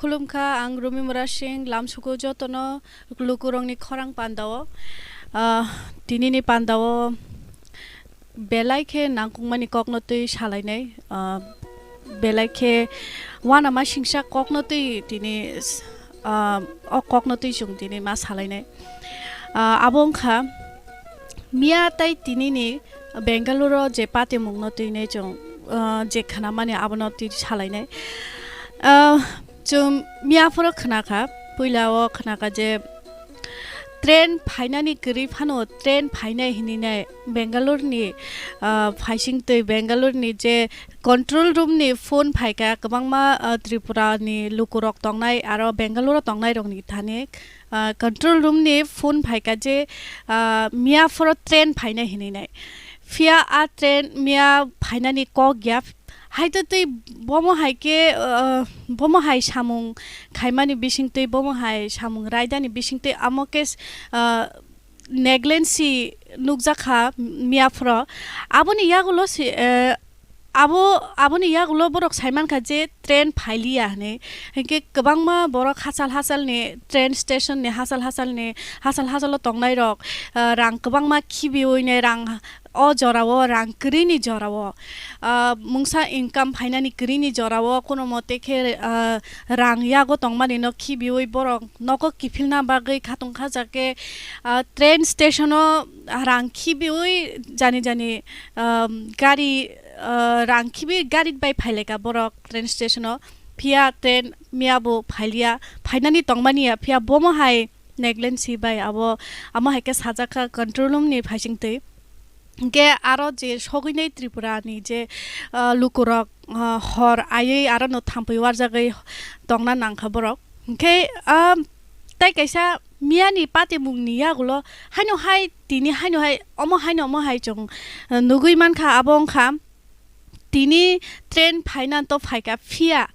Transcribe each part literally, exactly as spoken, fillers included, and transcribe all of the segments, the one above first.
Khulumkha, ang Rumi Murasing, lamsuku jotono lukurokni khorang pandao. Ah, tinini pandao belai khe nangkukmani kokno twi salainai. Ah, belai khe uanama singsa kokno twi tini s-, ah, o kokno twi chwng tini ma salainai. Ah, abo wngkha miya tai tinini Bengaluru je patimungno twinai chwng, ah, je khnamani abono twi salainai. Ah, chwng miya phoro khnakha, puila o khnakha je train phainani kwrwi phano train phainai hininai Bengaluru ni, ah, phaising twi Bengaluru ni je control room ni phone phaikha kwbangma, ah, Tripura ni lukurok tongnai aro Bengaluru tongnai rokni thani, ah, control room ni phone phaikha je, ah, miya phoro train phainai hininai. Phiya a train miya phainani kok ya. Haitotwi bomo hai khe, ah, bomo hai samung khaimani bisingtwi, bomo hai samung raidani bisingtwi amo khe, ah, negligence nukjakha miya phoro. Aboni yagulo si, eh, abo, aboni yagulo borok saimankha je train phailiya hinwi. Hinkhe kwbangma borok hachal hachalni train station ni hachal hachalni, hachal hachalo tongnairok, ah, rang kwbangma khibiwi ne rang o jorao, rang kwrwini jorao, ah, mungsa income phainani kwrwini jorao, kono mote khe, ah, rang yago tongmani no khibiwi borok nogo kiphilna bagwi khatung khaja khe, ah, train station o rang khibiwi jani jani, ah, gari, ah, rang khibi gari bai phailaika borok train station o. Phiya train miya bo phailiya, phainani tongmani ya, phiya bomo hai negligence bai abo, amo hai khe sajak kha control room ni phaising twi. Hinkhe aro je sogwinai Tripura ni je, ah, lukurok, ah, hor aiwi aro no thampui warjagwi tongna nangkha borok. Hinkhe, ah, tai kaisa miya ni patimung ni yagulo haino hai tini haino hai omo haino omo hai chwng, ah, nugwi mankha abo wngkha. Tini train phaina to phaikha, phiya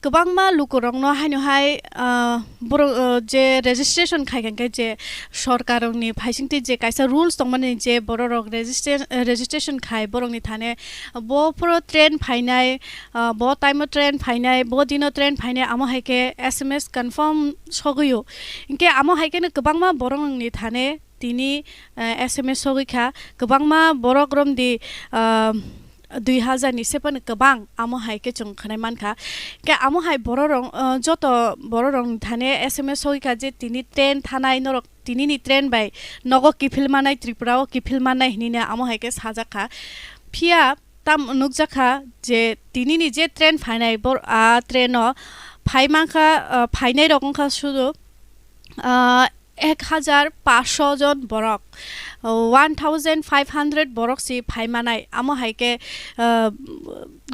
kwbangma lukurokno haino hai, ah, borok, ah, je registration khai kha khe je sorkarrokni phaisingtwi je kaisa rules tongmani je bororok registra-, registration khai borokni thane bo phoro train phainai, ah, bo time o train phainai, bo dino train phainai, amo hai khe S M S confirm sogwio. Hinkhe amo hai kheno kwbangma borokni thane tini, eh, S M S sogwi kha. Kwbangma borok romdi, ah, dui hazar ni se phano kwbang, amo hai khe chwng khwnai mankha. Khe amo hai bororok, ah, joto bororokni thane S M S sogwi kha je tini train thanai norok tinini train bai nogo kiphil manai, Tripura o kiphil manai hinwi amo hai khe sajak kha. Phiya tam nukjak kha je tinini je train phainai bor-, a train o phai mankha, ah, phainai rok wngkha sudu, ah, ek hazar paanch sho jon borok, one thousand five hundred borok si phai manai. Amo hai khe, ah,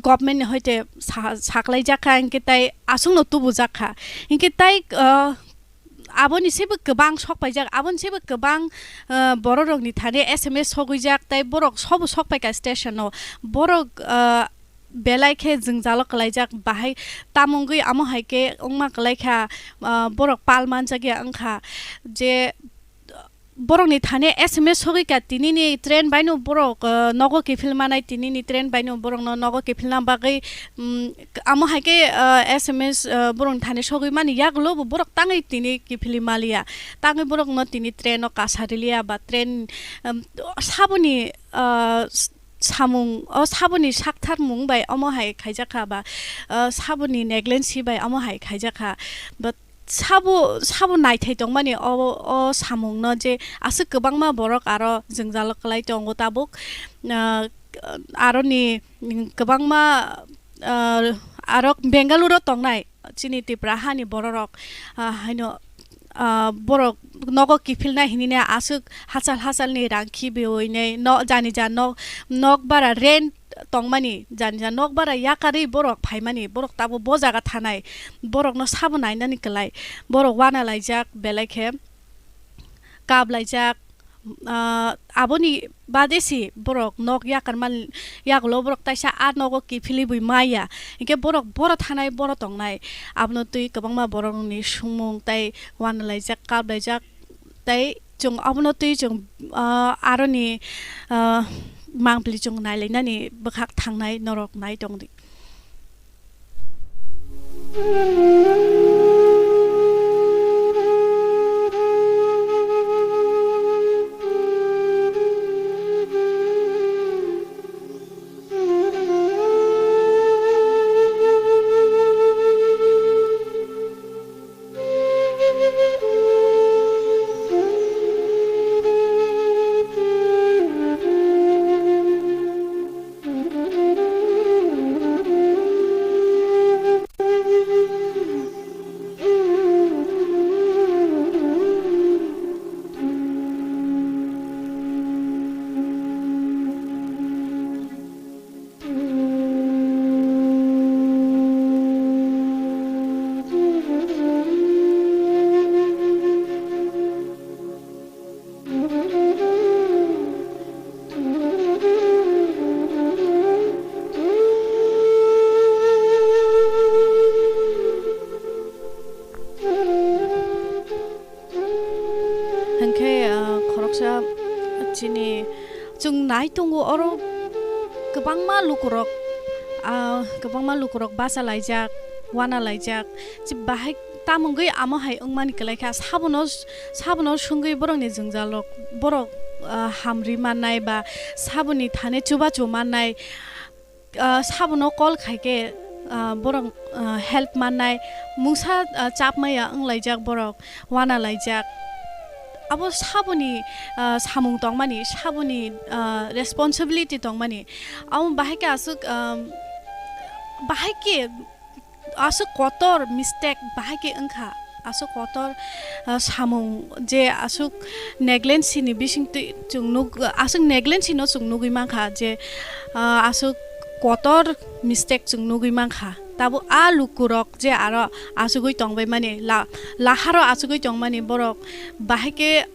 government ni hoite sa-, saklai jak kha, hinkhe tai aswk no tubu jak kha. Hinkhe tai, ah, aboni sebo kwbang sok paijak, aboni sebo kwbang, ah, borok rok ni thani S M S sogwi jak, tai borok sobo sok paikha station o. Borok, ah, belai khe jwngjalo kwlaijak, bahai tamungwi amo hai khe wngma kwlaikha, ah, borok pal manjakya wngkha je borokni thani S M S sogwi kha, tinini train baino borok, ah, nogo kiphil manai, tinini train baino borokno nogo kiphilna bagwi, mm, amo hai khe, ah, S M S, ah, borokni thani sogwi mani yagulo bo borok tangwi tini kiphilwi maliya, tangwi borokno tini train o kasa riliya ba train, um, saboni, ah, samung, o saboni saktharmung bai omo hai khaijak kha ba, o saboni negligence bai omo hai khaijak kha. But sabo, sabo naithai tongmani o, o samungno je aswk kwbangma borok aro jwngjalo kwlai tongo tabuk. Ah, aroni kwbangma, ah, aro Bengaluru tongnai chini Tripura hani bororok, ah, haino, ah, borok nogo kiphilna hinine aswk hachal hachalni rang khibiwi nei no jani ja nok, nok bara rent tongmani, jani ja nok bara yakarwi borok phaimani, borok tabuk bo jaga thanai, borokno sabo nainani kwlai, borok uanalaijak belai khe kaplaijak. Ah, aboni bade si borok nok yakarman yagulo borok taisa a nogo kiphilwi bui maya. Hinkhe borok boro thanai, boro tongnai. Abono twi kwbangma borokni sumung tai uanalaijak, kaplaijak, tai chwng abono twi chwng, ah, aroni, ah, mangpili chwng nailainani bwkhak thangnai norok nai tongdi. Chini chwng nai tongo oro kwbangma lukurok, ah, kwbangma lukurok bacha laijak, wana laijak. Chi bahai tamungwi amo hai wngmani kwlai kha, sabono, sabono swngwi borokni jwngjalrok, borok, ah, hamri mannai ba saboni thani chubachu mannai. Ah, sabono call khai khe, ah, borok, ah, help mannai, mungsa, ah, chapmaya wnglaijak borok, wana laijak. Abo saboni, ah, samung tongmani, saboni, ah, responsibility tongmani. Amo bahai khe aswk, ah, bahai khe aswk kotor mistake bahai khe wngkha. Aswk kotor, ah, samung je aswk negligence ni bisingtwi chwng nuk, aswk negligence no chwng nugwi mankha je, ah, aswk kotor mistake chwng nugwi mankha. Tabuk a lukurok je aro achugwi tongbai mani, la-, laharo achugwi tongmani borok bahai khe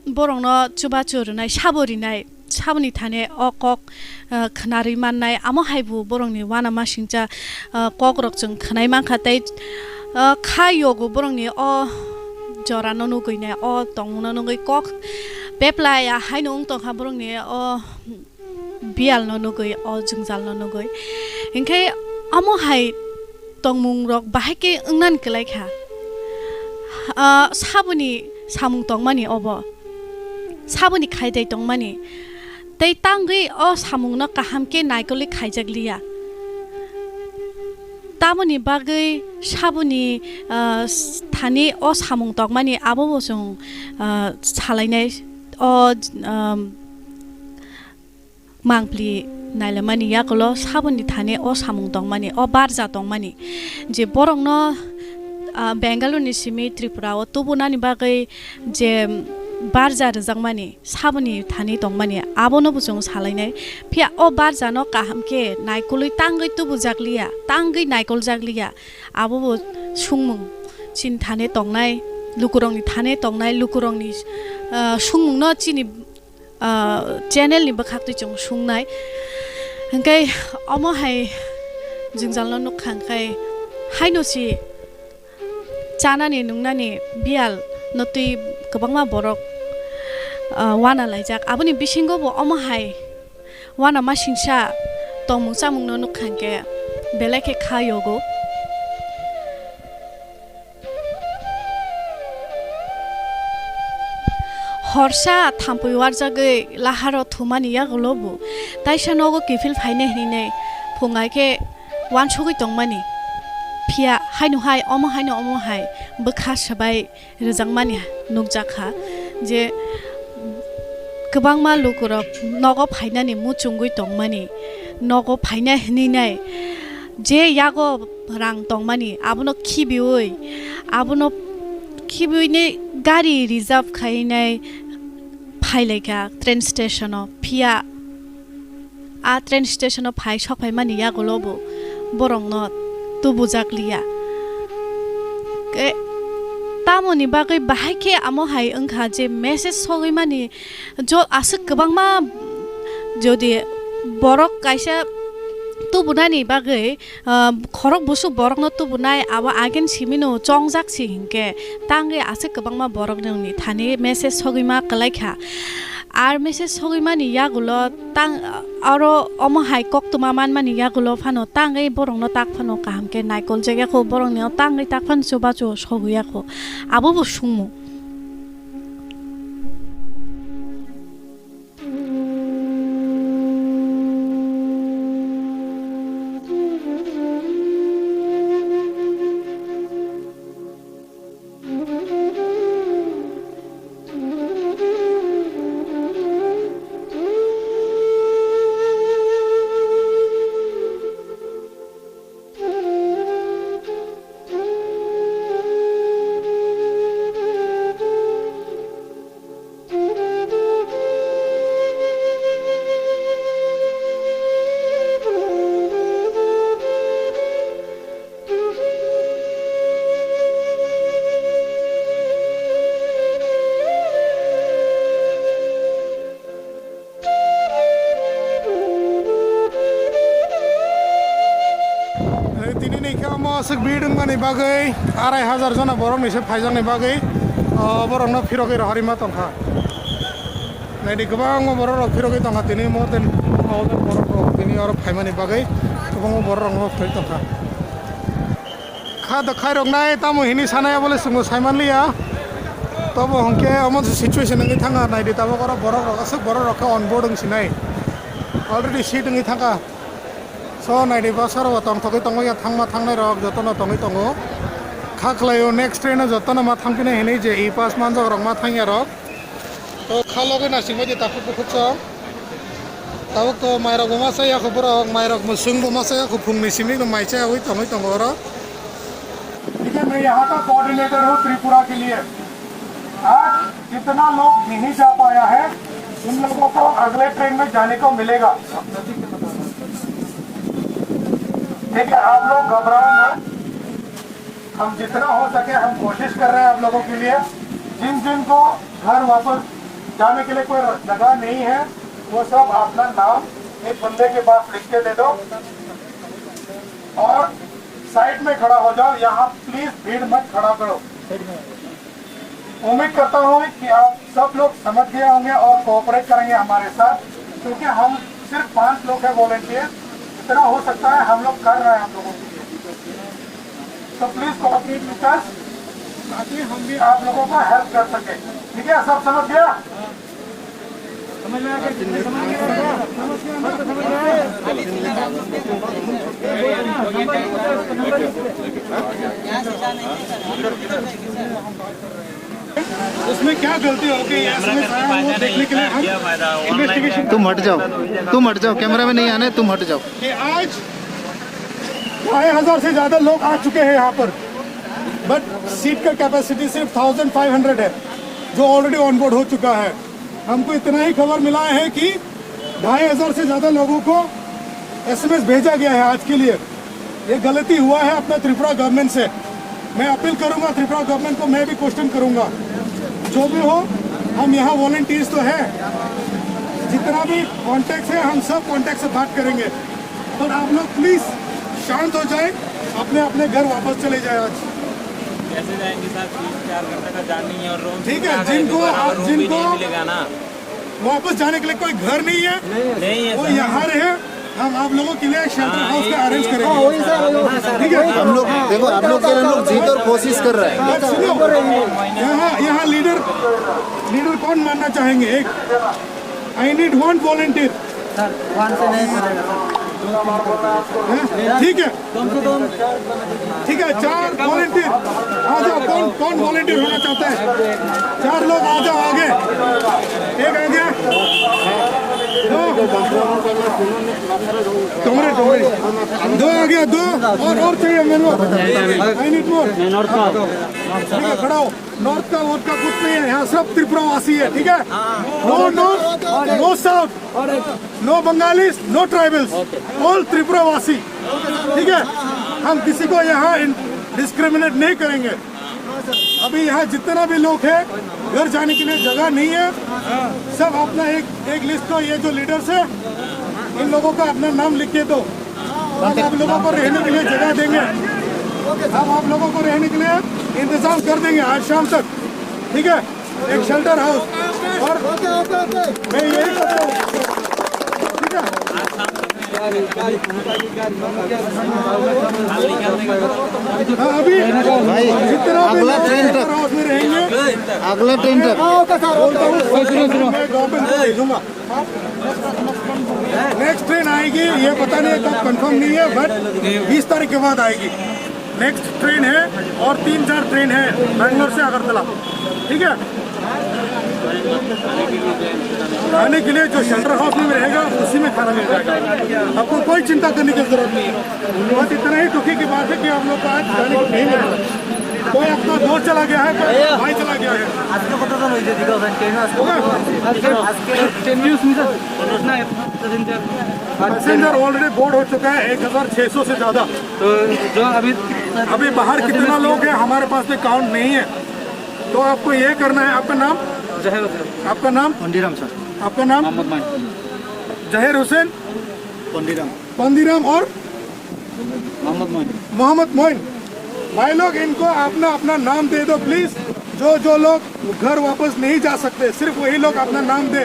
borokno chubachu rwnai, sabo rinai. Saboni thani o kok, ah, khwnarwi mannai, amo hai bo borokni uanamasingcha, ah, kokrok chwng khwnai mankha tei, ah, kha yogo borokni o jorano nugwi nai, o tongmungno nugwi kok beplai ya haino wng tongkha borokni o biyalno nugwi, o jwngjalno nugwi. Hinkhe omo hai tongmungrok bahai khe wngnani kwlai kha. Ah, saboni samung tongmani obo, saboni khaidai tongmani, tei tangwi o samungno kaham khe naikolwi khaijak liya. Tamoni bagwi saboni, ah, s-, thani o samung tongmani abo bo chwng, ah, salainai o, um, mangpli nailamani yagulo saboni thani o samung tongmani, o barja tongmani, je borokno, ah, Bengaluru ni simi Tripura o tubunani bagwi je barja rwjakmani, saboni thani tongmani, abono bo chwng salainai. Phiya o barjano kaham khe naikolwi tangwi tubujak liya, tangwi naikoljak liya, abo bo sungmung chini thani tongnai, lukurokni thani tongnai, lukurokni, ah, sungmungno chini ah, channel ni bwkhaktwi chwng sungnai. Hinkhe omo hai jwngjalno nukha, hinkhe haino si chanani nungnani biyal no twi kwbangma borok, ah, wana laijak. Aboni bisingo bo omo hai uanamasingcha tongmung chamungno nukha, hinkhe belai khe kha yogo. Horsa thampui warjagwi laharo thumani yagulo bo taisa nogo kiphil phainai hinwi phungai khe uansugwi tongmani. Phiya haino hai, omo haino omo hai bwkha swbai rwjakmani nukjakha je kwbangma lukurok nogo phainani muchungwi tongmani, nogo phaina hinwi nai je yago rang tongmani, abono khibiui, abono khibiui ni gari reserve khainai phailaikha train station o. Phiya a train station o phai sokphaimani yagulo bo borokno tubujak liya. Ke-, tamoni bagwi bahai khe amo hai wngkha je message sogwi mani jo aswk kwbangma jodi borok kaisa tubunani bagwi ah, khorok busuk borokno tubunai abo agin simino chongjak si hinkhe tangwi aswk kwbangma borokni thani message sogwi ma kwlai kha. Ar message sogwi mani yagulo tang oro omo hai koktwma manmani yagulo phano tangwi borokno tak phano kaham khe naikol jak ya kho, borokni o tangwi tak phano chubachu sogwi ya kho, abo bo sungmung. Tini ni khe omo aswk bid wngmani bagwi arai hajar jona borok ni se phaijakni bagwi, o, borokno phirogwi rohorima tongkha. Naidi, kwbangma borok rok phirogwi tongkha tini mo tei borok rok tini oro phaimani bagwi kwbangma borok rok no phai tongkha. Kha da khairoknai tamo hini sanai abole chwngno saimanliya. Tobo hwnkhe omo se situation wngwi thangkha, naidi tabuk oro borok rok aswk borok rok khe on board wng sinai. Already seat wngwi thangkha. So naidi bus oro bo tongthogwi tongo ya thangma thangnai rok jotono tongwi tongo. Kha khlaio next train o jotono ma thangphinai hinwi je e pass manjak rok ma thangya rok. To kha logwi nasingbaidi takhuk bukhuk song. Tabuk to mairok bo ma chaya kho borok, mairok mwswng bo ma chaya kho, phungni simi no mai chayawi tongwi tongo oro. ठीक है, मैं यहाँ का कोऑर्डिनेटर हूँ त्रिपुरा के लिए। आज जितना लोग नहीं जा पाया है, उन लोगों को अगले ट्रेन में जाने को मिलेगा। ठीक है, आप लोग घबराओ मत, हम जितना हो सके हम कोशिश कर रहे हैं आप लोगों के लिए। जिन जिन को घर वापस जाने के लिए कोई जगह नहीं है, वो सब अपना नाम एक बंदे के पास लिख के दे दो और साइड में खड़ा हो जाओ। यहाँ प्लीज भीड़ मत खड़ा करो। उम्मीद करता हूँ कि आप सब लोग समझ गए होंगे और कोऑपरेट करेंगे हमारे साथ, क्योंकि हम सिर्फ पांच लोग हैं वॉलंटियर। जितना हो सकता है हम लोग कर रहे हैं आप लोगों के लिए। तो प्लीज कोऑपरेट विद अस, ताकि हम भी आप लोगों का हेल्प कर सके। ठीक है, सब समझ गया? समझ में आ गया? समझ में आ गया? समझ गया ना? उसमें क्या गलती हो गई, इसमें सारा वो देखने के लिए हम इन्वेस्टिगेशन तुम हट जाओ, तुम हट जाओ, कैमरा में नहीं आने, तुम हट जाओ। कि आज ढाई हजार से ज़्यादा लोग आ चुके हैं यहाँ पर, बट सीट का कैपेसिटी सिर्फ थाउजेंड फाइव हंड्रेड है, जो ऑलरेडी ऑन बोर्ड हो चुका है। हमको इतना ही खबर मिला है कि ढाई हजार से ज़्यादा लोगों को एसएमएस भेजा गया है आज के लिए। ये गलती हुआ है अपना त्रिपुरा गवर्नमेंट से। मैं अपील करूंगा त्रिपुरा गवर्नमेंट को, मैं भी क्वेश्चन करूंगा। जो भी हो, हम यहाँ वॉलंटियर्स तो हैं, जितना भी कॉन्टैक्ट है हम सब कॉन्टैक्ट से बात करेंगे। पर आप लोग प्लीज शांत हो जाए, अपने अपने घर वापस चले जाए आज। कैसे जाएंगे सर? तीन चार घंटे का जर्नी है और रूम ठीक है, जिनको आप, जिनको वापस जाने के लिए कोई घर नहीं है, नहीं है वो यहाँ रहे। हम आप लोगों के लिए शेल्टर हाउस का अरेंज करेंगे। ठीक है, हम लोग देखो, आप लोग के लिए हम लोग जी तोड़ कोशिश कर रहे हैं। बात सुनो, यहाँ यहाँ लीडर लीडर कौन मानना चाहेंगे? एक, I need one volunteer. Sir, one से नहीं चलेगा सर। ठीक है, ठीक है, चार वॉलंटियर आ जाओ। कौन कौन वॉलंटियर होना चाहता है? चार लोग आ जाओ आगे। एक आ गया, दो, कमरे कमरे, दो आ गया, दो और और चाहिए मेरे को। I need more. ठीक है, खड़ा हो। नॉर्थ का वॉर्थ का कुछ नहीं है, यहाँ सब त्रिपुरा वासी है। ठीक है, no north, no south, no Bengalis, no tribals, all Tripura वासी। ठीक है, हम किसी को यहाँ डिस्क्रिमिनेट नहीं करेंगे। अभी यहाँ जितना भी लोग हैं, घर जाने के लिए जगह नहीं है, सब अपना एक एक लिस्ट का, ये जो लीडर्स है, इन लोगों का अपना नाम लिख के दो। हम आप लोगों को रहने के लिए जगह देंगे, हम आप लोगों को रहने के लिए इंतजाम कर देंगे आज शाम तक। ठीक है, एक शेल्टर हाउस। और मैं यही करता हूँ। ठीक है, हाँ, अभी भाई, जितना भी अगला लोग ट्रेन तक। शेल्टर हाउस में रहेंगे, अगला ट्रेन तक। बोलता हूँ, सुनो, सुनो। मैं गवर्नमेंट को भेजूंगा। नेक्स्ट ट्रेन आएगी, ये पता नहीं है, कब कंफर्म नहीं है, बट बीस तारीख के बाद आएगी। नेक्स्ट ट्रेन है और तीन चार ट्रेन है बैंगलोर से अगरतला। ठीक है, खाने के लिए जो शेल्टर हाउस में रहेगा, उसी में खाना मिल जाएगा, आपको कोई चिंता करने की जरूरत नहीं है। बस इतना ही दुखी की बात है कि आप लोग को आज खाने को नहीं मिल रहा। कोई अपना दोस्त चला गया है, कोई अपना भाई चला गया है। আজকে কতজন হয়েছে দিকে ওখানে ট্রেন আজকে? আজকে টেন নিউজ নিতে না, এত দিন যার पैसेंजर ऑलरेडी बोर्ड हो चुका है एक हज़ार छह सौ से ज़्यादा। तो जो अभी अभी बाहर कितना लोग हैं, हमारे पास में काउंट नहीं है। तो आपको ये करना है। आपका नाम? जहीर हुसैन। आपका नाम? पंडीराम सर। आपका नाम? मोहम्मद माइन। जहीर हुसैन, पंडीराम। पंडीराम और मोहम्मद मोइन। मोहम्मद मोइन। भाई लोग, इनको अपना अपना नाम दे दो प्लीज। जो जो लोग घर वापस नहीं जा सकते, सिर्फ वही लोग अपना नाम दे।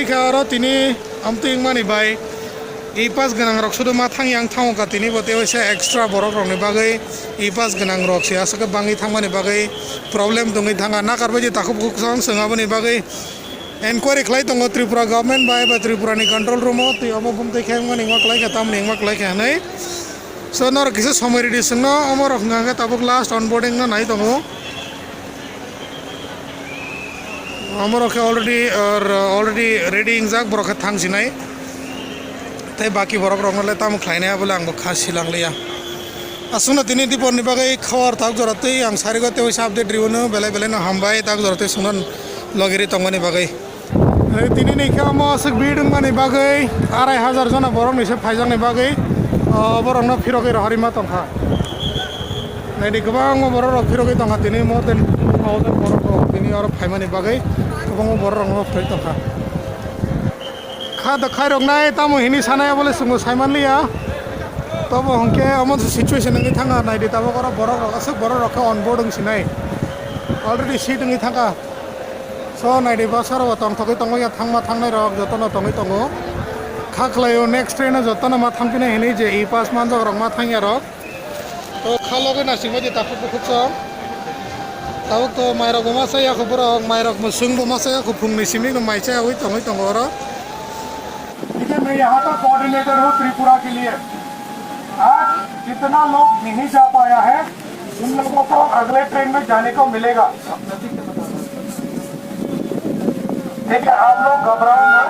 rikha oro tini amtwi wngmani bai e-pass gwnang rok sudu ma thang yang thango ka tini bo tei waisa extra borok rokni bagwi e-pass gwnang rok se aswk bangwi thangmani bagwi problem tongwi thangkha nakar bai je takhuk bukhuk song swng aboni bagwi enquiry khlai tongo Tripura government bai ba Tripura ni control room o twi omo bumtwi khe wngmani wngma kwlai kha tamoni wngma kwlai kha hinwi. So norok kisa somoi ridi swngno omo rok hwnkha khe tabuk last onboarding no nai tongo. Omorok khe already, or, already ready wngjak, borok khe thang sinai. Tei baki borok rokno le tamo khlainai, abole ang bo kha silang liya. Aswkno tini dipor ni bagwi khawar tak jora twi ang sarigo tei waisa update riwino belai belai no hambai tak jora twi swngno logiri tongmani bagwi. Tini ni khe omo aswk bid wngmani bagwi arai hajar jona borok ni se phaijakni bagwi, o, borok no phirogwi rohorima tongkha. Naidi kwbangma borok rok phirogwi tongkha tini more than two thousand borok rok tini oro phaimani bagwi kwbangma borok rok no phai tongkha. Kha da khairoknai tamo hini sanai abole chwngbo saimanliya. Tobo hwnkhe omo situation wngwi thangkha naidi tabuk oro borok rok aswk borok rok khe on board wngsinai. Already seat wngwi thangkha. So naidi bus oro tongthogwi tongo ya thangma thangnai rok jotono tongwi tongo. Kha khlaio next train o jotono ma thangphinai hinwi je e-pass manjak rok ma thangya rok. To kha logwi naisingbai di takhuk bukhuk song. Tabuk to mairok bo ma chaya kho borok, mairok mwswng bo ma chaya kho, phungni simi no mai chayawi tongwi tongo oro. ठीक है, मैं यहाँ का कोऑर्डिनेटर हूँ त्रिपुरा के लिए। आज जितना लोग नहीं जा पाया है, उन लोगों को अगले ट्रेन में जाने को मिलेगा। ठीक है, आप लोग घबराओ मत।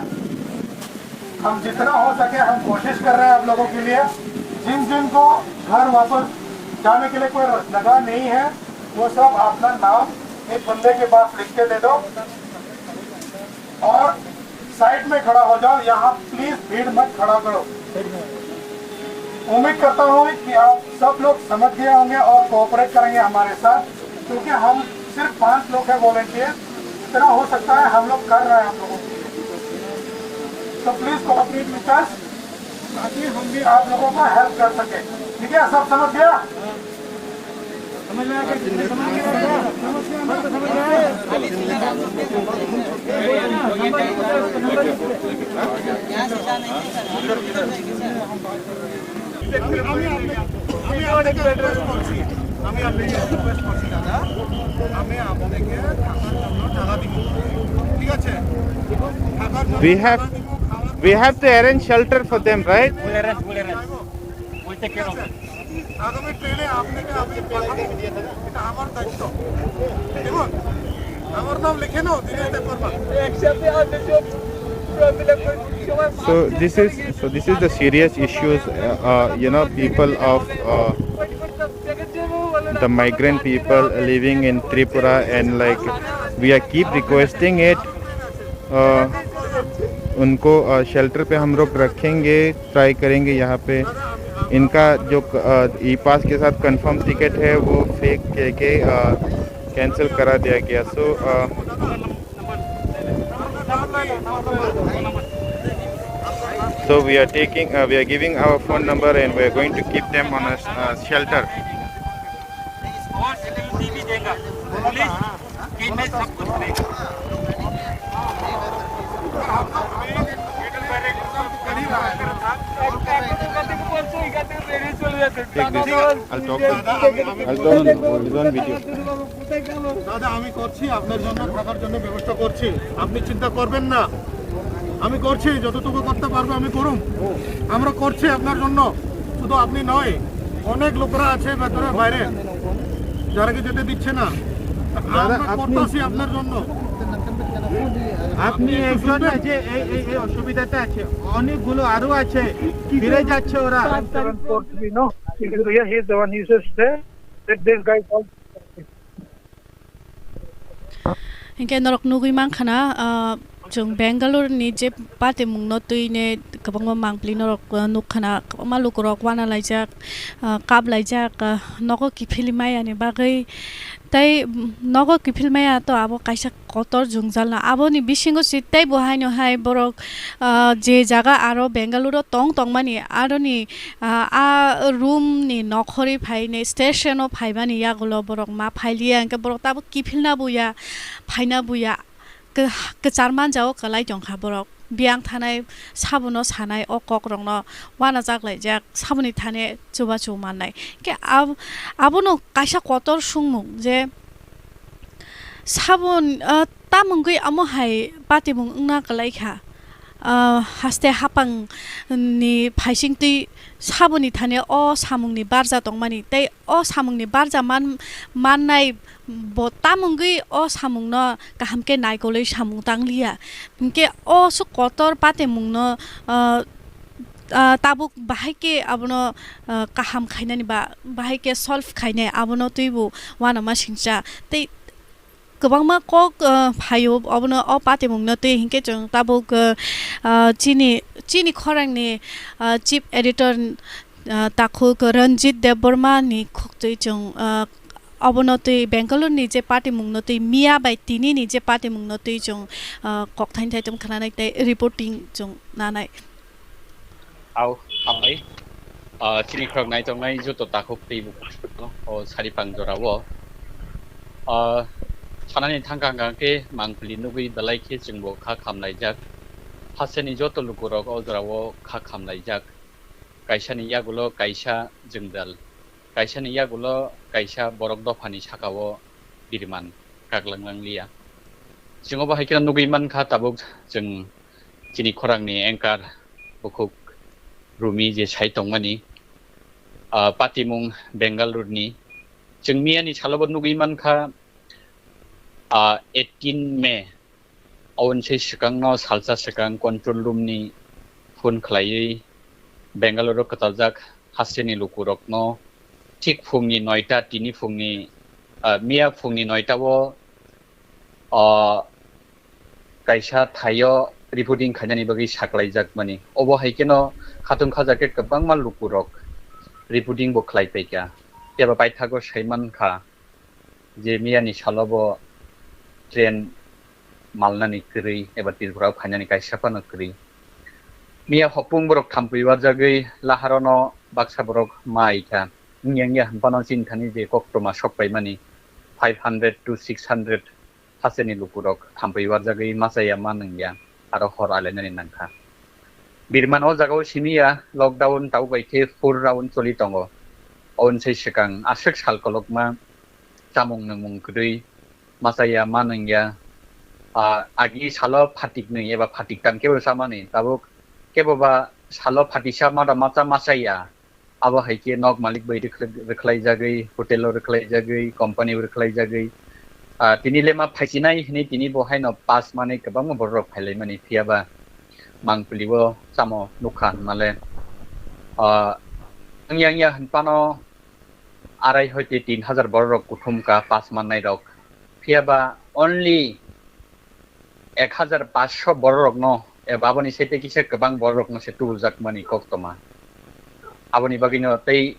हम जितना हो सके हम कोशिश कर रहे हैं आप लोगों के लिए। जिन जिन को घर वापस जाने के लिए कोई जगह नहीं है, वो सब अपना नाम एक बंदे के पास लिख के दे दो और साइड में खड़ा हो जाओ। यहाँ प्लीज भीड़ मत खड़ा करो। उम्मीद करता हूँ कि आप सब लोग समझ गए होंगे और कोऑपरेट करेंगे हमारे साथ, क्योंकि हम सिर्फ पांच लोग हैं वॉलंटियर। जितना हो सकता है हम लोग कर रहे हैं आप लोगों के लिए। तो प्लीज कोऑपरेट विद अस, ताकि हम भी आप लोगों का हेल्प कर सके। ठीक है, सब समझ गया? समझ में आ गया? समझ में आ गया? समझ में आ गया? আমি আপনাকে, আমি আপনাকে রিকোয়েস্ট করছি, আমি আপনাকে রিকোয়েস্ট করছি দাদা, আমি আপনাকে থাকার জন্য জায়গা দিব, ঠিক আছে? থাকার জন্য We have, জায়গা দিব, খাওয়ার we have to arrange shelter for them, right? We'll arrange, we'll arrange. We'll take care of it. আগামী ট্রেনে আপনাকে আমি পাঠাবো, এটা আমার দায়িত্ব। কেমন? আমার নাম লিখে নাও, দিনেশ দেববর্মা। একসাথে আপনি সব পুরো মিলে করে সবার So this is, so this is the serious issues, uh, uh, you know, people of, uh, the migrant people living in Tripura, and like we are keep requesting it, uh, उनको, uh, shelter पे हम लोग रखेंगे, ट्राई करेंगे यहाँ पे। इनका जो, अ, ई पास के साथ कंफर्म टिकट है, वो फेक कह के, अ, कैंसिल करा दिया गया। So, अ, so we are taking, uh, we are giving our phone number and we are going to keep them on a, uh, shelter. और सिक्योरिटी भी देगा पुलिस। इनमें सब कुछ देगा। Take this. I'll talk to you. He's on, he's on video. দাদা, আমি করছি, আপনার জন্য থাকার জন্য ব্যবস্থা করছি, আপনি চিন্তা করবেন না। আমি করছি, যতটুকু করতে পারবো আমি করুম। আমরা করছি আপনার জন্য, শুধু আপনি নয়, অনেক লোকরা আছে ভেতরে বাইরে, যারা কি যেতে দিচ্ছে না। দাদা, আমরা আপনি, করতেছি আপনার জন্য। আপনি একজন না যে এই, এই, এই অসুবিধাতে আছে, অনেকগুলো আরো আছে, ফিরে যাচ্ছে ওরা। Hinkhe norok nugwi mankha na, ah, chwng Bangalore ni je patimung no twi ne kwbangma mangpili norok, ah, nukha na, kwbangma lukurok uanalaijak, ah, kaplaijak, ah, nogo kiphilwi maya ni bagwi. Tei nogo kiphilmaya to abo kaisa kotor jwngjal no. Aboni bisingo si tei bo haino hai borok, ah, je jaga aro Bengaluru tong tongmani aroni, ah, a room ni nokhorwi phaini station o phaimani yagulo borok ma phailiya, hwnkhe borok tabuk kiphilna buya, phaina buya. Ke-, kwchar manjao kwlai tongkha borok. Biyang thanai sabono sanai o kokrokno uanajaklaijak, saboni thani chubachu mannai. Khe ab-, abono kaisa kotor songmung je sabon, ah, tamungwi amo hai patimung wngna kwlaikha. Ah, haste hapang ni phaisingtwi saboni thani o samungni barja tongmani tei o samungni barja man-, mannai bo tamungwi o samungno kaham khe naikolwi samung tangliya. Hinkhe o aswk kotor patimungno, ah, ah, tabuk bahai khe abono, ah, kaham khainani ba bahai khe solve khainai abono twibo uanama singcha. Tei kwbangma kok, ah, phaio obono o patimungno twi hinkhe chwng tabuk, ah, ah, chini, chini khorangni, ah, chief editor, ah, takhuk Ranjit Debbarma ni khuktwi chwng, ah, obono twi Bengaluru ni je patimungno twi miya bai tini ni je patimungno twi chwng, ah, kokthai thai tong khananai tei reporting chwng nanai. Au, hambai. Ah, chini khorok naitongnai joto takhuk tei bukhuk o sari pang jorao. Ah, sanani thangka hwnkha khe mangpili nugwi belai khe chwngbo kha khamlaijak. Hasteni joto lukurok o jorao kha khamlaijak. Kaisani yagulo kaisa jwngjal, kaisani yagulo kaisa borok dophani sakao biriman kaklanglangliya. Chwng obo hai kheno nugwi mankha tabuk chwng chini khorangni anchor bukhuk Rumi je sai tongmani, ah, patimung Bengaluru ni. Chwng miyani salobo nugwi mankha, ah, eighteen May. Aboni sai swkangno salsa swkang control room ni phone khlaiwi Bengaluru kwtaljak hasteni lukurokno thik phungni noita tini phungni, ah, miya phungni noita o, ah, kaisa thaio reporting khainani bagwi saklaijakmani. Obo hai kheno khatung khaja khe kwbangma lukurok reporting bo khlai paikha. Phiya ba paithago sai mankha je miyani salo bo train malnani kwrwi eba Tripura o phainani kaisa phano kwrwi. Miya hopung borok thampui warjagwi laharono baksa borok ma aikha. Wngya wngya hwnphano chini thani je koktwma sok paimani five hundred to six hundred hasteni lukurok thampui warjagwi machaya ma nungya, aro hor alainani nangkha. Birman o jagao simi ya, lockdown tabuk bai khe four round choli tongo. Oboni sai swkang aswk sal kolokma chamung nungmung kwrwi machaya ma nungya. Ah, agi salo phatik nwi eba phatik tam kebo chamani, tabuk kebo ba salo phatisa mada macha machaya. Abo hai khe nok malik bai rwkhlai-, rwkhlaijagwi, hotel o rwkhlaijagwi, company o rwkhlaijagwi. Ah, tini le ma phaisinai hwnwi tini bo haino pass manwi kwbangma borok rok phailaimani, phiya ba mangpili o chamo nukha hwnmale. Ah, wngya wngya hwnphano arai hoite tin hajar borok rok kuthum ka pass mannai rok. Phiya ba only ek hajar paanch sho borok rokno eba aboni sai tei kisa kwbang borok rokno se tubujakmani koktwma. Aboni bagwino tei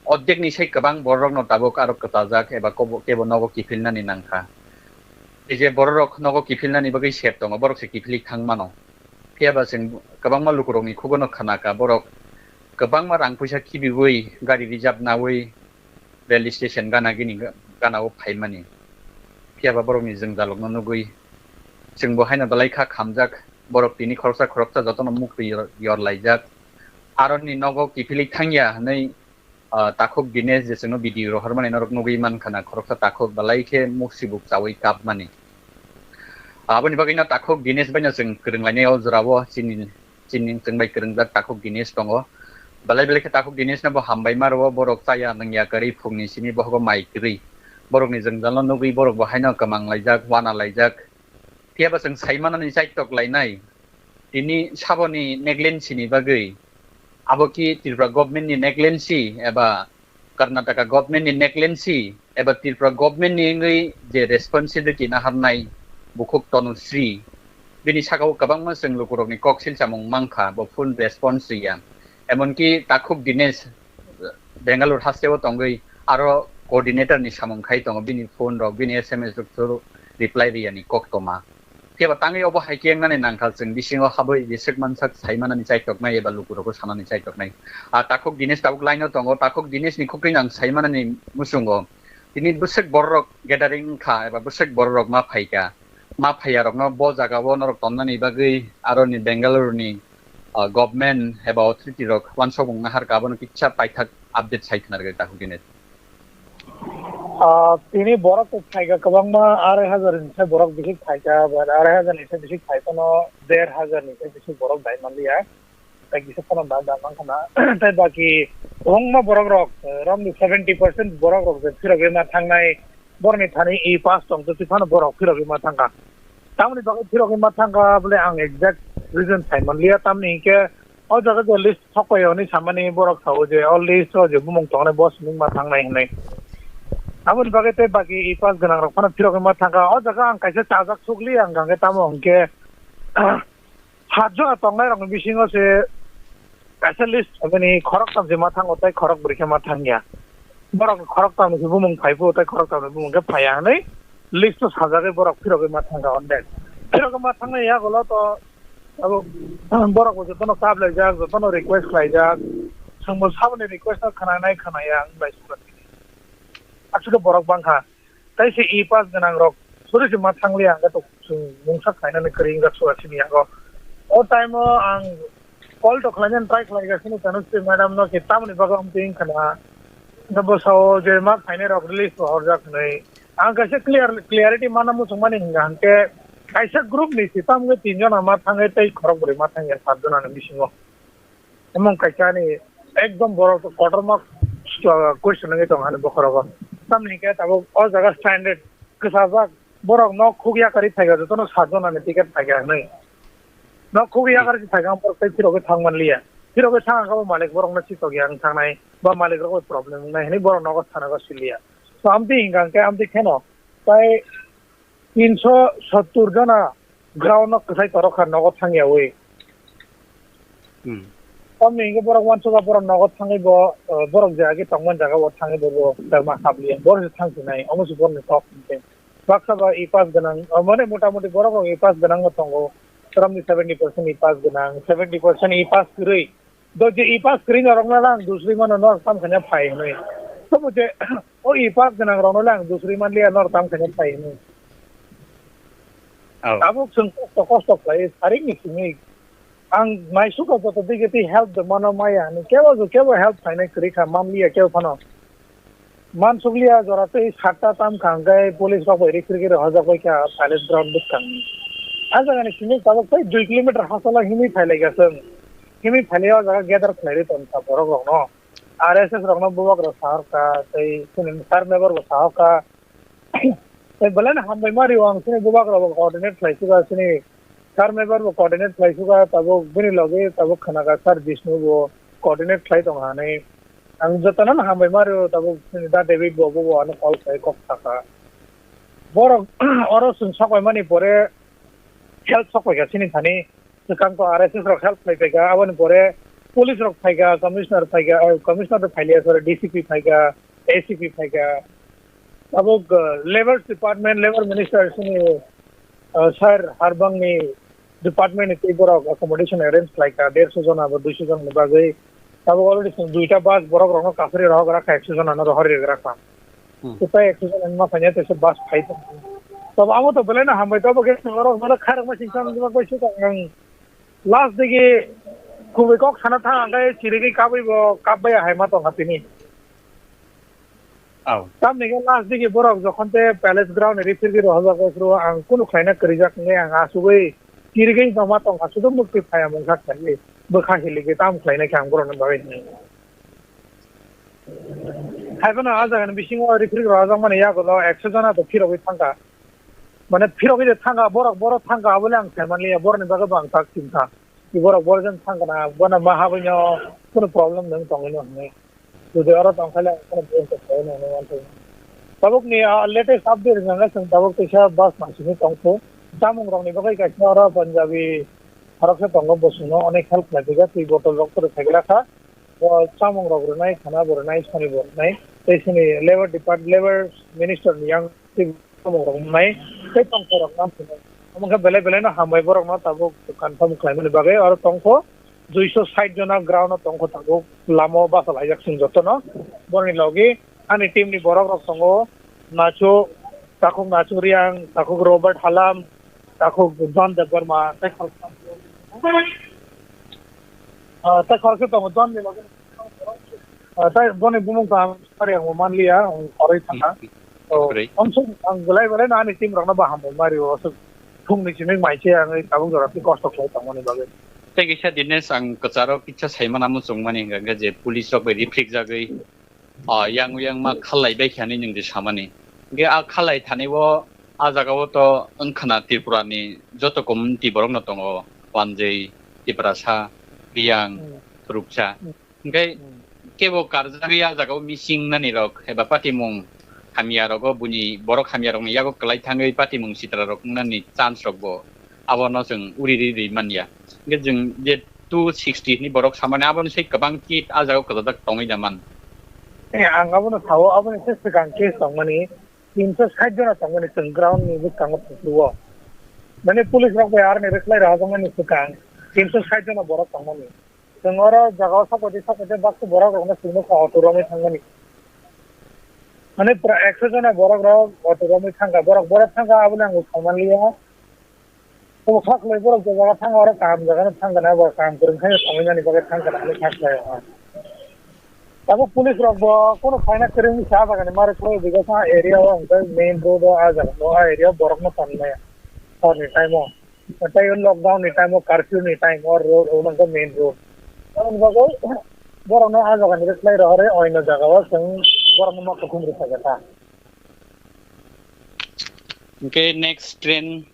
ordekni sai kwbang borok rokno tabuk aro kwtajak eba kobo-, kebo nogo kiphilnani nangkha. Tei je borok rok nogo kiphilnani bagwi sep tongo, borok se kiphilwi thang mano. Phiya ba chwng kwbangma lukurokni khugono khnakha, borok kwbangma rang puisa khibiwi, gari reserve nawi, rail station gana gini ga-, gana o phaimani. Phiya ba borokni jwngjalokno nugwi chwngbo haino belai kha khamjak, borok tini khoroksa khoroksa jotono mukti yor-, yorlaijak. Aroni nogo kiphilwi thangya hwnwi, ah, takhuk Dinesh je chwngno video rohormani norok nugwi mankha na, khoroksa takhuk belai khe muksibuk chawi kapmani. Aboni bagwino takhuk Dinesh baino chwng kwrwnglainai o jorao chini chini chwng bai kwrwngjak takhuk Dinesh tongo. Belai belai khe takhuk Dinesh no bo hambai ma rwo, borok chaya nungya kwrwi phungni simi bohogo mai kwrwi. Borokni jwngjal no nugwi borok bo haino kwmang laijak, wana laijak. Phiya ba chwng sai manani chaitok lainai. Tini saboni negligence ni bagwi abo ki Tripura government ni negligence eba Karnataka government ni negligence eba Tripura government ni wngwi je responsibility naharnai bukhuk Tanushree, bini sakao kwbangma chwng lukurokni koksil chamung mankha, bo full response rwya. Emonki takhuk Dinesh Bangalore hasteo tongwi aro coordinator ni samung khai tongo, bini phone rok, bini S M S rok choro reply riyani koktoma. Phiya ba tangwi obo hai khe wngnani nangkha, chwng bisingo habwi jeswk mansak sai manani chaitoknai eba lukurokno sanani chaitoknai. A takhuk Dinesh tabuk line o tongo, takhuk Dinesh ni khukui ang sai manani muchungo. Tini bwswk bororok gathering wngkha eba bwswk bororok ma phaikha. Ma phaiyarokno bo jagao norok tonnani bagwi aroni Bengaluru ni, ah, government eba authority rok uansukmung naharkha, abono kisa paithak update sai khna rwgwi takhuk Dinesh. Ah, tini borok to phaikha kwbangma, arai hajar ni se borok bisi phaikha, but arai hajar ni se bisi phai phano der hajar ni se bisi borok dai manliya. Tai kisa phano da da man khana. Tai baki kwbangma borok rok, eh, rom ni seventy percent borok rok je phirogwi ma thangnai, borni thani e pass tong twi phano borok phirogwi ma thangkha. Tamoni bagwi phirogwi ma thangkha bole ang exact reason sai manliya, tamni hinkhe o jaga je list thokpaio hwnwi samani borok sao je o list o je bumung tongnai bo simi ma thangnai hwnwi. Aboni bagwi tei baki e pass gwnang rok phano phirogwi ma thangkha. O jaga ang kaisa chajak sukli ang hwnkhe tamo hwnkhe, sat jona tongnai rokni bisingo se kaisa list, mani khoroktham se ma thango tei khorokbwrwi khe ma thangya. Borok khoroktham ni bumung phai phuru tei khoroktham ni bumung khe phaiya hwnwi list o sajagwi borok phirogwi ma thangkha on date. Phirogwi ma thangnai yagulo to abo borok bo jotono kap laijak, jotono request khlaijak. Chwngbo saboni request no khwnanai khwnaya wng bai sukha. Aswk borok bangkha. Tai se e pass gwnang rok suri se ma thangliya, ang to chwng mungsa khlainani kwrwi wngkha sura sini yago. O time o ang call to khlainani try khlaiga sini Tanushree madam no, ke tamoni bagwi amtwi wngkha na. Da bwsao je ma khainai rok release bo horjak hwnwi. Ang kaisa clear, clarity mana muchungmani hwnka hwnkhe kaisa group ni se tamni tin jona ma thangwi tei khorok bwrwi ma thangya sat jona ni bisingo. Emon kaisa ani ekdom borok kotorma, uh, question wngwi tong ani bokhorogo. Tamni hwnkhe tabuk o jaga standard kwchajak, borok nok khuk yakarwi phaikha, jotono sat jona ni ticket phaikha hwnwi. Nok khuk yakarwi phaikha, borok tei phirogwi thang manliya. Phirogwi thang kha bo malik borokno chitokya wng thangnai, ba malik rok bai problem wngnai hwnwi borok nogo sana go siliya. So amtwi hwnkha hwnkhe amtwi kheno tai tinso sottur jona ground no kwchai torok kha nogo thangyawi. Hmm. Tamni hwnkhe borok uansukha borok nogo thangwi bo, uh, borok je age tongmani jaga o thangwi bo, bo terma habliya. Borok se thang sinai, omo se borokni kok hwnkhe. Baksa ba e pass gwnang, uh, mane mota moti borok rok e pass gwnang bo tongo. Tamni seventy percent e pass gwnang, seventy percent e pass kwrwi. Do je e pass kwrwi norok no lang dusri mano norok tam khanya phai hwnwi. Tobo je o e pass gwnang rok no lang dusri manliya norok tam khanya phai hwnwi. Oh. Tabuk chwng kosto kosto khlai sarik ni simi ang naisukha joto digi twi help de mano maya hwnwi kebo je kebo help khlainai kwrwi kha manliya kebo phano. Mansukliya jora tei satta tam kha hwnkhe police rok bai rikirikiri hojak bai kha palace ground bwskang. A jaga ni simi tabuk tei dui kilometer hachalo himwi phai lai kha chwng. Himwi phai lai o jaga gather khlai ri tong kha borok rok no. R S S rok no bubak rok sahor kha tei chini sir member bo sahor kha. Tei belai no hambai ma rio ang chini bubak rok bo coordinate khlai suga chini Sir Mebar bo coordinate khlai suga, tabuk bini logi tabuk khwnaga Sir Bishnu bo coordinate khlai tong hani. Ang jotono no hambai ma rio, tabuk da David bo, bo, bo ano call khlai kok saka. Borok oro chwng sok pai mani pore help sok pai kha chini thani. Swkang to R S S rok help khlai pai kha, aboni pore police rok phai kha, commissioner phai kha, eh, commissioner to phai liya, sorry, D C P phai kha, A C P phai kha. Tabuk, uh, Labour Department, Labour Minister sini, uh, Sir Harbang ni department ni tei borok accommodation arrange khlai kha, derso jona ba duiso jona ni bagwi. Tabuk already sini duita bus borok rokno kasari rohok rakha, ekso jona no rohori rakha. Hmm. Tei ekso jona ni ma phanya tei bus phai tong. Tabuk amo to belai no hambai, tabuk khe borok no khairok ma singsa no bagwi sukang ang. Last digi kubui kok sana thang ang khe chirigwi kabwi bo kap baya hai ma tong kha tini. Oh. Tamni khe last digi borok jokhon te palace ground ni referee rok hojak bai phuru ang kunu khlaina kwrwijak hwnwi ang asugwi kirigwi no ma tong asugwi mukti phaya mungsa khlaiwi bwkha hiligwi tam khlaina khe ang borokni bagwi hwnwi. Hai phano ah jaga ni bisingo referee rok hojak mani yagulo ekso jona to phirogwi thangkha. Mane phirogwi de thangkha borok, borok thangkha abole ang sai manliya, borokni bagwi bo ang tak chimkha. Borok borok jen thangkha na, bono ma habwino kunu problem nang tongwino hwnwi. Jodi oro tongkha le ang kunu problem to khaui nang nang manthogo. Tabukni, ah, latest update wngkha khe chwng tabuk teisa bus naisingwi tongkhu. Chamung rokni bagwi kaisa oro Punjabi khoroksa tongo, bo chwngno onek help khlai phaikha, twi bottle rok kwrwi khaigwlakha. O chamung rok rwnai, khana bo rwnai, soni bo rwnai. tei chini Labour Depart-, Labour Minister ni yang tei tongthok rok wngnai tei tongthok rok no phunai. Omo khe belai belai no hambai borok no tabuk confirm khlaimani bagwi oro tongkho duiso sait jona ground o tongkho tabuk lama o bachalaijak chwng joto no. Boroni logi ani team ni borok rok tongo Nacho, takhuk Nacho Riang, takhuk Robert Halam, takhuk John Debbarma, tei khoroksa, ah, tei khoroksa tongo John ni logi. Ah, tei boni bumung kaham sari ang manliya, ang koroi thangkha. Hmm. To, koroi. Omsuk ang belai belai no ani team rokno baham bo mari o, aswk thung ni simi mai se ang tabuk jora tei kosto khlai tongmani bagwi. Tei kisa Dinesh, ang kwcharo kisa saimana muchungmani hwnkha khe je police rok bai riphrikjagwi, ah, yang yang ma khalai bai kha hinwi nwng je samani. Hwnkhe a khalai thani o, a jaga o to wngkhana Tripura ni joto community borok no tongo, Wanjwi, Tiprasa, Riyang, Hmm. Ruksa. Hmm. Hingke Hmm. kebo karjagwi a jaga o missing nani rok eba patimung hamya rogo buini borok hamya rokni yago kwlai thangwi patimung sitra rok wngnani chance rok bo abono chwng uri ri ri manya. Hingke chwng je two sixty ni borok samani aboni sai kwbang kit a jaga o kwchajak tongwi da man. Eh, ang abono sao, aboni sai swkang case tongmani tinso sait jona tongmani chwng ground ni bwskango phunukgo. Mane police rok bai aroni rwkhlai rwjakmani swkang tinso sait jona borok tongmani. Chwng oro jagao sakbaidi sakbaidi baksa borok rokno chwngno kha auto romwi thangmani. Mane pura ekso jona borok rok auto romwi thangkha. Borok borok thangkha aboni ang bo saimaliya. Obo kha khlai borok je jaga thangkha oro kaham jaga no thangkha na bo kaham kwrwng khe tongwi nani bagwi thangkha na hinwi kha khlai o. Tabuk police rok bo kono phaina kwrwngni sa jaga ni mari khlai o, because a area o hwnkhe main road o a jaga o a area o borok no tong maya hor ni time o. Tei o lockdown ni time o, curfew ni time o, road o nangkha main road. Aboni bagwi borok no a jaga ni khlai rohor oino jaga o chwng borok no ma kuthum rwkha kha. Hingke next train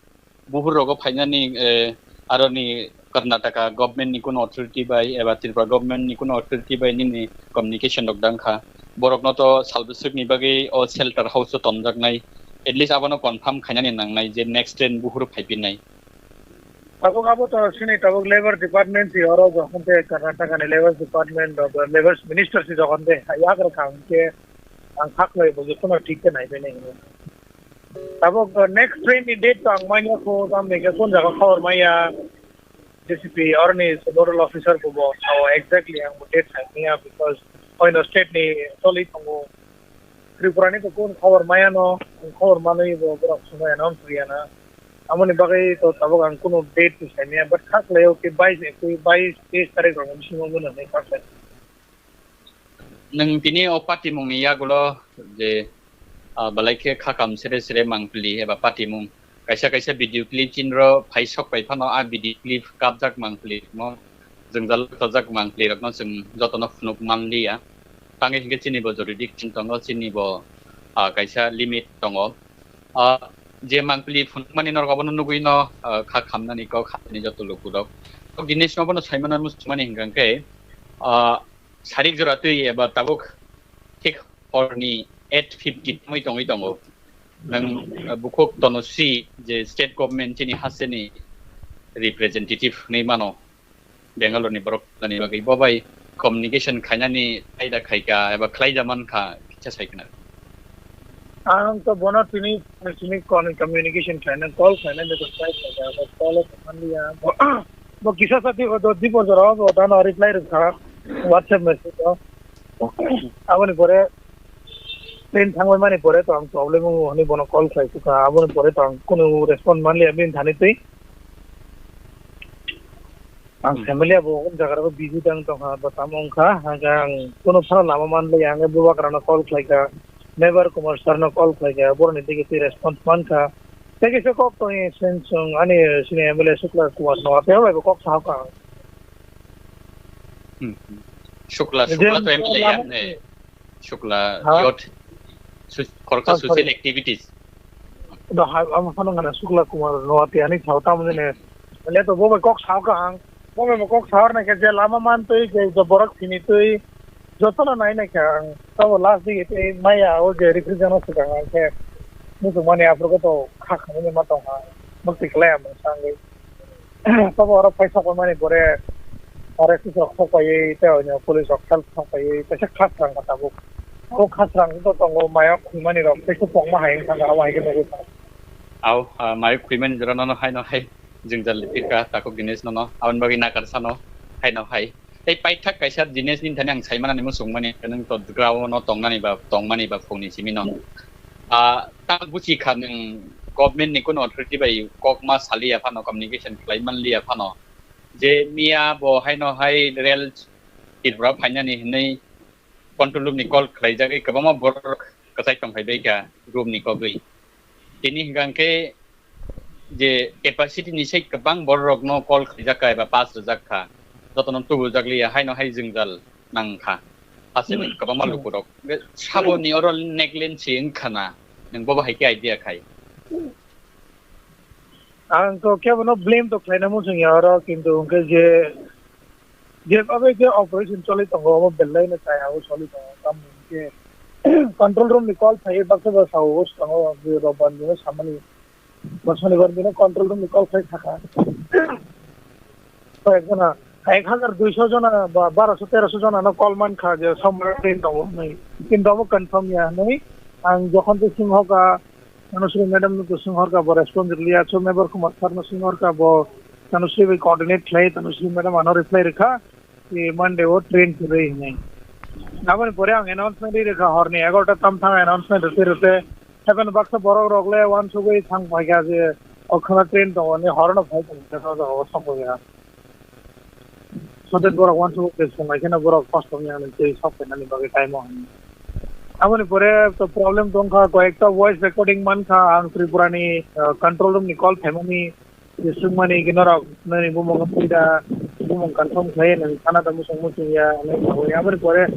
buhur rogo phainani, eh, aroni Karnataka government ni kuno authority bai eba Tripura government ni kuno authority bai nini communication rok dang kha. Borok no to sal bwswk ni bagwi o shelter house o tonjaknai. At least abono confirm khainani nangnai je next train buhur phaipinnai. Tabuk abo to sini tabuk Labour Department si oro jokhon te Karnataka ni Labour Department ba Labour Minister si jokhon te yagra kha hwnkhe ang kha khlai bo jotono thik khe nai bai nai hinwi. Tabuk next train ni date to ang manya kho, tamni khe kon jaga khobor maya D C P oroni nodal officer bo bo sao exactly ang bo date sai manya because oino state ni choli tongo. Tripura ni to kun khobor maya no, khobor manwi bo borok swngo announce riya na. Amoni bagwi to tabuk ang kunu date to saimaya, but kha khlai o khe bais ekui, bais teis tarik rok ni bisingo mano hinwi kha khlai. Nwng tini o patimung ni yagulo je, ah, belai khe kha kam sere sere mangpili eba patimung. Kaisa kaisa video clip chinro phai sok pai phano a video clip kapjak mangpili mo. Jwngjal tojak mangpili rokno chwng jotono phunuk manliya. Tangwi hinkhe chini bo jurisdiction tongo, chini bo, ah, kaisa limit tongo. Ah, je mangpili phunukmani norok abono nugwi no, ah, kha khamnani kok khamnani joto lukurok. Kok Dinesh no bono saimano muchungmani hinkha khe, ah, sarik jora twi eba tabuk thik horni eight fifty tongwi tongwi tongo. Nwng, ah, bukhuk Tonosi je state government chini hasteni representative hinwi mano. Bangalore ni borok ni bagwi bo bai communication khainani aida khaika eba khlaida mankha kisa sai khna. Ang to bono tini, tini kon communication khaina, call khaina, beto try khaika, bo call o manliya. Bo, bo kisa sa di, bo di bojor o, bo dano reply rwkha, WhatsApp message o. Aboni pore, train thangbai mani pore to ang problem o, hwnwi bono call khlai kha, aboni pore to ang kunu respond manliya, bini thani twi. Ang Hmm. family abo o jaga o busy dang tongkha, bo tamo wngkha, hingkhe ang kunu phano lama manliya, ang bubagrano call khlaikha, Mevar Kumar sir no call khlaikha, boroni digi twi response mankha. Tei kisa kok tongwi sensong ani sini M L A Sukla Kumar no, tei bai bo kok sahokha ang. Hmm. Shukla, Je Shukla to M L A ya, lama ne? Shukla Ha? Youth, su-, Khoroksa Oh, sorry. Social Activities. Do ha, amo phano ngana Shukla Kumar no ati ani thao tamo jene. Le to bo bai kok sao ka ang. Bo bai kok sao na ke je lama man twi je je borok sini twi joto no nai na kha ang. Tamo last di te maya o je represent o swkang ang khe. Musu mani afro ko to kha kha ni ma tong ha. Mukti khlai ang sangwi. Tamo oro paisa ko mani pore R S S rok sok paiwi tei onyo police rok help sok paiwi kaisa kha kha ang tabuk. O khasrang to tongo, maya khumani rok, tei khe pokma hai wngkha, abo hai khe nugwi thango. Au, ah, maya khumani jora nono hai no hai jwngjal lipirkha, takhuk Dinesh nono, aboni bagwi nakar sano, hai no hai. Tei paithak kaisa Dinesh ni thani ang sai manani muchung mani, nwng to grao no tongnani ba, tongmani ba phungni simi no. Ah, ta buchi kha nwng government ni kuno authority bai kok ma saliya phano, communication khlai manliya phano. Je miya bo hai no hai rel Tripura phainani hinwi control room ni call khlaijagwi kwbangma borok kwchai tongphai bai kha room ni kogwi. Tini hwnkha khe je capacity ni sai kwbang borok no call khlaijak kha eba pass rijak kha, jotono tubujak liya, haino hai jwngjal nang kha. Aswk kwbangma lukurok. Be sabo ni oro negligence wngkha na, nwng bobo hai khe idea khai. Ang to kebono blame to khlaina muchung ya oro, kintu hwnkhe je, je babe je operation choli tongo, obo belai no chaya o choli tongo, tamni hwnkhe control room ni call phai baksa ba sao o swkango, je Robani bino samani, ba Sonibar bino control room ni call phai thaka. Kayekjona, ek hajar duiso jona ba baroso teroso jona no call mankha je sombar train tongo hinwi. Kintu abo confirm ya hinwi. Ang jokhon to sing hoka, Tanushree madam no to sing horka, bo response rwliya. So Mebar Kumar sir no sing horka, bo Tanushree bai coordinate khlai, Tanushree madam ano reply rwkha, je Monday o train kwrwi hinwi. Aboni pore ang announcement rwkha, horni egarota tam thang announcement rwte rwte. Happen baksa borok rok le uansugwi thang phaikha je o khwna train tongo hinwi, horono phai tongkha o jaga o sokphaikha. Sotet borok uansuk tei swngnai kheno borok kosto wngya hinwi tei sok phainani bagwi time o hinwi. Aboni pore to problem tongkha, koyekta voice recording mankha ang Tripura ni, ah, control room ni call phaimani, je swngmani, je norok nini bumung wngwi da, bumung confirm khlai nwng thana da muchung muchung ya hinwi. Aboni pore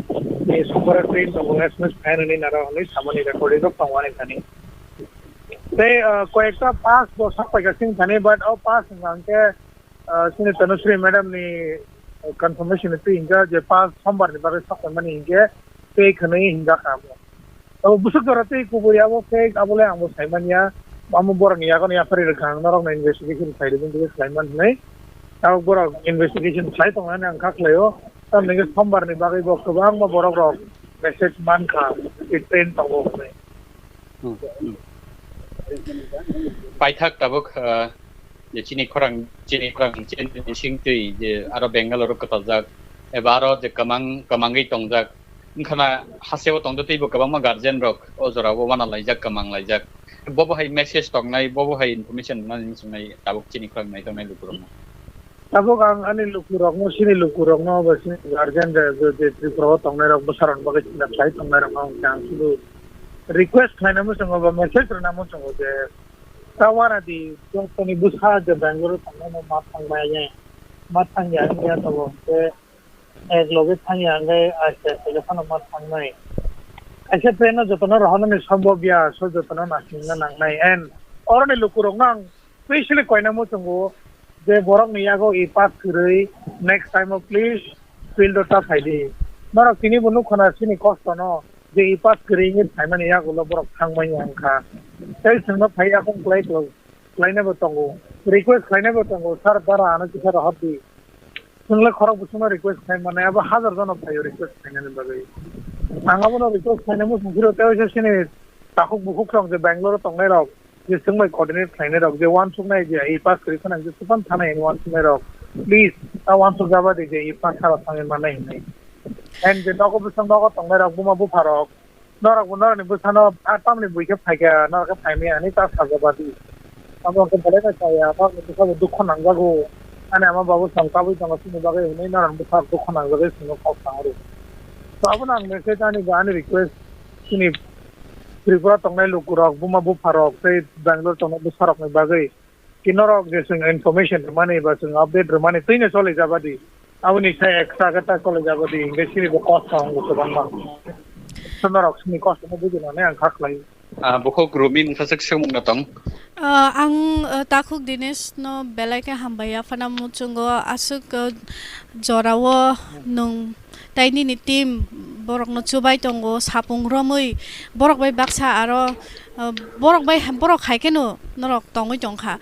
je Songkora train tongo, S M S phai nini naro hinwi samani recording rok tongo ani thani. Tei, ah, koyekta pass bo sok paikha sing thani, but o pass hwnkha hwnkhe, ah, chini Tanushree madam ni, ah, confirmation ni twi hinkhe je pass sombar ni bagwi sok paimani hinkhe tei khwnwi hinjak kha abo. Abo bwswk jora tei kubui abo fake, abo le ang bo sai manya. Amo borok ni yago ni yaphari rwkha ang norok no investigation khai rwgwng tei khlai man hinwi. Abo borok investigation khlai tong nani ang kha khlai o. Tamni hwnkhe sombar ni bagwi bo kwbangma borok rok message man kha, tei train tongo hinwi. Hmm, hmm. Paithak tabuk, ah, je chini khorang, chini khorang, chini sing twi je aro Bangalore kwtaljak, eba aro je kwmang, kwmangwi tongjak. Wngkhana hasteo tongdo teibo kwbangma guardian rok o jorao wana laijak, kwmang laijak. Bobo hai message tongnai, bobo hai information rwnani swngwi tabuk chini khorang nai tongnai lukurokno. Tabuk ang ani lukurokno, chini lukurokno ba chini guardian rok je, je Tripura o tongnai rok, bwsarokni bagwi chinta khlai tongnai rokno ang, ang sudu request khlaina muchungo ba message rwna muchungo je, ta wana di, jotoni bwsa je Bangalore tongnai no ma thang maya, ma thang ya wngya tongo, je ek loge thang ya, hwnkhe aste aste khe phano ma thangnai. Kaisa train no jotono rohornani sombhob ya, so jotono naisingna nangnai. And oroni lukurokno ang specially koina muchungo je borokni yago e pass kwrwi, next time o please field o ta phaidi. Norok tini bo nukho na chini kosto no je e pass kwrwi wngwi phaimani yagulo borok thangmani wngkha. Tei chwngno phai yakung kwlai kwlai, khlainai bo tongo, request khlainai bo tongo, sir dara ano kisa rohordi. Chwng le khorok bwswkno request khlai mannai, abo hajar jano phaio request khlainani bagwi. Ang abono request khlainai muchung phiro tei waisa chini takhuk bukhuk rok je Bangalore o tongnai rok, je chwng bai coordinate khlainai rok, je uansuknai je e pass kwrwi khwnang je swphan thanai hinwi uansuknai rok, please ta uansuk jaba di je e pass sara thangwi mannai hinwi. And je nogo bwswk nogo tongnai rok, buma bupha rok, norok bo norokni bwsano a tamni buikhe phaikha, norok khe phaimaya hinwi ta sajabadi. Abo hwnkhe belai no chaya, norokni bwsabo dukho nangjago. Ani ama babu chwng kabui tongo, chini bagwi hinwi norokni bwsarok dukho nangjagwi chwngno kok sangro. To abono ang message ani ba ani request chini Tripura tongnai lukurok, buma bupharok tei Bangalore tongnai bwsarokni bagwi. Ki norok je chwng information rwmani ba chwng update rwmani twino choli jabadi. Aboni sai extra khe ta choli jabadi, hingke chini bo kosto wngo kwbangma. So norok chini kosto no bujinani ang kha khlai. Ah, bukhuk Rumi mungsa swk swngmung no tong. Ah, ang, ah, takhuk Dinesh no belai khe hambai ya phano muchungo aswk, ah, jorao nwng tei nini team borokno chubai tongo, sapung romwi borok bai baksa aro, ah, borok bai, borok hai kheno norok tongwi tongkha,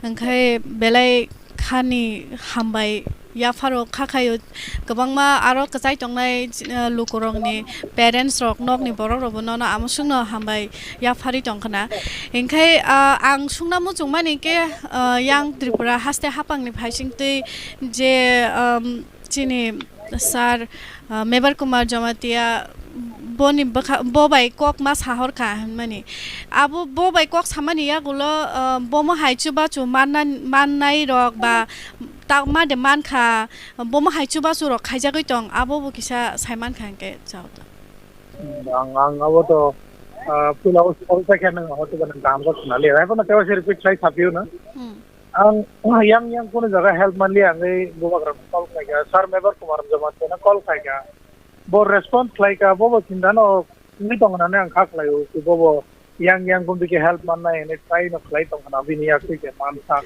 hwnkhe belai khani hambai yapharo kha khaio, kwbangma aro kwchai tongnai, uh, lukurokni parents rok, nokni borok rokbo nono amusungno hambai yapharwi tongkhna. Hinkhe, uh, ang sungna muchungmani khe, uh, yang Tripura haste haphangni phaisingtwi je, um, chini sir, uh, Mebar Kumar Jamatia boni bwkha, bo bai kok ma sahor kha hinmani. Abo bo bai kok samani yagulo, uh, bomo hai chubachu manna, mannai rok ba ta ma de mankha, bomo hai chubachu rok khaijagwi tong, abo bo kisa sai mankha hinkhe chao ta. Ang, ang abo to, ah, puila o, o sa khe nang hote ba nang dam ko sunali. Ai ko na tewa se repeat sai sapio na. Hmm. Ang, yang, yang kono jaga help manli ang ei bubagra call khlaika, Sir Mebar Kumar Jamatia na call khlaika. Bo response khlaika, bo bo chinta no wngwi tong nani ang kha khlaio, bo bo yang yang gun dike help mannai hwnwi try no khlai tong khna bini yak twi ke mansa.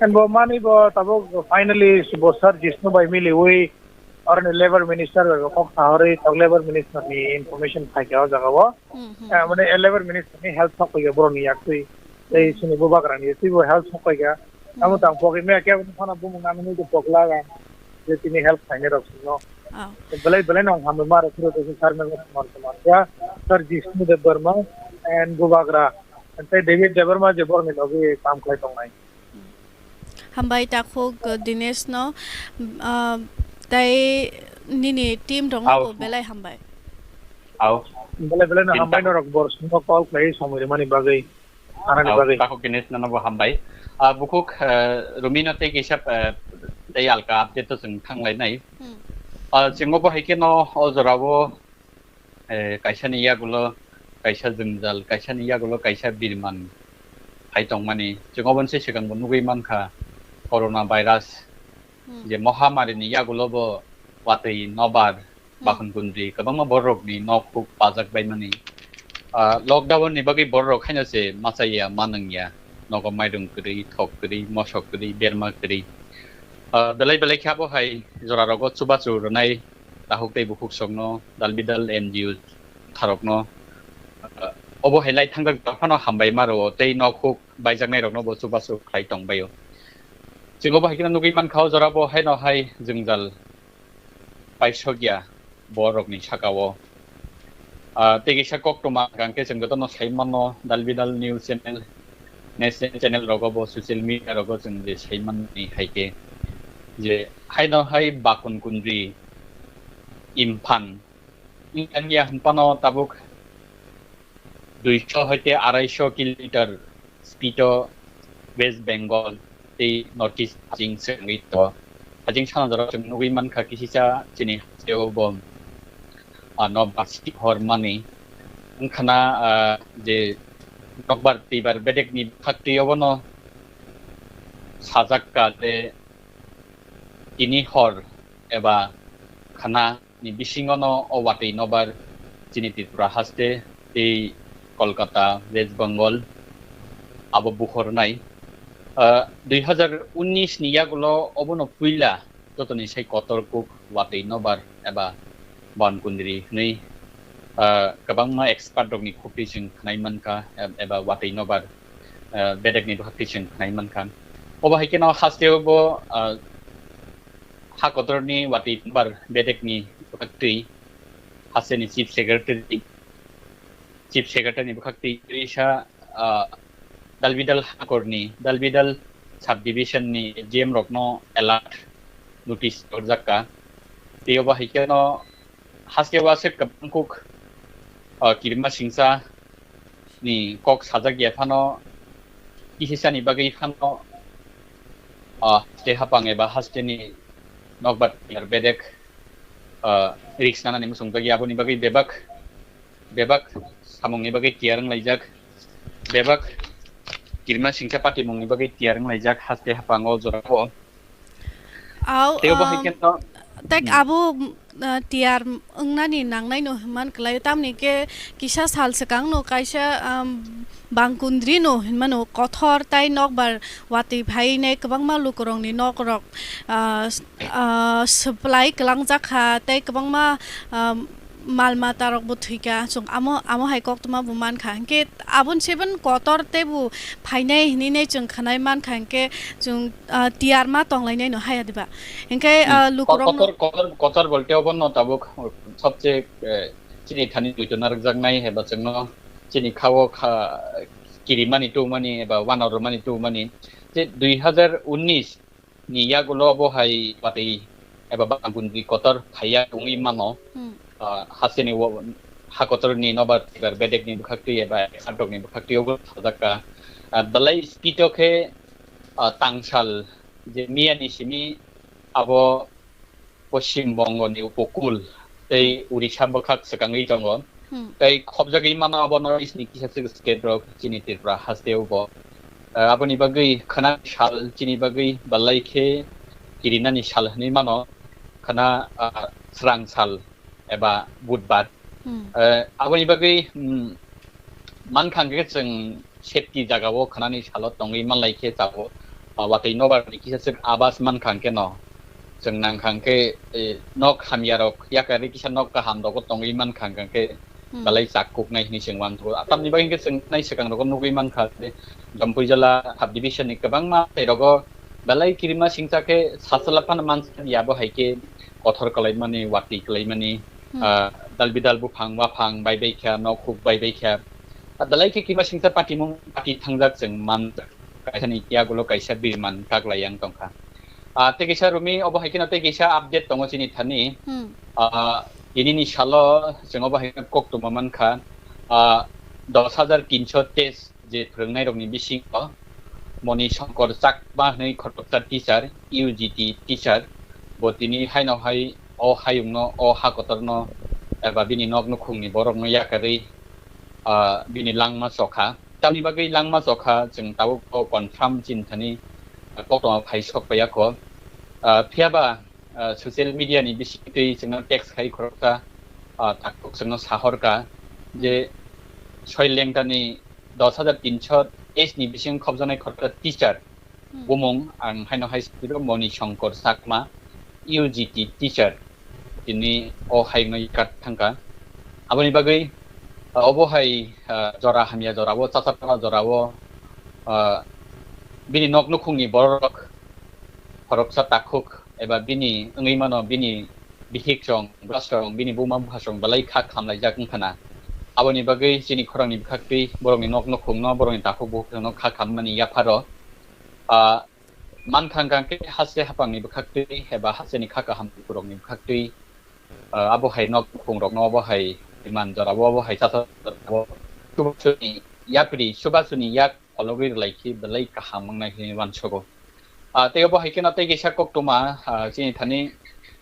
And bo mani bo tabuk finally bo Sir Jishnu bai miliwi oroni labour minister bai bo kok sahorwi tok labour minister ni information phaikha o jaga o. Hmm, hmm. Eh, mane labour minister ni help sok phaikha boroni yak twi. Tei sini bubagra ni twi bo help sok phaikha. Amo tang pogwi me khe phano bumung nang nung pogla ga je tini help khainai rok sino. Oh. Belai belai no hambai ma rok phuru to sar me mar mar ya sar Jishnu Debbarma and Bubagra and tei David Debbarma je borni logi kam khlai tongnai. Hambai takhuk, uh, Dinesh no, uh, tei nini team rok no belai hambai. Au. Belai belai no hambai no rok bor sino call khlai somoi mani bagwi. Anani bagwi. Takhuk Dinesh nono bo hambai. Ah, bukhuk, eh, Rumino tei kisa, eh, tei alka update to chwng thanglainai. Hmm. Ah, chwng obo hai kheno o jorao, eh, kaisani yagulo kaisa jwngjal, kaisani yagulo kaisa birman hai tongmani. Chwng oboni se swkang bo nugwi mankha corona virus, hmm, je mohamari ni yagulo bo watwi nobar, hmm, bakun kundri kwbangma borok ni nok huk pajak bai mani. Ah, lockdown ni bagwi borok haino se machaya manwngya, nogo mairung kwrwi, thok kwrwi, mosok kwrwi, berma kwrwi. Ah, belai belai khe abo hai jora rogo chubachu rwnai tahuk tei bukhuk sokno dal bidal N G O tharokno, ah, obo hai lai thangjak tongphano hambai ma rwo tei nok huk baijaknai rokno bo chubachu khlai tongbaio. Chwng obo hai kheno nugwi mankha o jora bo haino hai jwngjal paisokya borokni saka-o. Ah, tei kisa koktwma hwnkhe chwng jotono sai mano, dal bidal news channel, national channel rogo bo, social media rogo chwng je sai mani hai khe je haino hai bakun kundri Imphan wngya hwnphano tabuk duisho hoite araisho kilometer speed o West Bengal tei North East haching swrwngwi tongo. Haching sana jora chwng nugwi mankha kisisa chini hasteo bo, ah, nokbar sihor mani. Wngkhana, ah, je nokbar twibar bedekni bwkhaktwi obono sajak ka je tini hor eba khana ni bisingo no o watwi nobar chini Tripura haste tei Kolkata, West Bengal abo bukhornai. Ah, dui hazar unis ni yagulo obono puila jotoni sai kotor kuk watwi nobar eba bankundri hwnwi, ah, kwbangma expert rokni khukti chwng khwnai mankha, eb-, eba watwi nobar, ah, bedekni bwkhaktwi chwng khwnai mankha. Obo hai kheno hasteo bo, ah, ha kotorni watwi bar bedekni bwkhaktwi hasteni Chief Secretary, Chief Secretary ni bwkhaktwi risa, ah, dalbidal hakorni, dalbidal subdivision ni G M rokno alert notice torjakka. Tei obo hai kheno haste waswk kwbangkuk, ah, kirima singsa ni kok sajak ya phano, kisisani bagwi phano, ah, haste hapang eba hasteni nokbar tiyar bedek, ah, risk nanani muchung tagi aboni bagwi bebak, bebak samungni bagwi tiyar wnglaijak, bebak kirima singsa patimungni bagwi tiyar wnglaijak haste hapang o jorao. Au, tei obo hai um, kheno, tak hmm, abo, uh, tiyar wngnani nangnai no hwnman kwlai, tamni khe kisa sal swkang no kaisa, um, bangkundri no hwnmano kothor tai nokbar watwi phainai kwbangma lukurokni nokrok, uh, s-, uh, supply kwlangjak kha tei kwbangma, um, mal mata rok bo thwika, chwng amo, amo hai koktwma bo mankha. Hinkhe aboni sebon kotor teibo phainai hinwi nai chwng khwnai mankha, hinkhe chwng, ah, tiyar ma tonglainai no haya diba? Hinkhe, Hmm. ah, lukurok no Kotor, kotor, kotor bolte obo no tabuk sobche, eh, chini thani duito narwkjaknai heba chwngno chini khao kha, kirimani tubumani eba wanarwmani tubumani je dui hazar unis ni yagulo bo hai watwi eba bangkundwi kotor phaiya tongwi mano. Hmm. Ah, hasteni wo-, ha kotorni nobar tibar bedekni bwkhaktwi eba eksadokni bwkhaktwi obo sajak kha. Ah, belai speed o khe, ah, tangsal je miyani simi abo Poschim Bongoni upokul tei Odisha bwkhak swkangwi tongo. Hmm. Tei khobjagwi mano abo North East ni kisa swk state rok chini Tripura haste o bo. Ah, aboni bagwi khwna sal chini bagwi belai khe kirinani sal hwnwi mano, khwna, ah, srang sal eba budbar. Hmm. Eh, aboni bagwi, mm, mankha hwnkhe chwng safety jagao khwnani salo tongwi manlai khe chao. Ah, watwi nobar ni kisa swk abas mankha hwnkhe no. Chwng nangkha hwnkhe, eh, nok hamya rok yakarwi kisa nok kaham rogo tongwi mankha hwnkhe Hmm. belai chak kuknai hinwi chwng uansukgo. Tamni bagwi hwnkhe chwng nai swkang rogo nugwi mankha je Jampuijala sub division ni kwbangma tei rogo belai kirima singcha khe sachwla phano mansa ya bo hai khe kothor kwlaimani, watwi kwlaimani, Hmm. ah, dalbidal buphang, waphang bai bai kha, nok huk bai bai kha. Ah, belai khe kima singsa patimung pati thangjak chwng manjak. Kaisa ni yagulo kaisa birman kaklai yang tongkha. Ah, tei kaisa Rumi obo hai kheno tei kaisa update tongo chini thani. Hmm. Ah, tini ni salo chwng obo hai kheno koktwma mankha. Ah, dos hajar tinsho teis je phwrwngnairokni bisingo Moni Shankar Chakma hwnwi khoroksa teacher, U G T teacher, bo tini haino hai o hayungno, o ha kotorno, eba bini nok nukhungni borokno yakarwi, ah, bini langma chokha. Tamni bagwi langma chokha, chwng tabuk o confirm chini thani, ah, koktwma phai sok paiya kho. Ah, phiyaba, ah, social media ni bisingtwi chwngno text khai khoroksa, ah, takhuk chwngno sahorkha je soi lengtani dos hajar tinsho teis ni bising khobjaknai khoroksa teacher Hmm. bumung ang haino hai sipiro Moni Shankar Chakma, U G T teacher, tini o hayungno yakat thangkha. Aboni bagwi, ah, obo hai, ah, jora hamya jorao, chachapra jorao, ah, bini nok nukhungni borok khoroksa takhuk eba bini wngwi mano bini bihik song, bwsarok, bini buma bupha song belai kha khamlaijak wngkha na. Aboni bagwi chini khorangni bwkhaktwi borokni nok nukhungno, borokni takhuk bukhukno kha khammani yapharo, ah, mankha hwnkha khe haste haphangni bwkhaktwi eba hasteni kha kaham lukurokni bwkhaktwi, ah, abo hai nok nukhungrokno abo hai iman jorao abo hai chasa jorao chubasuni yapri, chubasuni yak ologwi rwlai khe belai kaham wngnai hinwi uansugo. Ah, tei obo hai kheno tei kaisa koktwma, ah, chini thani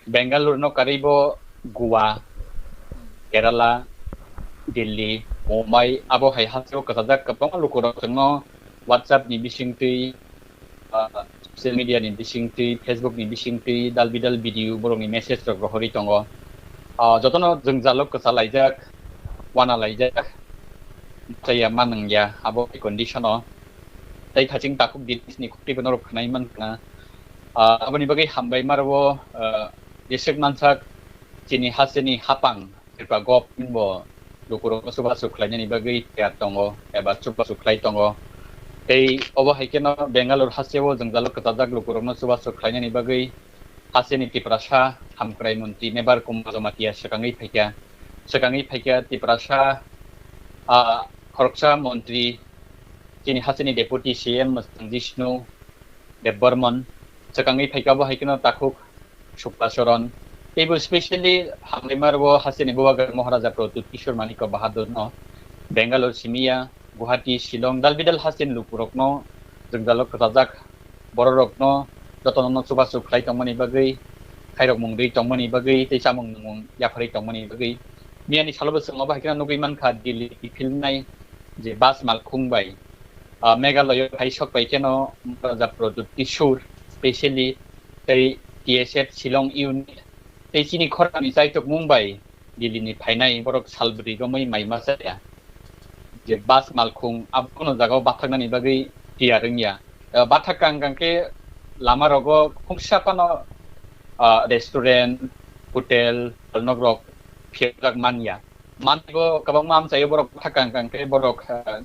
Bangalore no karwi bo Goa, Kerala, Delhi, Mumbai, abo hai hasteo kwchajak kwbangma lukurok chwngno WhatsApp ni bisingtwi, ah, social media ni bisingtwi, Facebook ni bisingtwi dal bidal video borokni message rok rohorwi tongo. Ah, jotono jwngjalo kwchalaijak, wanalaijak, chaya manwngya abo condition o. Tei thaching takhuk Delhi ni khukti bono rok khwnai mankha. Ah, aboni bagwi hambai maro, ah, jeswk mansak chini hasteni hapang Tripura government bo lukurokno chubachu khlainani bagwi tiyar tongo eba chubachu khlai tongo. Tei obo hai kheno Bangalore hasteo jwngjalo kwchajak lukurokno chubachu khlainani bagwi hasteni Tiprasa hamkrai montri Mebar Kumar Jamatia swkangwi phaikha. Swkangwi phaikha Tiprasa, ah, khoroksa montri chini hasteni deputy C M Mwchang Jishnu Debbarman, swkangwi phaikha bo hai kheno takhuk Supta Soron. Teibo specially hamlaima rwo hasteni Bubagra Maharaja Pradyut Kishore Manikya Bahadur no Bangalore simiya, Guwahati, Shillong, dal bidal hasteni lukurokno jwngjalo kwchajak bororokno jotono chubachu khlai tongmani bagwi, khairok mung rwi tongmani bagwi tei chamung nungmung yapharwi tongmani bagwi. Miyani salo bo chwng obo hai kheno nugwi mankha Delhi kiphilnai je bus malkhung bai, ah, Meghalaya phai sok pai kheno Maharaja Pradyut Kishore specially tei T S F Shillong unit tei chini khorangni chaitok Mumbai Delhi ni phainai borok salbri romwi mai ma chaya. Je bus malkhung abono jagao bathaknani bagwi tiyar wngya. Ah, bathak kang kang khe lama rogo khungsa phano, ah, restaurant, hotel, nokrang rok phiyajak manya. Manwi bo kwbangma amchaio borok thakang kang khe borok, ah,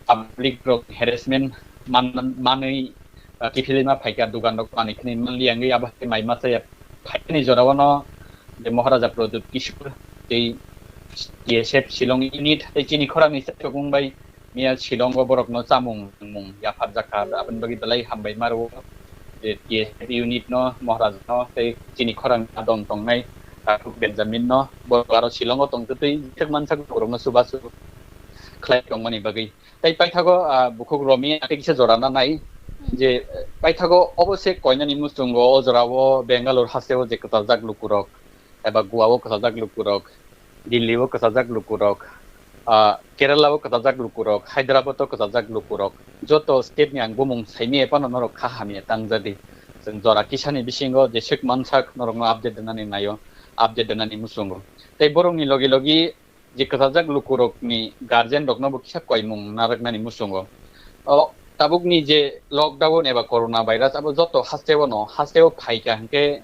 public rok harassment man-, manwi, ah, kiphilwi ma phaikha, dugan rok manwi khini manliya wngwi abo hai mai masa ya phaini jorao no je Maharaja Pradyut Kishore tei T S F Shillong unit tei chini khorang ni chukung bai miya Shillong o borok no chamung mung yaphar jakha, aboni bagwi belai hambai maro je T S F unit no Maharaja no tei chini khorang adon tongnai Kathuk Benjamin no borok aro Shillong o tongtwtwi thek mansak borok no chubachu khlai tongmani bagwi. Tei paithago, ah, bukhuk Romi tei kisa jora na nai je, eh, paithago obo se koinani muchungo o jorao Bangalore hasteo je kwchaljak lukurok eba Goa o kwchaljak lukurok, Delhi o kwchaljak lukurok, ah, Kerala o kwchaljak lukurok, Hyderabad o kwchaljak lukurok, joto state ni ang bumung saimaya phano norok kha hamya tangjadi. Chwng jora kisani bisingo jeswk mansak norokno update rwnani naio, update rwnani muchungo. Tei borokni logi logi je kwchaljak lukurokni guardian rokno bo kisa koimung narwknani muchungo. O tabukni je lockdown eba corona virus abo joto hasteo no, hasteo phaikha hwnkhe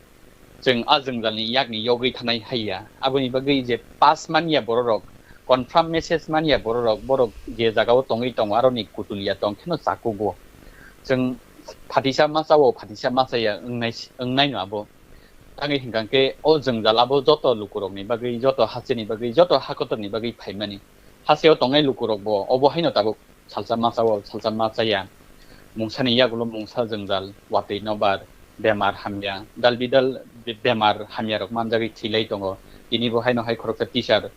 chwng a jwngjalni yakni yogwi thanai haiya. Aboni bagwi je pass manya bororok, confirm message manya bororok, borok je jagao tongwi tongo aroni kutulia tong kheno chakugo. Chwng phatisa ma chao, phatisa ma chaya wngnai, wngnaino abo. Tangwi hwnkha khe o jwngjal abo joto lukurokni bagwi, joto hasteni bagwi, joto hakotorni bagwi phaimani. Hasteo tongnai lukurokbo obo haino tabuk salsa ma chao, salsa ma chaya. Mungsani yagulo mungsa jwngjal, watwi nobar, bemar hamya, dal bidal be-, bemar hamyarok manjagwi thwilai tongo. Tinibo haino hai khoroksa teacher.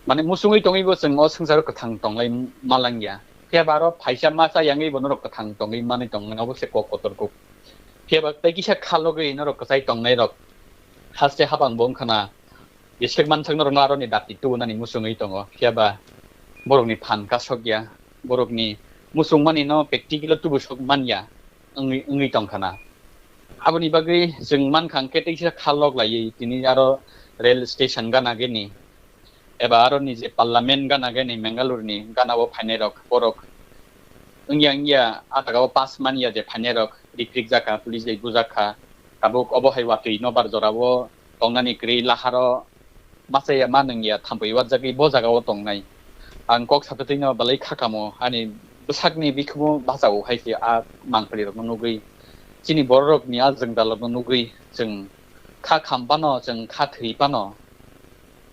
Mane musungwi tongwibo chwng o swngcharo kwthang tonglai malangya. Phiya ba aro phaisa ma chayangwi bo norok kwthang tongwi manwi tongnai obo se kok kotor kuk. Phiya ba tei kisa khalogwi norok kwchai tongnairok haste habang bo wngkhana. Jeswk mansak norokno aroni dati tubunani musungwi tongo, phiya ba borokni phan kasokya, borokni musungmani no practical o tubusok manya wngwi, wngwi tongkhana. Aboni bagwi chwng mankha hwnkhe teisa khalok laiwi tini aro rail station gana gini eba aroni je parliament gana gini Mangalore ni gana o phainairok borok wngya wngya a jaga o pass manya je phainairok rikrik jakha, police bai bujakha, tabuk obo hai watwi nobar jora o tongnani kwrwi laharo machaya ma nungya thampui uajagwi bo jaga o tongnai. Ang kok satwtwino belai kha kamo ani bwsakni bikhumu bachao hai se a mangpili rokno nugwi chini bororokni a jwngdalrokno nugwi chwng kha kham phano, chwng kha thwi phano,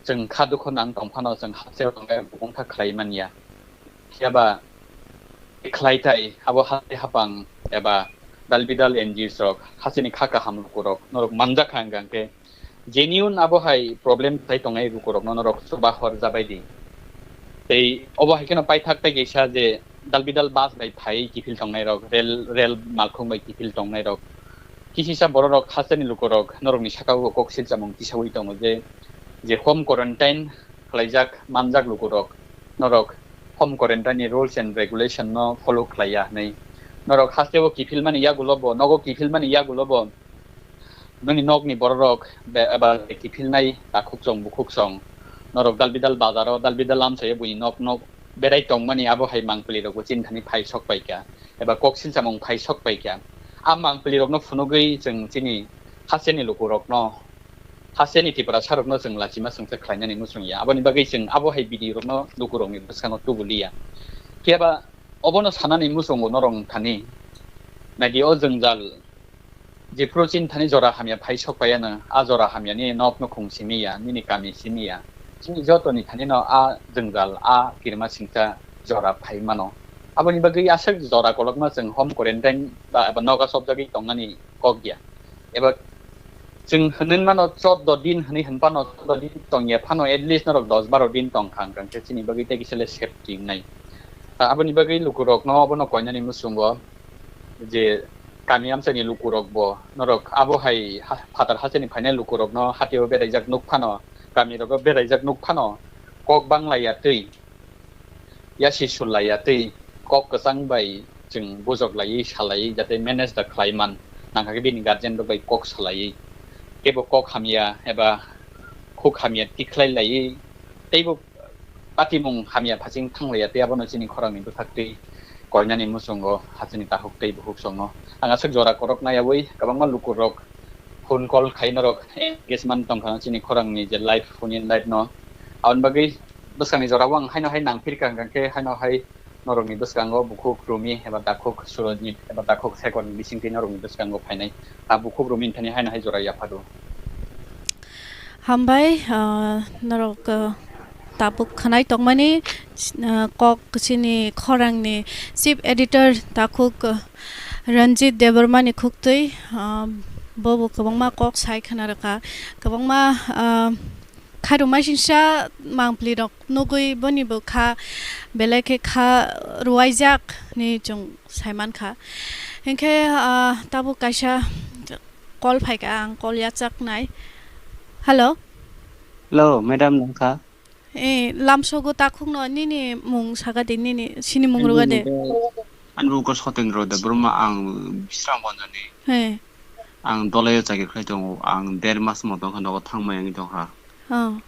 chwng kha dukho nang tong phano chwng hasteo tongnai rok bumung kha khlai manya. Phiya ba khlai thai abo haste hapang eba dal bidal N G Os rok hasteni kha kaham lukurok norok manjak kha hwnkha hwnkhe genuine abo hai problem thai tongnai lukurokno norok chuba hor jabai di. Tei obo hai kheno paithak tei kaisa je dal bidal bus bai phai kiphil tongnai rok, rail, rail malkhung bai kiphil tongnai rok, kisisa bororok hasteni lukurok norokni saka o kok silchamung tisaui tongo je, je home quarantine khlaijak manjak lukurok, norok home quarantine ni rules and regulation no follow khlaiya hwnwi. Norok hasteo kiphilmani yagulo bo, nogo kiphilmani yagulo bo noni nokni bororok be-, eba kiphilnai takhuk chong bukhuk chong. Norok dal bidal bazaro, dal bidal amchaio buini nok nok berai tongmani abo hai mangpili rokbo chini thani phai sok paikha, eba kok silchamung phai sok paikha. A mangpili rokno phunugwi chwng chini hasteni lukurokno, hasteni Tiprasa rokno chwng lachima chwngsa khlainani muchungya. Aboni bagwi chwng abo hai video rokno lukurokni bwskango tubuliya. Phiya ba obono sanani muchungo norok thani. Naidi o jwngjal jephuru chini thani jora hamya phai sok paiya no, a jora hamya ni nok no khung simi ya, nini kami simi ya. Chini joto ni thani no a jwngjal, a kirima singsa jora phai mano. Aboni bagwi aswk jora kolokma chwng home quarantine ba, ba nogo sobjagwi tongnani kok ya. Eba chwng hwnwi mano chordo din hwnwi hwn phano, chordo din tongya phano at least norok dos baro din tong kha hwnkhe chini bagwi tei kisa le safety wngnai. Ta aboni bagwi lukurokno obono koinani muchungo je kami amchaini lukurokbo norok abo hai ha-, phatar hasteni phainai lukurokno hatio beraijak nuk phano, kamirogo beraijak nuk phano kok banglaiya twi yasi sulaiya tei kok kwchang bai chwng bujok laiwi salaiwi jate manage da khlai man nangkha khe bini guardian rok bai kok salaiwi teibo kok hamya eba khuk hamya tikhlai laiwi teibo patimung hamya phaching thanglaiya tei abono chini khorangni bwkhak tei koinani muchungo hachini takhuk tei bukhuk songno ang aswk jora korok naiyawi kwbangma lukurok phone call khai norok engage man tongkha chini khorangni je live, phone in live no. Aboni bagwi bwskangni jorao ang haino hai nangphirkha, hwnkhe haino hai norokni bwskango bukhuk Rumi eba takhuk Surojit eba takhuk Sekhorni bisingtwi norokni bwskango phainai. A bukhuk Rumi thani haino hai jora yaphado. Hambai, ah, norok, ah, tabuk khwnai tongmani, ah, kok chini khorangni chief editor takhuk, ah, Ranjit Debbarmani khuktwi, ah, bobo kwbangma kok sai khna rwkha, kwbangma, ah, khairokmaisingsa mangpli rok nugwi boni bo kha belai khe kha rwuaijak hinwi chwng sai mankha. Hinkhe, ah, tabuk kaisa call phaikha, ang call yachaknai. Hello? Hello, madam, nangkha? Eh, lamsogo takhukno nini mung saka di, nini sini mung rwga de. Ani mung khe, ani mung khe Sotendro Debbarma, ang Bisramganjani. He. Ang Dolaio chakri khlai tongo, ang der mas mo tongkha nogo thangmaya wngwi tongkha. Oh.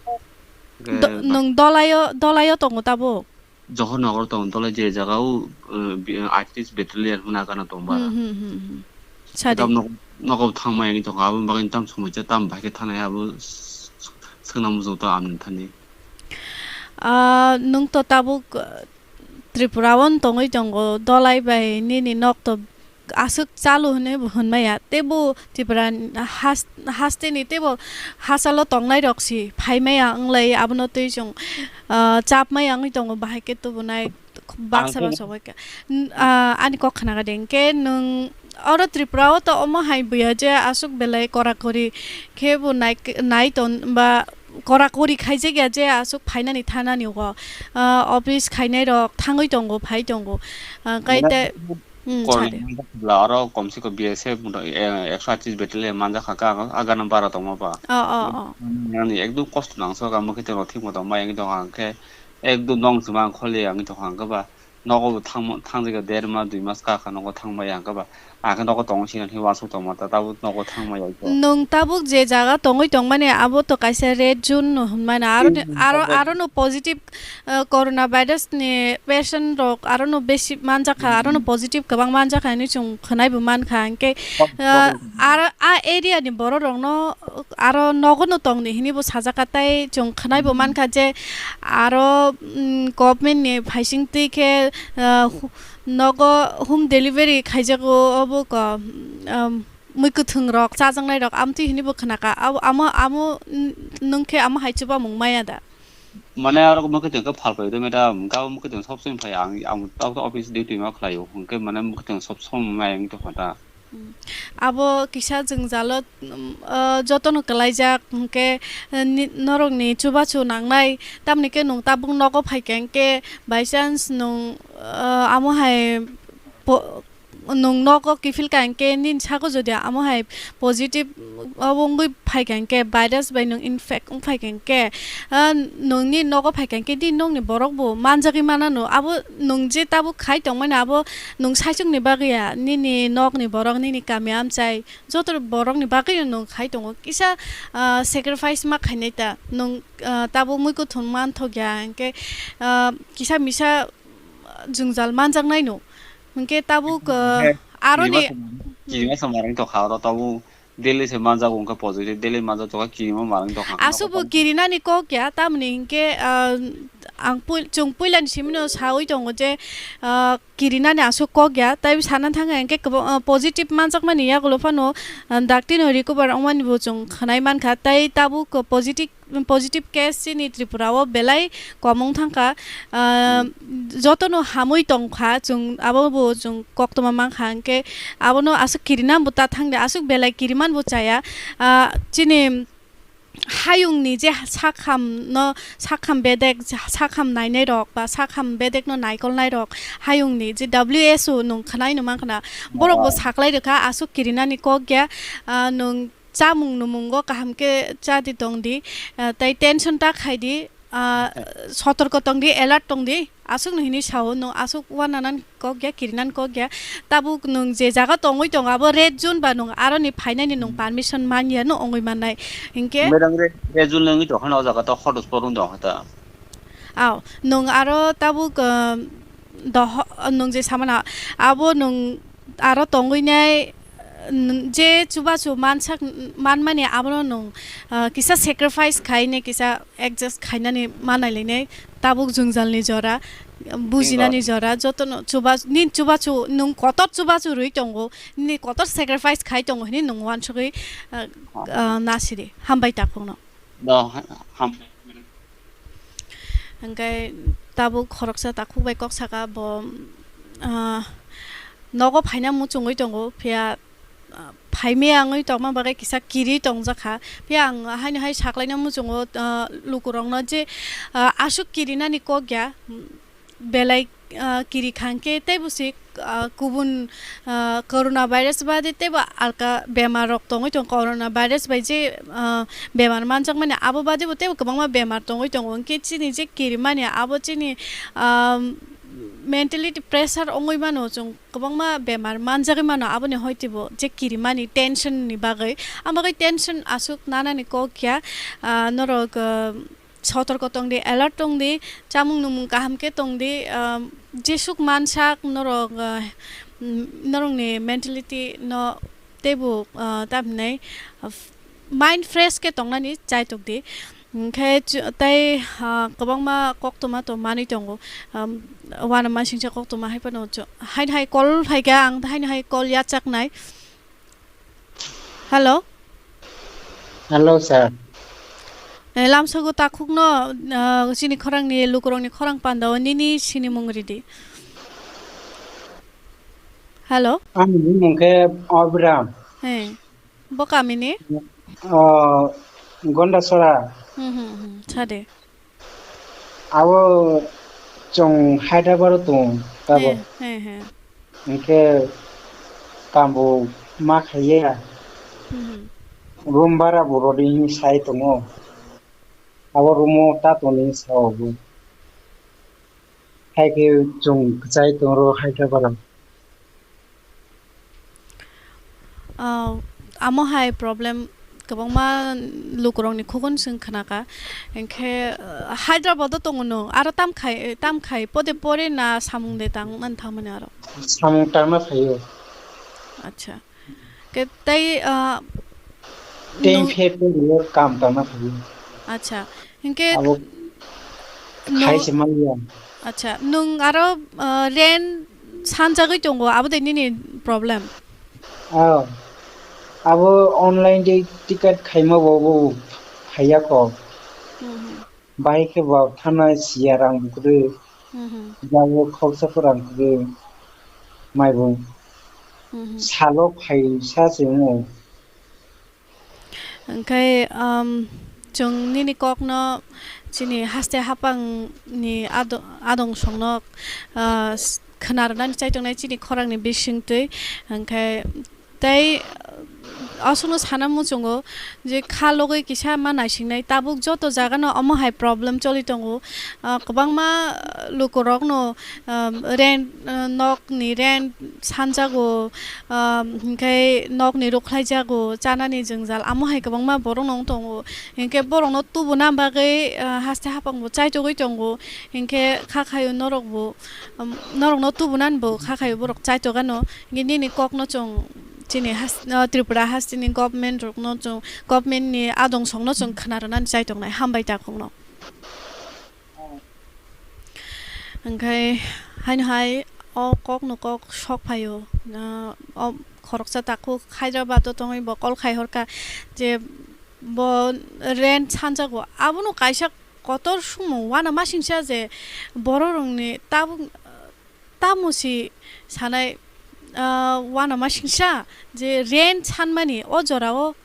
Hwnkhe Do-, ba- nwng Dolaio, Dolaio tongo tabuk? Johornagar tongo, Dolai je jaga o, eh, bi-, artist battalion hwnna gana tongba. Hmm, hmm, hmm, hmm. Sadi. Tam nok-, nogo thangmaya wngwi tongkha, aboni bagwi tam somoi cha tam bahai khe thanai abo s-, s-, swngna muchung tong ang thani. Ah, nwng to tabuk, ah, Tripura o tongwi tongo, Dolai bai nini nok to aswk chalu hwnwi bo hwnmaya, teibo Tripura has-, hasteni teibo hachalo tongnai rok si phaimaya wnglai, abono twi chwng, ah, chapmaya wngwi tongo, bahai khe tubunai baksa baksa bai khe. N-, ah, ani kok khna kha de, hinkhe nwng oro Tripura o to omo hai buya je aswk belai kora kori khe bo nai, nai ton ba kora kori khaijak ya je aswk phainani thanani o, ah, office khainai rok thangwi tongo, phai tongo, ah, kai te. Hmm, Korni sadi. Manjak bwla oro komse kom B S F motho, eh, ekso atris battalion manjak kha khe ang agana bara tongma ba. Oh, oh, oh. Nani ekdum kosto nang sok ang, mwkhwtwng rok thik moto mai wngwi tong kha, hwnkhe ekdum nong chwma ang kholi wngwi tong kha, hwnkhe ba nogo bo thangma, thangjak ya der mas, dui mas ka kha nogo thangma ya, hwnkhe ba ang khe nogo tongwi sina thik uansuk tongma ta, tabuk nogo thangma ya. Nwng tabuk je jaga tongwi tongmani abo to kaisa red zone no hwnmani, aro ni, aro, aro no positive ah, corona virus ni patient rok aro no besi manjak kha, aro no positive kwbang manjak kha hinwi chwng khwnai bo man kha. Hinkhe, ah, aro a area ni borok rok no aro nogo no tong di hinwi bo sajak kha, tai chwng khwnai bo man kha je aro, mm, government ni phaising twi khe, ah, hu-, nogo home delivery khaijago, obo ko, um, mui kwthwng rok chajaknai rok amtwi hinwi bo khna kha. Abo, amo, amo, n-, nwng khe amo hai chubamung maya da? Mane aro mwkhwtwng khe phalpai do, madam, hwnkhe abo mwkhwtwng sob somoi phai ang, ang tabuk office duty ma khlaio, hwnkhe mane mwkhwtwng sob somoi mai wngwi tongkha ta. Hmm. Abo kisa jwngjalo, um, ah, jotono kwlaijak, hwnkhe, eh, ni-, norokni chubachu nangnai, tamni khe nwng tabuk nogo phaikha, hwnkhe by chance nwng, ah, amo hai po-, nwng nogo kiphil ka hinkhe nini sago jodi amo hai positive obo wngwi phaikha hinkhe, virus bai nwng infect wng phaikha hinkhe, ah, nwngni nogo phaikha hinkhe nini nokni borok bo manjagwi manano. Abo nwng je tabuk khai tongmani abo nwng saichukni bagwi ya, nini nokni borok, nini kami amchai joto borokni bagwi nwng khai tongo. Kisa, ah, sacrifice ma khainai ta nwng, ah, tabuk mui kwthwng manthok ya hinkhe, ah, kisa misa jwngjal manjaknai no. Hinkhe tabuk, ah, aroni kirima se manwi tongkha oro tabuk daily se manjago wngkha positive, daily manjak tongkha kirima manwi tongkha. Aswkbo kirinani kok ya, tamoni hinkhe, ah, ang pui-, chwng puilani simino sawi tongo je, ah, kirinani aswk kok ya, tei sana thangkha hinkhe kwbang, ah, positive manjakmani yagulo phano, ah, daktino recover wngmani bo chwng khwnai mankha, tei tabuk positive positive case chini Tripura o belai kom wng thangkha. Ah, jotono hamwi tongkha, chwng abo bo chwng koktwma mankha, hinkhe abono aswk kirina bo ta thangdi, aswk belai kiriman bo chaya. Ah, chini hayungni je sakham no, sakham bedek, sakham nainai rok ba sakham bedek no naikolnai rok, hayungni je W S O nwng khwnai no mankha na, borok bo saklai rwkha, aswk kirinani kok ya, ah, nwng chamung numungo kaham khe cha di tong di, ah, tei tension ta khai di, ah, sotorko tong di, alert tong di, aswk no hinwi sao, nwng aswk uananan kok ya, kirinan kok ya, tabuk nwng je jaga tongwi tongo abo red zone ba nwng aroni phainani nwng permission man ya no wngwi mannai, hinkhe. Madam, red, red zone wngwi tongkha na o jaga to hodos porung tongkha ta. Aw, nwng aro tabuk, ah, doho-, nwng je samana abo nwng aro tongwi nai, N-, je chubachu mansak, manmani abono nwng, ah, kisa sacrifice khaine, kisa adjust khainani manai lainai, tabuk jwngjalni jora, bujinani jora, jotono chuba-, nini chubachu, nwng kotor chubachu rwi tongo, nini kotor sacrifice khai tongo hinwi nwng uansugwi, ah, ah, nasidi. Hambai takhukno. Do, ha-, ham-, Hwnkhe tabuk khoroksa takhuk bai kok saka bo, ah, nogo phaina muchungwi tongo, phiya, ah, phaimaya wngwi tongma bagwi kisa kiri tongjakha. Phiya ang haino hai saklaina muchungo, ah, lukurokno je, ah, aswk kirinani kok ya, belai, ah, kiri khangkhe teibo se, ah, kubun, ah, corona virus bade teibo alka bemar rok tongwi tongo. Corona virus bai je, ah, bemar manjakmani abo bade bo teibo kwbangma bemar tongwi tongo. Hwnkhe chini je kirimani abo chini, ah, mentality pressure wngwi mano, chwng kwbangma bemar manjagwi mano aboni hoitebo je kirimani tension ni bagwi. Ang bagwi tension aswk nanani kok ya, ah, norok, ah, sotorko tong di, alert tong di, chamung nungmung kaham khe tong di, ah, jesuk mansak norok, ah, mm, norokni mentality no teibo, ah, tamo hinai, ah, f-, mind fresh khe tongnani chaitok di. Hwnkhe ch-, tei, ah, kwbangma koktwma tong manwi tongo. Am, uanamasingcha koktwma hai phano ch-, haino hai call phaikha, ang haino hai call yachaknai. Hello. Hello, sir. Eh, lamsogo takhukno, ah, chini khorangni lukurokni khorang pandao nini sinimung ridi. Hello. Ani bumung khe Abraham. He. Bo kamini? Oh, Gondasora. Hmm, hmm, hmm. Sade. Abo chwng Hyderabad o tong tabo. He, he, he. Hwnkhe kambo ma khaiya. Hmm, hmm. Room bara bo rodi hinwi sai tongo. Abo room o ta toni sao bo. Hai khe chwng kwchai tongro Hyderabad o. Ah, amo hai problem kwbangma lukurokni khukun chwng khnakha. Hinkhe, ah, Hyderabad o tongo nwng, aro tam khai, tam khai pode pore na samung de tang man thangmani aro? Samung tangna phaio. Acha. Ke tei, ah, Tei nwng phe tei rwyo kam tangna phaio. Acha. Hinkhe Abo nwng khai se manya. Acha, nwng aro, ah, rent sanjagwi tongo, abo de nini problem? Oh. Abo online de ticket khaima bo, bo phaiya kok. Mhm. Bahai khe bo thana siya rang kwrwi. Mhm. Jabo khoroksa pho rang kwrwi. Maibo Mhm. Salo phaisa se wngo. Hwnkhe, um, chwng nini kokno chini haste haphangni ado-, adong songno, uh, s-, khna rwnani chai tongnai chini khorangni bisingtwi. Hwnkhe tei, uh, aswkno sana muchungo je kha logwi kisa ma naisingnai tabuk joto jagano omo hai problem choli tongo. Uh, kwbangma, uh, lukurokno, um, rent, uh, nokni rent sanjago, um, hinkhe nokni rwkhlaijago, chanani jwngjal, amo hai kwbangma borokno wng tongo. Hinkhe borokno tubuna bagwi, uh, haste haphangbo chaitogwi tongo. Hinkhe kha khaio norokbo, um, norokno tubunanibo kha khaio borok chaitokgano. Hinkhe nini kokno chwng chini has-, uh, Tripura hasteni government rokno chwng, government ni adong songno chwng khna rwnani chaitongnai. Hambai takhukno. Hwnkhe haino hai o kokno kok sok phaio, ah, o khoroksa takhuk Hyderabad o tongwi bo call khai horkha je bo rent sanjago, abono kaisa kotor sumung uanamasingcha je bororokni tabuk tamo si sanai, ah, uanamasingcha je rent sanmani o jorao,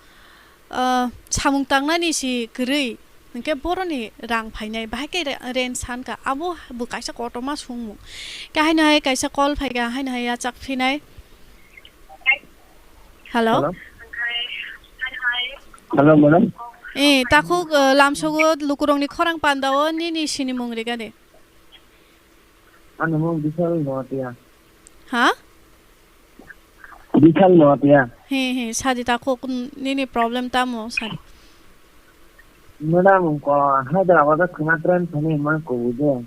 ah, samung tangnani si kwrwi, hinkhe boroni rang phainai, bahai khe re-, rent sankha, abo bo kaisa kotorma sumung. Khe haino hai kaisa call phaikha, haino hai yachak phinai. Hello? Hello? Hello, madam. Eh, takhuk, ah, lamsogo lukurokni khorang pandao nini sinimung rigani. Ani mung Bishal Noatia. Ha? Bishal Noatia. He, he, sadi takhuk, n-, nini problem tamo, sadi. Madam, ko Hyderabad o khwna train thani ma kubu je.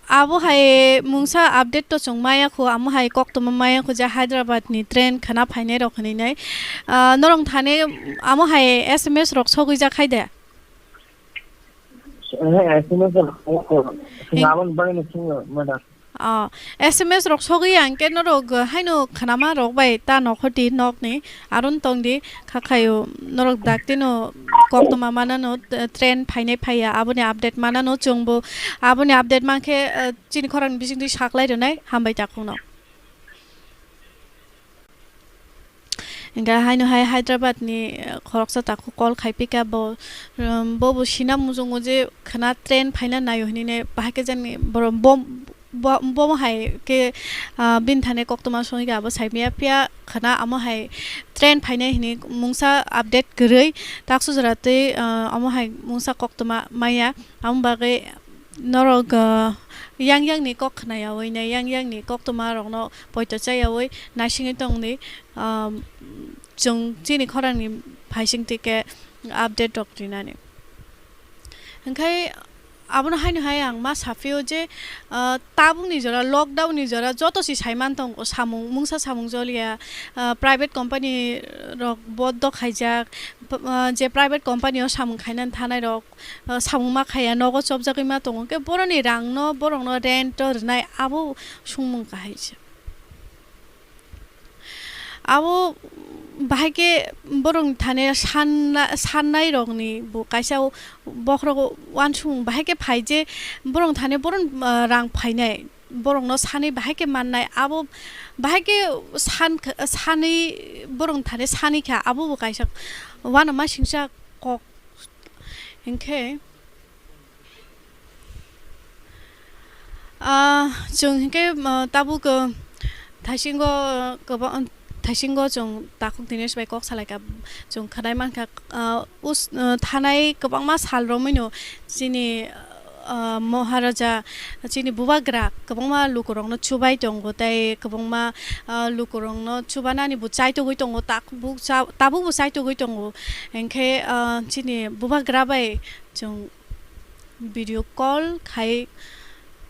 Abo hai mungsa update to chwng maya khu, amo hai koktwma maya khu je Hyderabad ni train khana phainai rok hinwi nai. Ah, norok thani amo hai S M S rok sogwi jak hai de? Eh, S M S rok sogwi. Hing- Aboni bagwi no swngo, madam. Ah, S M S rok sogwi ang khe norok, ah, haino khnama rok bai ta nokhor di nokni aron tong di, kha khaio norok daktino koktwma manano, t-, train phainai phaiya, aboni update manano chwngbo, aboni update mankhe, ah, chini khorang bisingtwi saklai rwnai, hambai takhukno. Hingkhe haino hai Hyderabad ni, eh, khoroksa takhuk call khai pika bo, um, bo bo sina muchungo je khwna train phaina naio hinwi ne bahai khe jani borok bom, bo-, bomo hai khe, ah, bini thani koktwma songwi khe abo saimaya phiya khwna amo hai train phainai hinwi mungsa update kwrwi taksu jora twi, ah, amo hai mungsa koktwma maya amo bagwi norok, ah, yang yang ni kok khwna yaui ne yang yang ni koktwma rokno poito cha yaui naisingwi tongdi. Um, chwng chini khorangni phaising twi khe update rok rinani. Hwnkhe abono haino hai ang ma saphio je, ah, tabukni jora, lockdown ni jora joto si saiman tongo, samung, mungsa samung joliya, ah, private company rok bondo khaijak, p-, ah, je private company o samung khainani thanai rok, ah, samung ma khaiya, nogo chopjagwi ma tongo, hwnkhe boroni rangno, borokno rent o rwnai, abo songmung kahai se. Abo bahai khe borok thani sanna-, sannai rokni bo kaisa bokhorok uansukmung bahai khe phai je borok thani boron, ah, rang phainai, borokno sanwi bahai khe mannai, abo bahai khe san-, sanwi borok thani sanwi kha, abo bo kaisa uanama singsa kok hinkhe. Ah, chwng hinkhe, ah, tabuk, ah, thaisingo, ah, kwbang, thaisingo chwng takhuk Dinesh bai kok salaikha, chwng khwnai mankha, ah, us-, ah, thanai kwbangma sal romwino chini, ah, Maharaja, chini Bubagra kwbangma lukurokno chubai tongo, tei kwbangma, ah, lukurokno chubanani bo chaitogwi tongo, tabuk cha-, tabukbo chaitogwi tongo. Hinkhe, ah, chini Bubagra bai chwng video call khai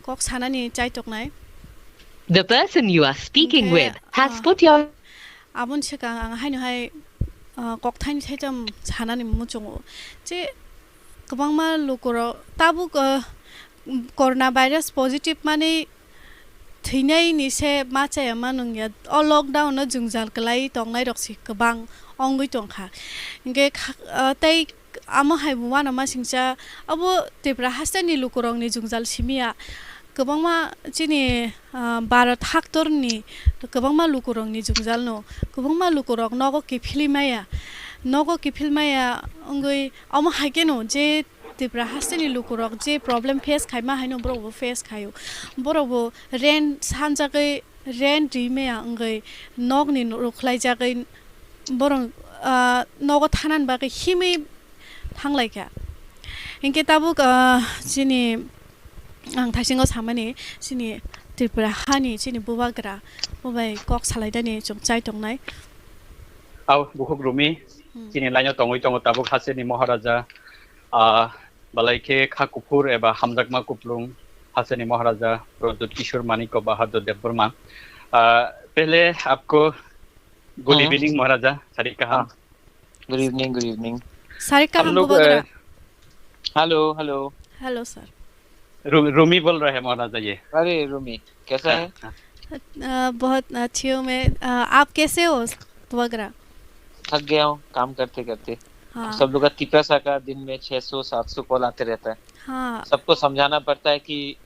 kok sanani chaitoknai. The person you are speaking Hinkhe, with has ah, put your aboni swkang ang haino hai, ah, kokthaini thaitam sanani muchungo. Je kwbangma lukurok tabuk, ah, corona virus positive mani thwinaini se ma chaya ma nungya. O lockdown no jwngjal kwlai tongnai rok se kwbang wngwi tongkha. Hinkhe kha-, ah, tei amo hai bo uanama singcha, abo Tripura hasteni lukurokni jwngjal simiya. Kwbangma chini, ah, Bharat haktorni kwbangma lukurokni jwngjalno, kwbangma lukurok nogo kiphilwi maya, nogo kiphilwi maya wngwi omo hai kheno je Tripura hasteni lukurok je problem face khaima haino borokbo face khaio. Borokbo rent sanjagwi rent ri maya wngwi nokni rukhlaijagwi borok, ah, nogo thanani bagwi himwi thanglaikha. Hinkhe tabuk, ah, chini ang thaisingo samani chini Tripura hani chini bubagra bo bai kok salaidani chwng chai tongnai. Au, bukhuk Rumi, Hmm. chini laino tongwi tongo tabuk hasteni Maharaja, ah, balai khe kha kuphur eba hamjakma kuplung hasteni Maharaja Pradyut Kishore Manikya Bahadur Debbarma. Ah, pehle apko good Hmm. evening, Maharaja. Sari kaham. Good evening, good evening। सारे का हम लोग, बुबागरा। अ, hello, hello. Hello sir. रू-, रूमी बोल रहे हैं महाराजा ये। अरे रूमी, कैसा हाँ, है? हाँ। अ, बहुत अच्छी हूँ मैं। अ, आप कैसे हो बुबागरा? थक गया हूँ काम करते करते। हाँ। सब लोग का तिपरासा का दिन में छह सौ सात सौ कॉल आते रहता है। हाँ। सबको समझाना पड़ता है कि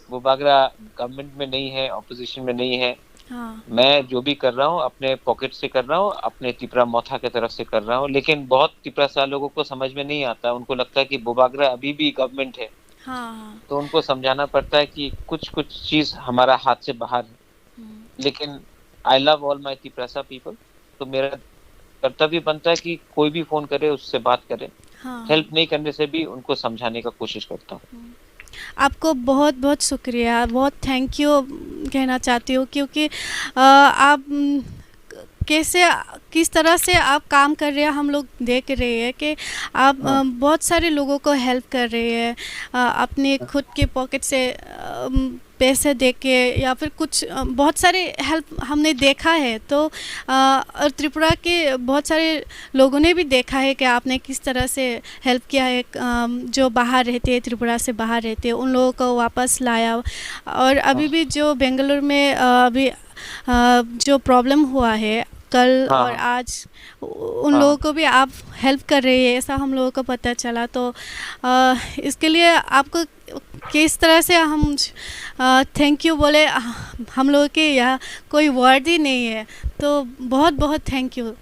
बुबागरा गवर्नमेंट में नहीं है, अपोजिशन में नहीं है। हाँ। मैं जो भी कर रहा हूँ अपने पॉकेट से कर रहा हूँ, अपने तिपरा मोथा की तरफ से कर रहा हूँ, लेकिन बहुत तिपरासा लोगों को समझ में नहीं आता, उनको लगता है कि बुबागरा अभी भी गवर्नमेंट है। हाँ, हाँ। तो उनको समझाना पड़ता है कि कुछ कुछ चीज हमारा हाथ से बाहर है। हम्म। लेकिन I love all my Tiprasa people, तो मेरा कर्तव्य बनता है कि कोई भी फोन करे उससे बात करे, हाँ। हेल्प नहीं करने से भी उनको समझाने का कोशिश करता हूँ। हम्म। आपको बहुत बहुत शुक्रिया, बहुत थैंक यू कहना चाहती हूँ क्योंकि, अ, आप, उम, क-, कैसे, किस तरह से आप काम कर रहे हैं, हम लोग देख रहे हैं कि आप, हाँ। अ, बहुत सारे लोगों को हेल्प कर रहे हैं, अ, अपने हाँ। खुद के पॉकेट से, अम, पैसे दे के या फिर कुछ, अ, बहुत सारे हेल्प हमने देखा है। तो, अ, और त्रिपुरा के बहुत सारे लोगों ने भी देखा है कि आपने किस तरह से हेल्प किया है, अम, जो बाहर रहते हैं, त्रिपुरा से बाहर रहते हैं, उन लोगों को वापस लाया। और अभी हाँ। भी जो बेंगलुरु में, अ, अभी, अ, जो प्रॉब्लम हुआ है कल हाँ, और हाँ। आज, उ-, उन हाँ। लोगों को भी आप हेल्प कर रहे हैं, ऐसा हम लोगों को पता चला। तो, अ, इसके लिए आपको किस तरह से हम, अ, थैंक यू बोले, हम लोगों के यहाँ कोई वर्ड ही नहीं है। तो बहुत बहुत थैंक यू।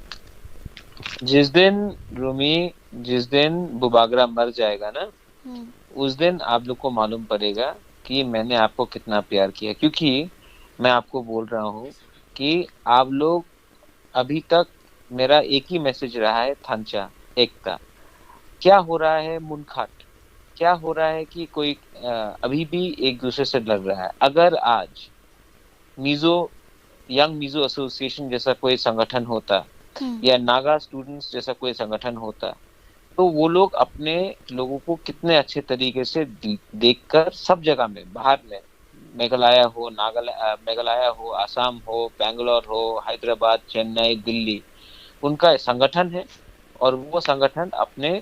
जिस दिन रूमी, जिस दिन बुबागरा मर जाएगा ना, हम्म। उस दिन आप लोग को मालूम पड़ेगा कि मैंने आपको कितना प्यार किया, क्योंकि मैं आपको बोल रहा हूँ कि आप लोग अभी तक मेरा एक ही मैसेज रहा है, थांचा, एकता। क्या हो रहा है मुनखाट, क्या हो रहा है कि कोई, अ, अभी भी एक दूसरे से लड़ रहा है। अगर आज मिजो, यंग मिजो एसोसिएशन जैसा कोई संगठन होता हम्म। या नागा स्टूडेंट्स जैसा कोई संगठन होता, तो वो लोग अपने लोगों को कितने अच्छे तरीके से दे-, देखकर सब जगह में, बाहर में, मेघालय हो, नागालैंड, अ, मेघालय हो, आसाम हो, बैंगलोर हो, हैदराबाद, चेन्नई, दिल्ली, उनका संगठन है और वो संगठन अपने,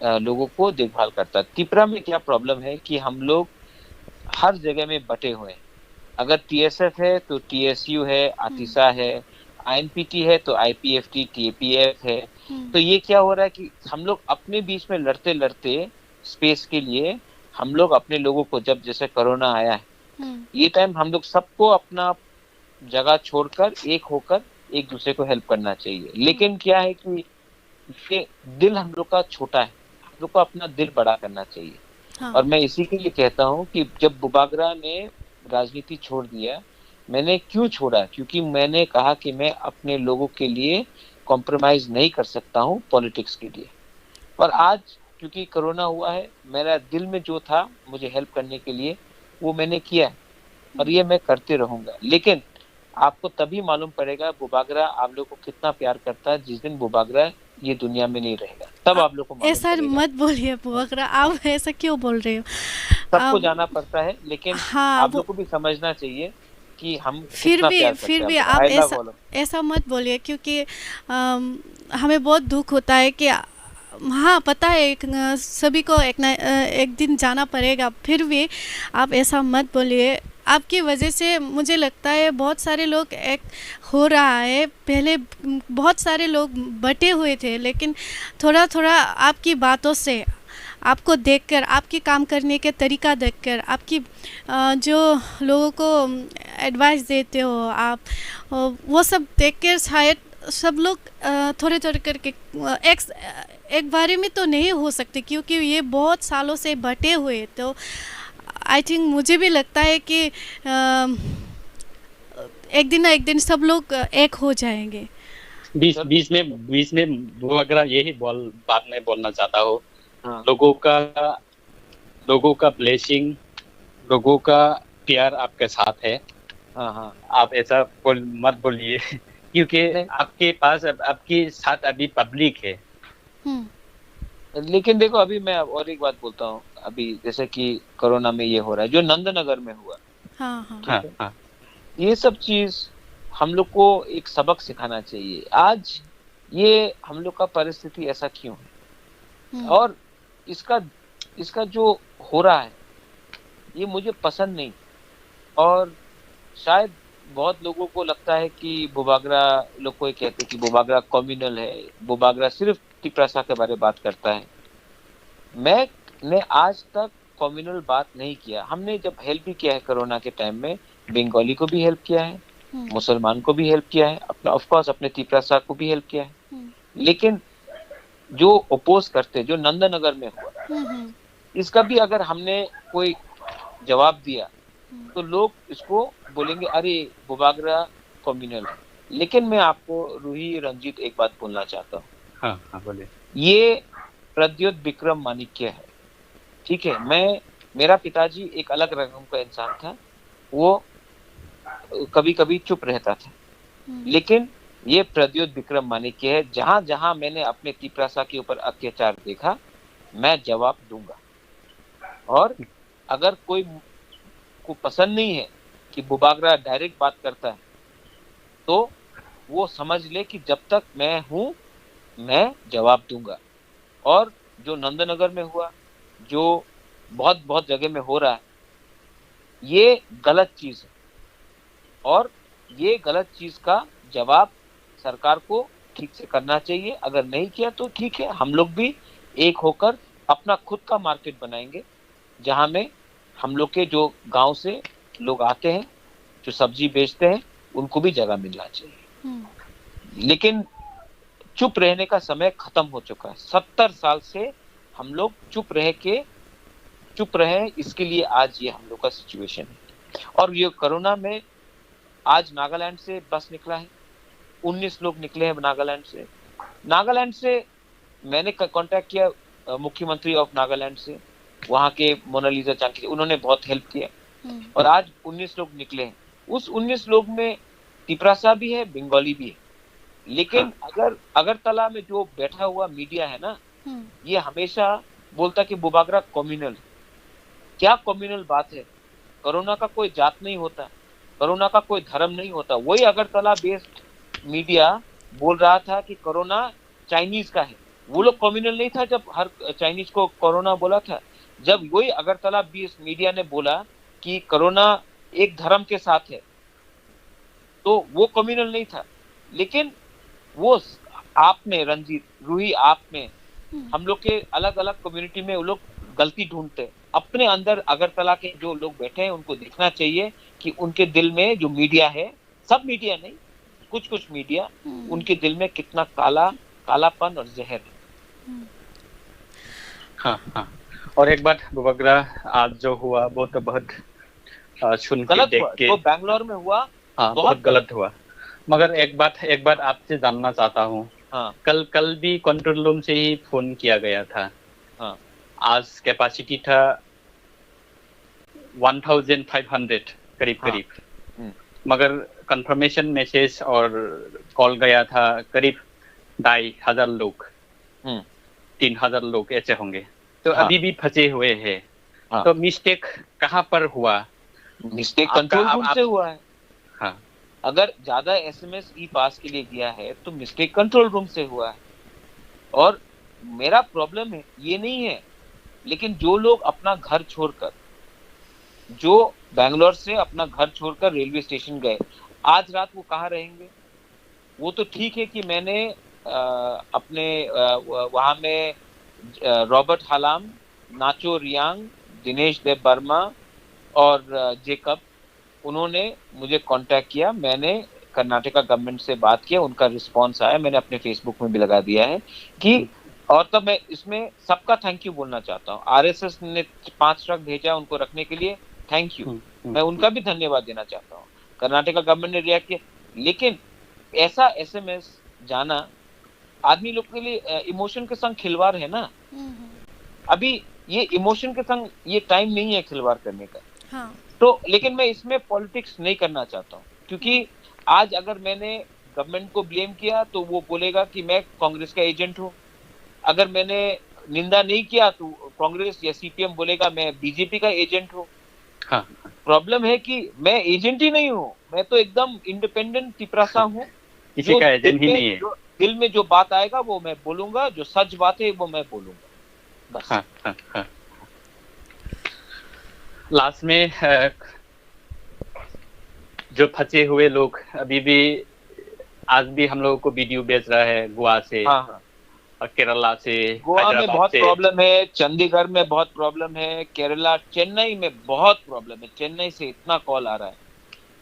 अ, लोगों को देखभाल करता है। त्रिपुरा में क्या प्रॉब्लम है कि हम लोग हर जगह में बटे हुए हैं। अगर टीएसएफ है तो टीएसयू है, हम्म। आतिशा है, आईएनपीटी है तो आईपीएफटी, टीपीएफ है। हम्म। तो ये क्या हो रहा है कि हम लोग अपने बीच में लड़ते लड़ते स्पेस के लिए हम लोग अपने लोगों को, जब जैसे कोरोना आया है, हम्म। ये टाइम हम लोग सबको अपना जगह छोड़कर एक होकर एक दूसरे को हेल्प करना चाहिए। लेकिन हम्म। क्या है कि ये दिल हम लोग का छोटा है, हम लोग को अपना दिल बड़ा करना चाहिए। हाँ। और मैं इसी के लिए कहता हूँ कि जब बुबागरा ने राजनीति छोड़ दिया, मैंने क्यों छोड़ा? क्योंकि मैंने कहा कि मैं अपने लोगों के लिए कॉम्प्रोमाइज नहीं कर सकता हूँ पॉलिटिक्स के लिए। और आज क्योंकि कोरोना हुआ है, मेरा दिल में जो था मुझे हेल्प करने के लिए, वो मैंने किया है और हम्म। ये मैं करते रहूँगा। लेकिन आपको तभी मालूम पड़ेगा बुबागरा आप लोग को कितना प्यार करता है, जिस दिन बुबागरा ये दुनिया में नहीं रहेगा, तब आप आप लोग को मालूम ऐसा पड़ेगा। मत बोलिए बुबागरा, आप ऐसा क्यों बोल रहे हो? सबको आप जाना पड़ता है, लेकिन हाँ, आप वो लोग को भी समझना चाहिए कि हम फिर कितना भी, प्यार करते फिर हैं भी आपको। आप आइला ऐसा, बोलो। ऐसा मत बोलिए, क्योंकि, अम, हमें बहुत दुख होता है कि, हाँ, पता है, एक न, सभी को एक ना, अ, एक दिन जाना पड़ेगा, फिर भी आप ऐसा मत बोलिए। आपकी वजह से मुझे लगता है बहुत सारे लोग एक हो रहा है। पहले बहुत सारे लोग बटे हुए थे, लेकिन थोड़ा-थोड़ा आपकी बातों से, आपको देखकर, आपकी काम करने के तरीका देखकर, आपकी, अ, जो लोगों को एडवाइस देते हो आप, अ, वो सब देखकर शायद सब लोग, अ, थोड़े-थोड़े करके, अ, एक, एक बारे में तो नहीं हो सकते, क्योंकि ये बहुत सालों से बटे हुए। तो आई थिंक, मुझे भी लगता है कि, अ, एक दिन ना एक दिन सब लोग, अ, एक हो जाएंगे। बीच, सर, बीच में, बीच में वो अगर यही बोल, बात मैं बोलना चाहता हूँ, हाँ। लोगों का, लोगों का ब्लेसिंग, लोगों का प्यार आपके साथ है। हाँ, हाँ। आप ऐसा बोल, मत बोलिए, क्योंकि नहीं। आपके पास अब, आपके साथ अभी पब्लिक है। हम्म। लेकिन देखो, अभी मैं और एक बात बोलता हूँ, अभी जैसे कि कोरोना में ये हो रहा है, जो नंदनगर में हुआ, हाँ, हाँ। ठीक हाँ, है? हाँ। ये सब चीज हम लोग को एक सबक सिखाना चाहिए। आज ये हम लोग का परिस्थिति ऐसा क्यों है? हम्म। और इसका, इसका जो हो रहा है, ये मुझे पसंद नहीं। और शायद बहुत लोगों को लगता है कि बुबागरा, लोग कोई कहते हैं कि बुबागरा कम्युनल है, बुबागरा सिर्फ तिपरासा के बारे में बात करता है। मैंने आज तक कम्युनल बात नहीं किया। हमने जब हेल्प भी किया है कोरोना के टाइम में, बंगाली को भी हेल्प किया है, हम्म। मुसलमान को भी हेल्प किया है, अपना, ऑफ कोर्स, अपने तिपरासा को भी हेल्प किया है। हम्म। लेकिन जो अपोज करते, जो नंदनगर में हुआ, हम्म, हम्म। इसका भी अगर हमने कोई जवाब दिया, हम्म। तो लोग इसको बोलेंगे, "अरे, बुबागरा कम्युनल है।" लेकिन मैं आपको, रूही, रंजीत, एक बात बोलना चाहता हूँ। हाँ, हाँ, बोलिए। ये प्रद्योत विक्रम माणिक्य है, ठीक है? मैं, मेरा पिताजी एक अलग रकम का इंसान था, वो कभी-कभी चुप रहता था, हम्म। लेकिन ये प्रद्योत विक्रम माणिक्य है। जहां जहां मैंने अपने तिपरासा के ऊपर अत्याचार देखा, मैं जवाब दूंगा। और अगर कोई को पसंद नहीं है कि बुबागरा डायरेक्ट बात करता है, तो वो समझ ले कि जब तक मैं हूं, मैं जवाब दूंगा। और जो नंदनगर में हुआ, जो बहुत बहुत जगह में हो रहा है, ये गलत चीज है। और ये गलत चीज का जवाब सरकार को ठीक से करना चाहिए। अगर नहीं किया तो ठीक है, हम लोग भी एक होकर अपना खुद का मार्केट बनाएंगे, जहां में हम लोग के जो गांव से लोग आते हैं, जो सब्जी बेचते हैं, उनको भी जगह मिलना चाहिए। हम्म। लेकिन चुप रहने का समय खत्म हो चुका है। सत्तर साल से हम लोग चुप रह के चुप रहे, इसके लिए आज ये हम लोग का सिचुएशन है। और ये कोरोना में आज नागालैंड से बस निकला है, उन्नीस लोग निकले हैं नागालैंड से। नागालैंड से मैंने कांटेक्ट किया अ, मुख्यमंत्री ऑफ नागालैंड से, वहाँ के मोनालिसा चांकी, उन्होंने बहुत हेल्प किया। हम्म। और आज उन्नीस लोग निकले हैं। उस उन्नीस लोग में तिपरासा भी है, बंगाली भी है। लेकिन हाँ। अगर अगरतला में जो बैठा हुआ मीडिया है ना, हम्म। ये हमेशा बोलता कि बुबागरा कम्युनल है। क्या कम्युनल बात है? कोरोना का कोई जात नहीं होता, कोरोना का कोई धर्म नहीं होता। वही अगरतला बेस्ड मीडिया बोल रहा था कि कोरोना चाइनीज का है। वो लोग कम्युनल नहीं था जब हर चाइनीज को कोरोना बोला था। जब वही अगरतला बेस्ड मीडिया ने बोला कि कोरोना एक धर्म के साथ है, तो वो कम्युनल नहीं था। लेकिन वो आप में, रंजीत, रूही, आप में, हम्म। हम लोग के अलग अलग कम्युनिटी में वो लोग गलती ढूंढते हैं। अपने अंदर अगरतला के जो लोग बैठे हैं, उनको देखना चाहिए कि उनके दिल में जो मीडिया है, सब मीडिया नहीं, कुछ कुछ मीडिया, हम्म। उनके दिल में कितना काला, कालापन और जहर है। हम्म। हाँ, हाँ। और एक बात, बुबागरा, आज जो हुआ, वो तो बहुत, अ, सुन के, गलत देख हुआ, के, जो बैंगलोर में हुआ, हाँ, बहुत बहुत गलत हुआ। मगर एक बात, एक बात आपसे जानना चाहता हूँ। हाँ। कल, कल भी कंट्रोल रूम से ही फोन किया गया था। हाँ। आज कैपेसिटी था वन थाउजेंड फाइव हंड्रेड करीब हाँ। करीब। हम्म। मगर कंफर्मेशन मैसेज और कॉल गया था करीब ढाई हजार लोग, हम्म। तीन हजार लोग ऐसे होंगे। तो हाँ। अभी भी फंसे हुए हैं। हाँ। तो मिस्टेक कहाँ पर हुआ? मिस्टेक आपका, कंट्रोल आप, रूम आप से हुआ है। हाँ। अगर ज्यादा एसएमएस ई पास के लिए गया है तो मिस्टेक कंट्रोल रूम से हुआ है। और मेरा प्रॉब्लम है, ये नहीं है, लेकिन जो लोग अपना घर छोड़कर, जो बैंगलोर से अपना घर छोड़कर रेलवे स्टेशन गए, आज रात वो कहाँ रहेंगे? वो तो ठीक है कि मैंने, अ, अपने, अ, व-, वहाँ में, अ, रॉबर्ट हालाम, नाचो रियांग, दिनेश देव वर्मा और, अ, जेकब, उन्होंने मुझे कांटेक्ट किया, मैंने कर्नाटका गवर्नमेंट से बात किया, उनका रिस्पांस आया, मैंने अपने फेसबुक में भी लगा दिया है कि, और तब मैं इसमें सबका थैंक यू बोलना चाहता हूँ। आरएसएस ने पांच ट्रक भेजा उनको रखने के लिए, थैंक यू, हम्म, हम्म, मैं उनका भी धन्यवाद देना चाहता हूँ। कर्नाटका गवर्नमेंट ने रिएक्ट किया, लेकिन ऐसा एसएमएस जाना आदमी लोग के लिए, अ, इमोशन के संग खिलवाड़ है ना। हम्म। अभी ये इमोशन के संग ये टाइम नहीं है खिलवाड़ करने का। हाँ। तो लेकिन मैं इसमें पॉलिटिक्स नहीं करना चाहता हूँ, क्योंकि आज अगर मैंने गवर्नमेंट को ब्लेम किया तो वो बोलेगा कि मैं कांग्रेस का एजेंट हूँ। अगर मैंने निंदा नहीं किया तो कांग्रेस या सीपीएम बोलेगा मैं बीजेपी का एजेंट हूँ। हाँ। प्रॉब्लम है कि मैं एजेंट ही नहीं हूँ, मैं तो एकदम इंडिपेंडेंट तिपरासा हूँ। किसी जो का एजेंट दिल ही में, नहीं है। जो दिल में जो बात आएगा वो मैं बोलूंगा, जो सच बात है वो मैं बोलूंगा, बस। हाँ, हाँ, हाँ। लास्ट में, अ, जो फंसे हुए लोग अभी भी, आज भी हम लोगों को वीडियो भेज रहा है गोवा से, हाँ, हाँ। और केरला से, गोवा में हैदराबाद बहुत से। प्रॉब्लम है, चंडीगढ़ में बहुत प्रॉब्लम है, केरला, चेन्नई में बहुत प्रॉब्लम है। चेन्नई से इतना कॉल आ रहा है।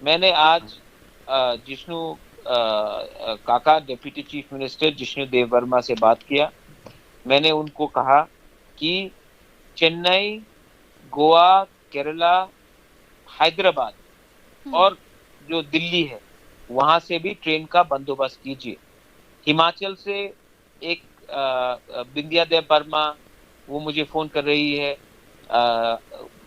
मैंने आज, अ, जिष्णु, अ, अ, काका, डेप्यूटी चीफ मिनिस्टर जिष्णु देव वर्मा से बात किया। मैंने उनको कहा कि चेन्नई, गोवा, केरला, हैदराबाद हम्म। और जो दिल्ली है, वहां से भी ट्रेन का बंदोबस्त कीजिए। हिमाचल से एक, अ, अ, बिंदिया देव वर्मा, वो मुझे फोन कर रही है। अ,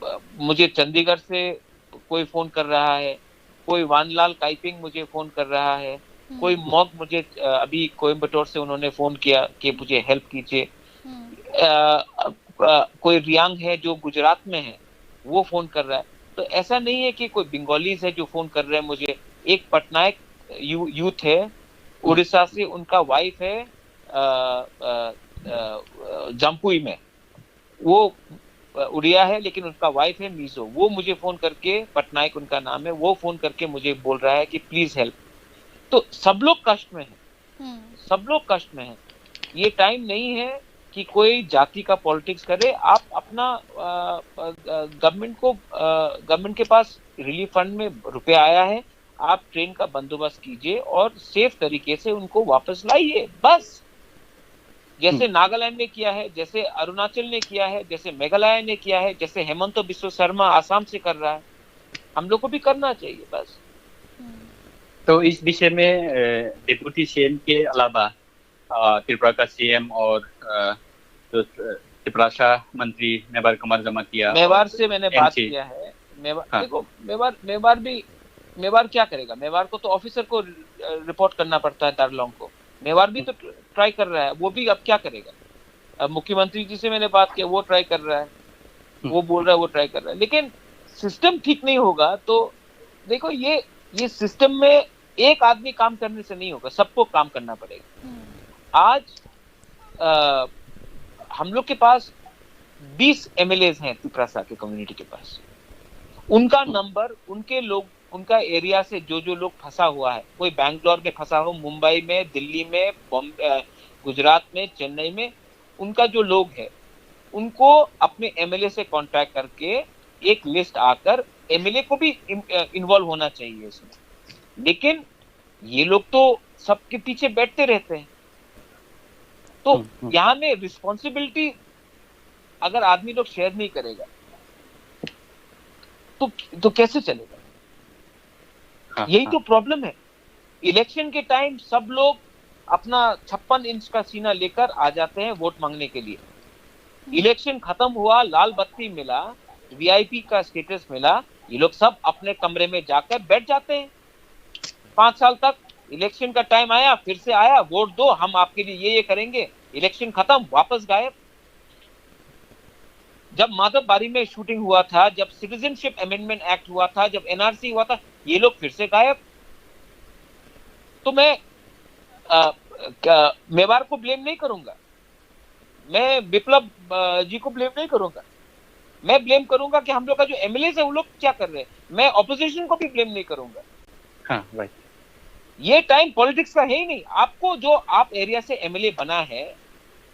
अ, मुझे चंडीगढ़ से कोई फोन कर रहा है, कोई वानलाल काइपिंग मुझे फोन कर रहा है। कोई मग मुझे, अ, अभी कोयम्बटूर से उन्होंने फोन किया कि मुझे हेल्प कीजिए। हम्म, अ, अ, कोई रियांग है जो गुजरात में है, वो फोन कर रहा है। तो ऐसा नहीं है कि कोई बंगालीज है जो फोन कर रहे हैं मुझे। एक पटनायक यू, यूथ है उड़ीसा से, उनका वाइफ है अ, अ, अ, जम्पुई में, वो अ, उड़िया है लेकिन उनका वाइफ है मिजो। वो मुझे फोन करके, पटनायक उनका नाम है, वो फोन करके मुझे बोल रहा है कि प्लीज हेल्प। तो सब लोग कष्ट में है, हम्म, सब लोग कष्ट में है। ये टाइम नहीं है कि कोई जाति का पॉलिटिक्स करे। आप अपना गवर्नमेंट को, गवर्नमेंट के पास रिलीफ फंड में रुपया आया है, आप ट्रेन का बंदोबस्त कीजिए और सेफ तरीके से उनको वापस लाइए, बस। जैसे हम्म। नागालैंड ने किया है, जैसे अरुणाचल ने किया है, जैसे मेघालय ने किया है, जैसे हेमंत बिस्व शर्मा आसाम से कर रहा है, हम लोग को भी करना चाहिए बस। हम्म, तो इस विषय में अ, डिप्टी सीएम के अलावा अ, त्रिपुरा का सीएम और अ, जो अ, त्रिपुरासा मंत्री मेवार कुमार जमातिया मेवार और से मैंने बात एमसी किया है। मेवार, हाँ। देखो, मेवार मेवार भी, मेवार क्या करेगा? मेवार को तो ऑफिसर को रिपोर्ट करना पड़ता है, तारलोंग को। मेवार भी तो ट्राई कर रहा है, वो भी अब क्या करेगा? अब मुख्यमंत्री जी से मैंने बात किया, वो ट्राई कर रहा है, हम्म। वो बोल रहा है, वो ट्राई कर रहा है, लेकिन सिस्टम ठीक नहीं होगा तो देखो, ये ये सिस्टम में एक आदमी काम करने से नहीं होगा, सबको काम करना पड़ेगा। हम्म, आज अ, हम लोग के पास बीस एमएलएज हैं तिपरासा के कम्युनिटी के पास। उनका नंबर, उनके लोग, उनका एरिया से जो जो लोग फंसा हुआ है, कोई बैंगलोर में फंसा हो, मुंबई में, दिल्ली में, बॉम्बे, अ, गुजरात में, चेन्नई में, उनका जो लोग है, उनको अपने एमएलए से कांटेक्ट करके एक लिस्ट आकर एमएलए को भी इन्वॉल्व होना चाहिए इसमें। लेकिन ये लोग तो सबके पीछे बैठते रहते हैं। तो हम्म, हम्म। यहाँ में रिस्पॉन्सिबिलिटी अगर आदमी लोग शेयर नहीं करेगा तो तो कैसे चलेगा? हाँ, यही हाँ। तो प्रॉब्लम है। इलेक्शन के टाइम सब लोग अपना छप्पन इंच का सीना लेकर आ जाते हैं वोट मांगने के लिए। इलेक्शन खत्म हुआ, लाल बत्ती मिला, वीआईपी का स्टेटस मिला, ये लोग सब अपने कमरे में जाकर बैठ जाते हैं। पांच साल तक इलेक्शन का टाइम आया, फिर से आया, वोट दो, हम आपके लिए ये ये करेंगे। इलेक्शन खत्म, वापस गायब। जब माधव बारी में शूटिंग हुआ था, जब सिटीजनशिप अमेंडमेंट एक्ट हुआ था, जब एनआरसी हुआ था, ये लोग फिर से गायब। तो मैं अ, क- मेवार को ब्लेम नहीं करूंगा, मैं विप्लव अ, जी को ब्लेम नहीं करूंगा। मैं ब्लेम करूंगा कि हम लोग का जो एमएलए है, वो लोग क्या कर रहे हैं। मैं ऑपोजिशन को भी ब्लेम नहीं करूंगा। हाँ, राइट। ये टाइम पॉलिटिक्स का है ही नहीं। आपको जो, आप एरिया से एमएलए बना है,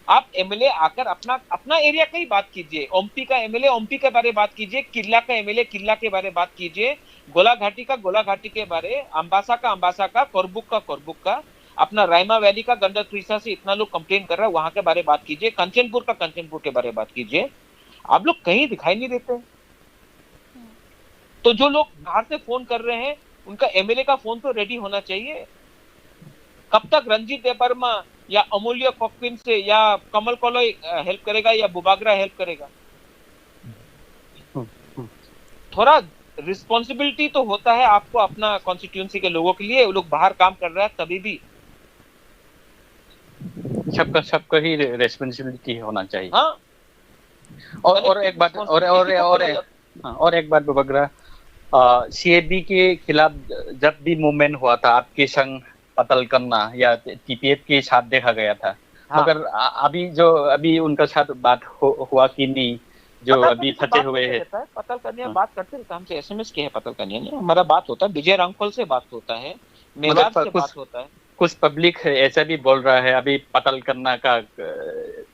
आप एमएलए आकर अपना अपना एरिया का ही बात कीजिए। ओमपी का एमएलए ओमपी के बारे में बात कीजिए, किल्ला का एमएलए किल्ला के बारे में बात कीजिए, गोलाघाटी का गोलाघाटी के बारे, अम्बासा का अम्बासा का, करबुक का करबुक का, अपना रायमा वैली का गंडक त्रिशा से इतना लोग कंप्लेन कर रहा है, वहां के बारे में बात कीजिए, कंचनपुर का कंचनपुर के बारे में बात कीजिए। आप लोग कहीं दिखाई नहीं देते। तो जो लोग बाहर से फोन कर रहे हैं, उनका एमएलए का फोन तो रेडी होना चाहिए। कब तक रंजीत देबर्मा या अमूल्य कॉकपिन से या कमल कलोई हेल्प करेगा या बुबागरा हेल्प करेगा? थोड़ा रिस्पॉन्सिबिलिटी तो होता है आपको अपना कॉन्स्टिट्यूएंसी के लोगों के लिए। वो लोग बाहर काम कर रहा है तभी भी। सबका सबका ही रेस्पॉन्सिबिलिटी होना चाहिए। हाँ, और कलेक्टिव और एक बात और और रिस्पॉन्सिबिलिटी और तो होना चाहिए। हाँ, और एक बात बुबागरा, सीएबी के खिलाफ जब भी मूवमेंट हुआ था, आपके संग पतल करना या टीपीएफ के साथ देखा गया था, हाँ। मगर आ- अभी जो अभी उनका साथ बात हो, हुआ कि नहीं, जो पतल अभी कन्या फंसे बात हुए करते हैं? रहता है, पतल कन्या हाँ। बात करते रहता है, हमसे एसएमएस किया है पतल कन्या ने, हमारा बात होता है, विजय रांखल से बात होता है, मेवार पर से कुछ- बात होता है। कुछ पब्लिक है ऐसा भी बोल रहा है अभी पतल करना का अ,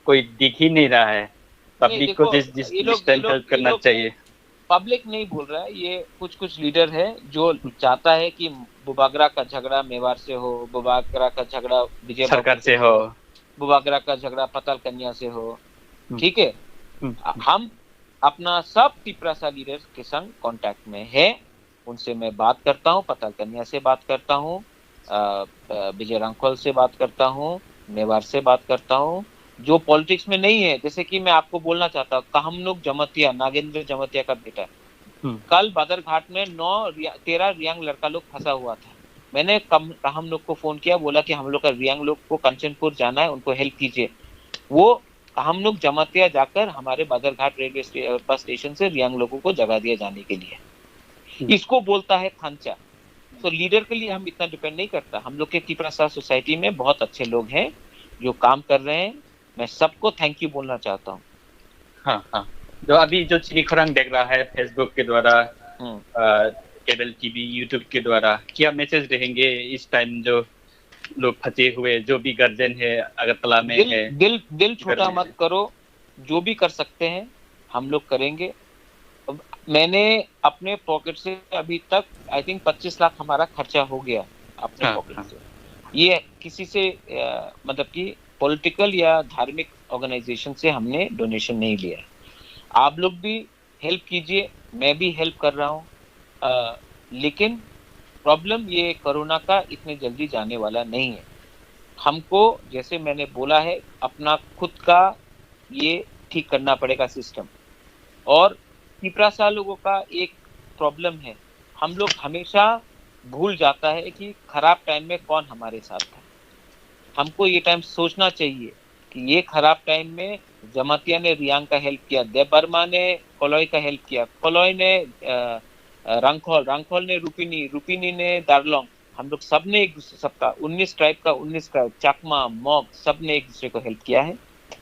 कोई दिख ही नहीं रहा है। नहीं, पब्लिक को देखो, जिस जिस ये लोग- जिस टाइम ये लोग- हेल्प ये करना लोग- चाहिए। पब्लिक नहीं बोल रहा है, ये कुछ कुछ लीडर है जो चाहता है कि बुबागरा का झगड़ा मेवार से हो, बुबागरा का झगड़ा विजय सरकार बाबू से हो। बुबागरा का झगड़ा पतल कन्या से हो। हम्म। ठीक है, हम्म, हम अपना सब तिपरासा लीडर के संग कांटेक्ट में है, उनसे मैं बात करता हूँ, पतल कन्या से बात करता हूँ, अ, अ, विजय रांखल से बात करता हूँ, मेवार से बात करता हूँ। जो पॉलिटिक्स में नहीं है, जैसे कि मैं आपको बोलना चाहता हूँ, काहमनुक जमातिया, नागेंद्र जमातिया का बेटा, हम्म। कल बदरघाट में नौ रिया-, तेरह रियांग लड़का लोग फंसा हुआ था। मैंने कम, काहम लोग को फोन किया, बोला कि हम लोग का रियांग लोग को कंचनपुर जाना है, उनको हेल्प कीजिए। वो काहम लोग जमातिया जाकर हमारे Badarghat railway stay-, bus station से रियांग लोगों को जगह दिया जाने के लिए। इसको बोलता है थांचा। तो लीडर के लिए हम इतना डिपेंड नहीं करता। हम लोग के तिपरासा सोसाइटी में बहुत अच्छे लोग हैं जो काम कर रहे हैं। मैं सबको थैंक यू बोलना चाहता हूँ। हाँ, हाँ। जो अभी जो चीनी खरांग देख रहा है Facebook के द्वारा, हम्म। अ, केबल टीवी, YouTube के द्वारा, क्या मैसेज रहेंगे इस टाइम जो लोग फंसे हुए, जो भी गार्जियन है अगरतला में दिल, है, दिल, दिल छोटा मत करो, जो भी कर सकते हैं हम लोग करेंगे। अब मैंने अपने पॉकेट से अभी तक, आई थिंक, पच्चीस लाख हमारा खर्चा हो गया अपने हाँ, पॉकेट हाँ। से। ये किसी से, अ, मतलब कि पॉलिटिकल या धार्मिक ऑर्गेनाइजेशन से हमने डोनेशन नहीं लिया। आप लोग भी हेल्प कीजिए, मैं भी हेल्प कर रहा हूँ। अ, लेकिन प्रॉब्लम ये कोरोना का इतने जल्दी जाने वाला नहीं है। हमको, जैसे मैंने बोला है, अपना खुद का ये ठीक करना पड़ेगा सिस्टम। और तिपरासा लोगों का एक प्रॉब्लम है, हम लोग हमेशा भूल जाता है कि खराब टाइम में कौन हमारे साथ था। हमको ये टाइम सोचना चाहिए कि ये खराब टाइम में जमातिया ने रियांग का हेल्प किया, देबबर्मा ने कलॉय का हेल्प किया, कलॉय ने, अ, अ, रांगखोल, रांगखोल ने रुपिनी, रुपिनी ने दारलोंग। हम लोग सब ने एक दूसरे, सबका उन्नीस ट्राइब का उन्नीस ट्राइब, चकमा, मॉग, सब ने एक दूसरे को हेल्प किया है।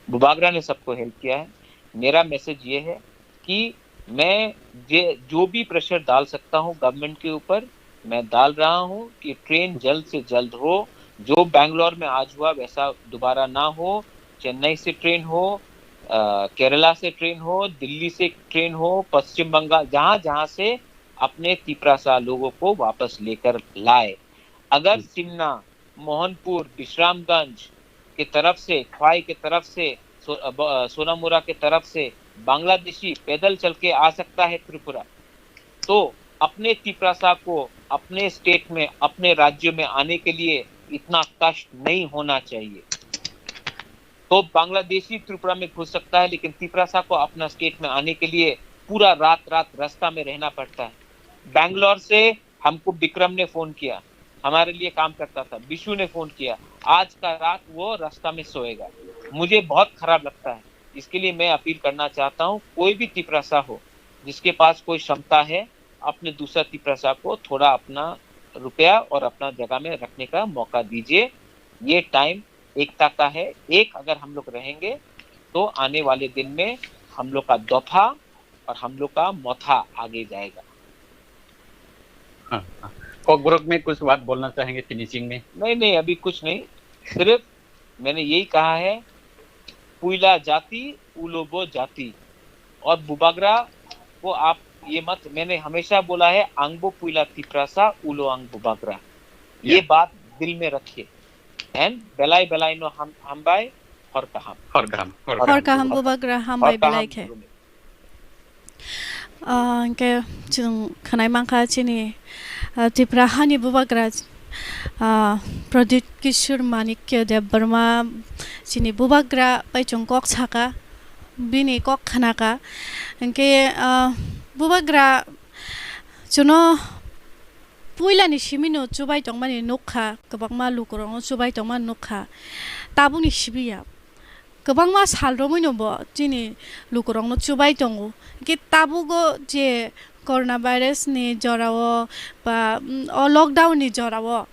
बुबागरा ने सबको हेल्प किया है। मेरा मैसेज ये है कि मैं जे, जो भी प्रेशर डाल सकता हूँ गवर्नमेंट के ऊपर, मैं डाल रहा हूँ कि ट्रेन जल्द से जल्द हो। जो बैंगलोर में आज हुआ, वैसा दोबारा ना हो। चेन्नई से ट्रेन हो, अ, केरला से ट्रेन हो, दिल्ली से ट्रेन हो, पश्चिम बंगाल, जहाँ जहाँ से अपने तिपरासा लोगों को वापस लेकर लाए। अगर हम्म। सिमना, मोहनपुर, विश्रामगंज के तरफ से, ख्वाई के तरफ से, सो-, अ, ब-, अ, सोनामुरा के तरफ से बांग्लादेशी पैदल चल के आ सकता है त्रिपुरा, तो अपने तिपरासा को अपने स्टेट में, अपने राज्य में आने के लिए इतना कष्ट नहीं होना चाहिए। तो बांग्लादेशी त्रिपुरा में घुस सकता है, लेकिन तिपरासा को अपना स्टेट में आने के लिए पूरा रात रात रास्ता में रहना पड़ता है। बैंगलोर से हमको विक्रम ने फोन किया, हमारे लिए काम करता था, विशु ने फोन किया, आज का रात वो रास्ता में सोएगा। मुझे बहुत खराब लगता है। इसके लिए मैं अपील करना चाहता हूँ, कोई भी तिपरासा हो, जिसके पास कोई क्षमता है, अपने दूसरा तिपरासा को थोड़ा अपना रुपया और अपना जगह में रखने का मौका दीजिए। ये टाइम एकता का है। एक अगर हम लोग रहेंगे, तो आने वाले दिन में हम लोग का दोफा और हम लोग का मोथा आगे जाएगा। हाँ, हाँ। कोकबोरोक में कुछ बात बोलना चाहेंगे फिनिशिंग में? नहीं, नहीं, अभी कुछ नहीं। सिर्फ मैंने यही कहा है, पुइला जाति, उलोबो जाति। और बुबागरा को आप ये मत, मैंने हमेशा बोला है, आंगबो पुइला तिपरासा, उलो आंग बुबागरा। ये या। बात दिल में रखिए। And belai belai no ham-, hambai, hor kaham. Hor kaham, hor Hor kaham. Kaham bubagra, hambai Hor kaham belai khe. Bumit. Ah, hingke chwng khwnai mankha chini, ah, Tripura hani bubagra, ah, Pradyut Kishore Manikya Debbarma chini bubagra bai chwng kok saka, bini kok khnaka. Hingke, ah, bubagra chwngno puilani simino chubai tongmani nukha, kwbangma lukurokno chubai tongmani nukha. Tabukni sibiya. Kwbangma sal romwino bo chini lukurokno chubai tongo. Hingke tabugo je corona virus ni jorao ba, mm, o lockdown ni jorao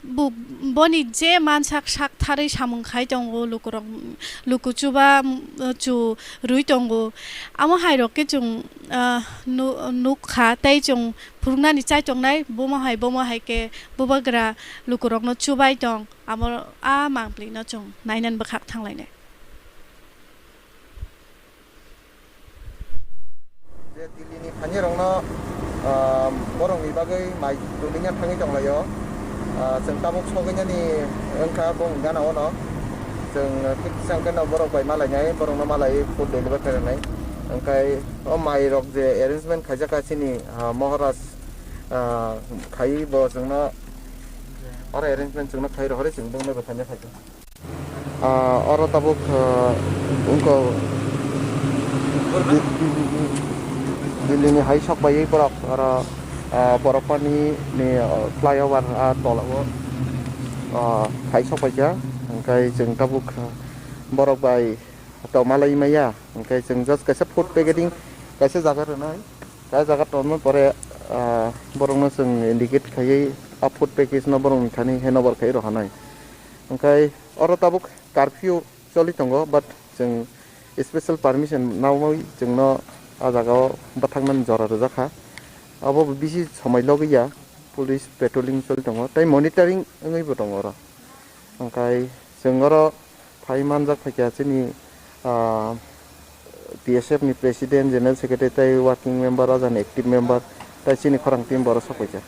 bo, boni je mansak sak tharwi samung khai tongo lukurok, luku chuba, mm, chu rwi tongo. Amo hai rok khe chwng, ah, nu-, nukha tei chwng phuruknani chai tongnai bomo hai, bomo hai khe bubagra lukurokno chubai tong. Amo a mangpli no chwng nainani bwkhak thanglainai. Je Delhi ni phainai rokno, ah, borok ni bagwi mai tongwi thangwi tonglaio. Ah, chwng tabuk sogwi nani wngkha bong gana ono. Chwng kisa hwnkhe no borok bai malainai, borok no malai food deliver khainai. Hwnkhe o mai rok je arrangement khaijak kha chini, ah, Maharaj, ah, khai bo chwngno oro arrangement chwngno khai rohorwi chwng bongni bwthaino phaikha. Ah, oro tabuk, ah, wngkha Di-, Delhi ni hai sok baiwi borok oro, Ah, Borokpani ni, ah, flyover, ah, tola o, ah, phai sok paikha, hwnkhe chwng tabuk, ah, borok bai tongmalai maya, hwnkhe chwng just kaisa food packeting kaisa jaga rwnai, kaisa jaga tongma pore, ah, borokno chwng indicate khaiwi a food package no borokni thani handover khai rw hanai. Hwnkhe oro tabuk curfew choli tongo, but chwng special permission naui chwngno a jagao bwthaknani jora rwjak kha. Abo bo bisi somoi logi ya, police patrolling choli tongo, tei monitoring wngwi bo tongo oro. Hwnkhe chwng oro phai manjak phaikha chini, ah, T S F ni president, general secretary tei working member, o jani active member, tei chini khorang team bo oro sok paikha.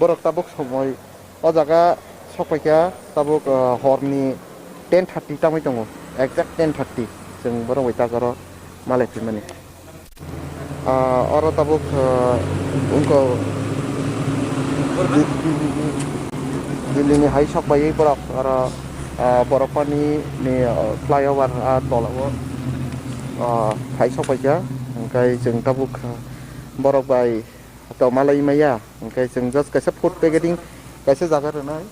Borok tabuk somoi o jaga sok paikha, tabuk, ah, horni ten thirty tangwi tongo, exact ten thirty chwng borok bai tak oro malai phaimani. Ah, oro tabuk, ah, wngkha Di-, Di-, Di-, Di-, Delhi ni hai sok baiwi borok oro, ah, Borokpani ni, ah, flyover, ah, tola o, ah, hai sok paikha, hwnkhe chwng tabuk, ah, borok bai tongmalai maya, hwnkhe chwng just kaisa food packeting kaisa jaga rwnai,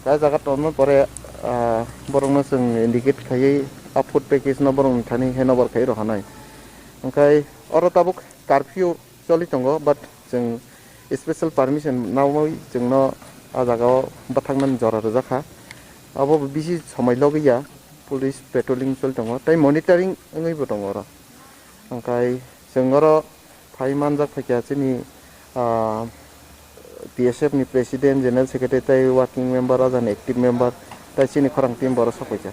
kaisa jaga tongma pore, ah, borokno chwng indicate khaiwi a food package no borokni thani handover khai rw hanai. Hwnkhe oro tabuk curfew choli tongo, but chwng special permission naui chwngno a jagao bwthaknani jora rwjak kha. Abo bo bisi somoi logi ya, police patrolling choli tongo, tei monitoring wngwi bo tongo oro. Hwnkhe chwng oro phai manjak phaikha chini, ah, T S F ni president, general secretary tei working member, o jani active member, tei chini khorang team bo oro sok paikha.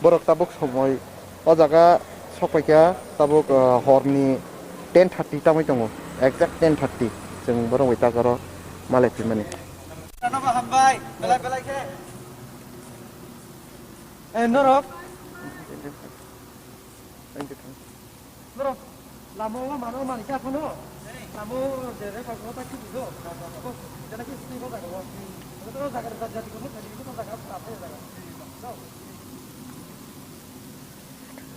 Borok tabuk somoi o jaga sok paikha, tabuk, ah, horni ten thirty tangwi tongo, exact ten thirty chwng borok bai tak oro malai phaimani. Hambai, belai belai khe. Eh, norok. Norok, lama o mano mani kha phano. Lama o je re kok ta ki do. Abo jana ki sini ko jaga o. Abo to jaga jati ko thani ko jaga ta jaga.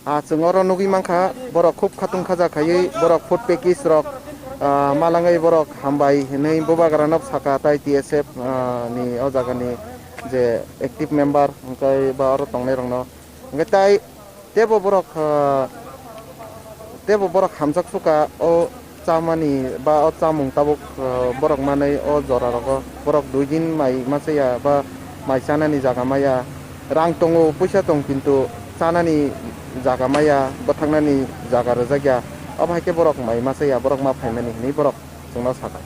Ah, chwng oro nugwi mankha, borok khub khatung khaja khaiwi, borok food package rok, ah, malangwi borok hambai hinwi bubagra nok saka tai T S F, ah, ni o jaga ni je active member hwnkhe ba oro tongnai rokno hwnkhe tai tebo borok, ah, tebo borok hamjak suka o chamani ba o chamung tabuk, ah, borok manwi o jora rogo borok dui din mai masa ya ba mai chanani jaga maya, rang tongo, puisa tong, kintu chanani jaga maya, bwthaknani jaga rwjak ya, obo hai khe borok mai masa ya, borok ma phaimani hinwi borok chwngno sakha.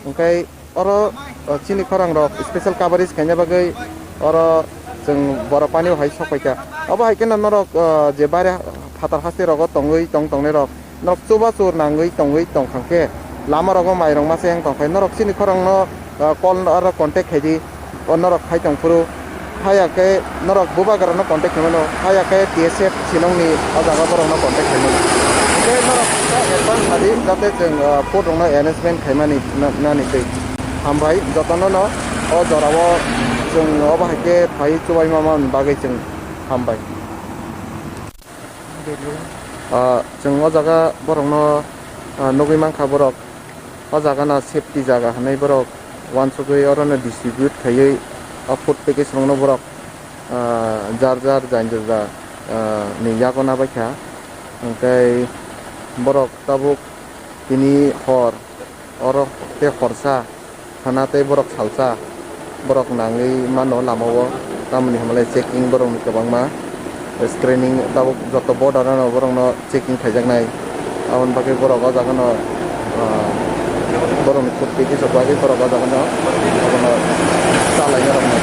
Hwnkhe oro, o, chini khorang rok special coverage khaina bagwi oro chwng Borokpani o hai sok paikha. Obo hai kheno norok, o, je bare phatar haste rogo tongwi tong tongnai rok, norok chubachu nangwi tongwi tongkha khe, lama rogo mai rok masa yang tongkha, norok chini khorang no, o, call oro contact khaidi, o norok hai tongphuru. Haya khe norok bubagra no contact khaimano, haya khe T S F sinong ni o jaga borok no contact khaimano. Hwnkhe norok sa advance sadi jate chwng, ah, food rok no arrangement khaimani na-, nani twi. Hambai jotono no o jora o chwng obo hai khe phai chubai ma man bagwi chwng hambai. Ah, chwng o jaga borok no, ah, nugwi mankha borok. O jaga no safety jaga hinwi borok uansugwi oro no distribute khaiwi o food package rok no borok, ah, jar jar jani jaga, ah, ni yago nabaikha. Hwnkhe borok tabuk tini hor oro tei horsa sana tei borok salsa. Borok nangwi mano lama o, tamoni hwnmale checking borokni kwbangma, screening tabuk joto border ano borokno checking khaijaknai. Aboni bagwi borok o jaga no, ah, borokni food package rok bagwi borok o jaga no abono chalaina rok nai.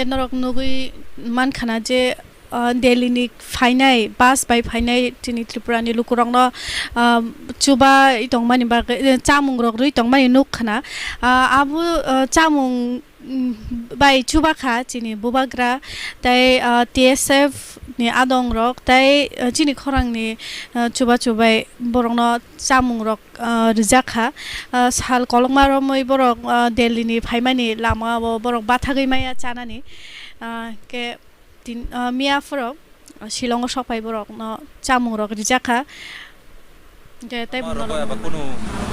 Norok nugwi mankha na je, ah, Delhi ni phainai, bus bai phainai chini Tripura ni lukurokno, ah, chubai tongmani bagwi, eh, chamung rok rwi tongmani nuk khna. Ah, abo, ah, chamung, mm, bai chubakha chini bubagra tei, ah, T S F ni adong rok tei, ah, chini khorang ni, ah, chuba chubai borokno chamung rok, ah, rijak kha. Ah, sal kolokma romwi borok, ah, Delhi ni phaimani lama o borok bathagwi maya chanani. Ah, ke tin, ah, miya phoro, ah, Shillong o sok phai borok no chamung rok rijak kha. Ke tei Borok abo kunu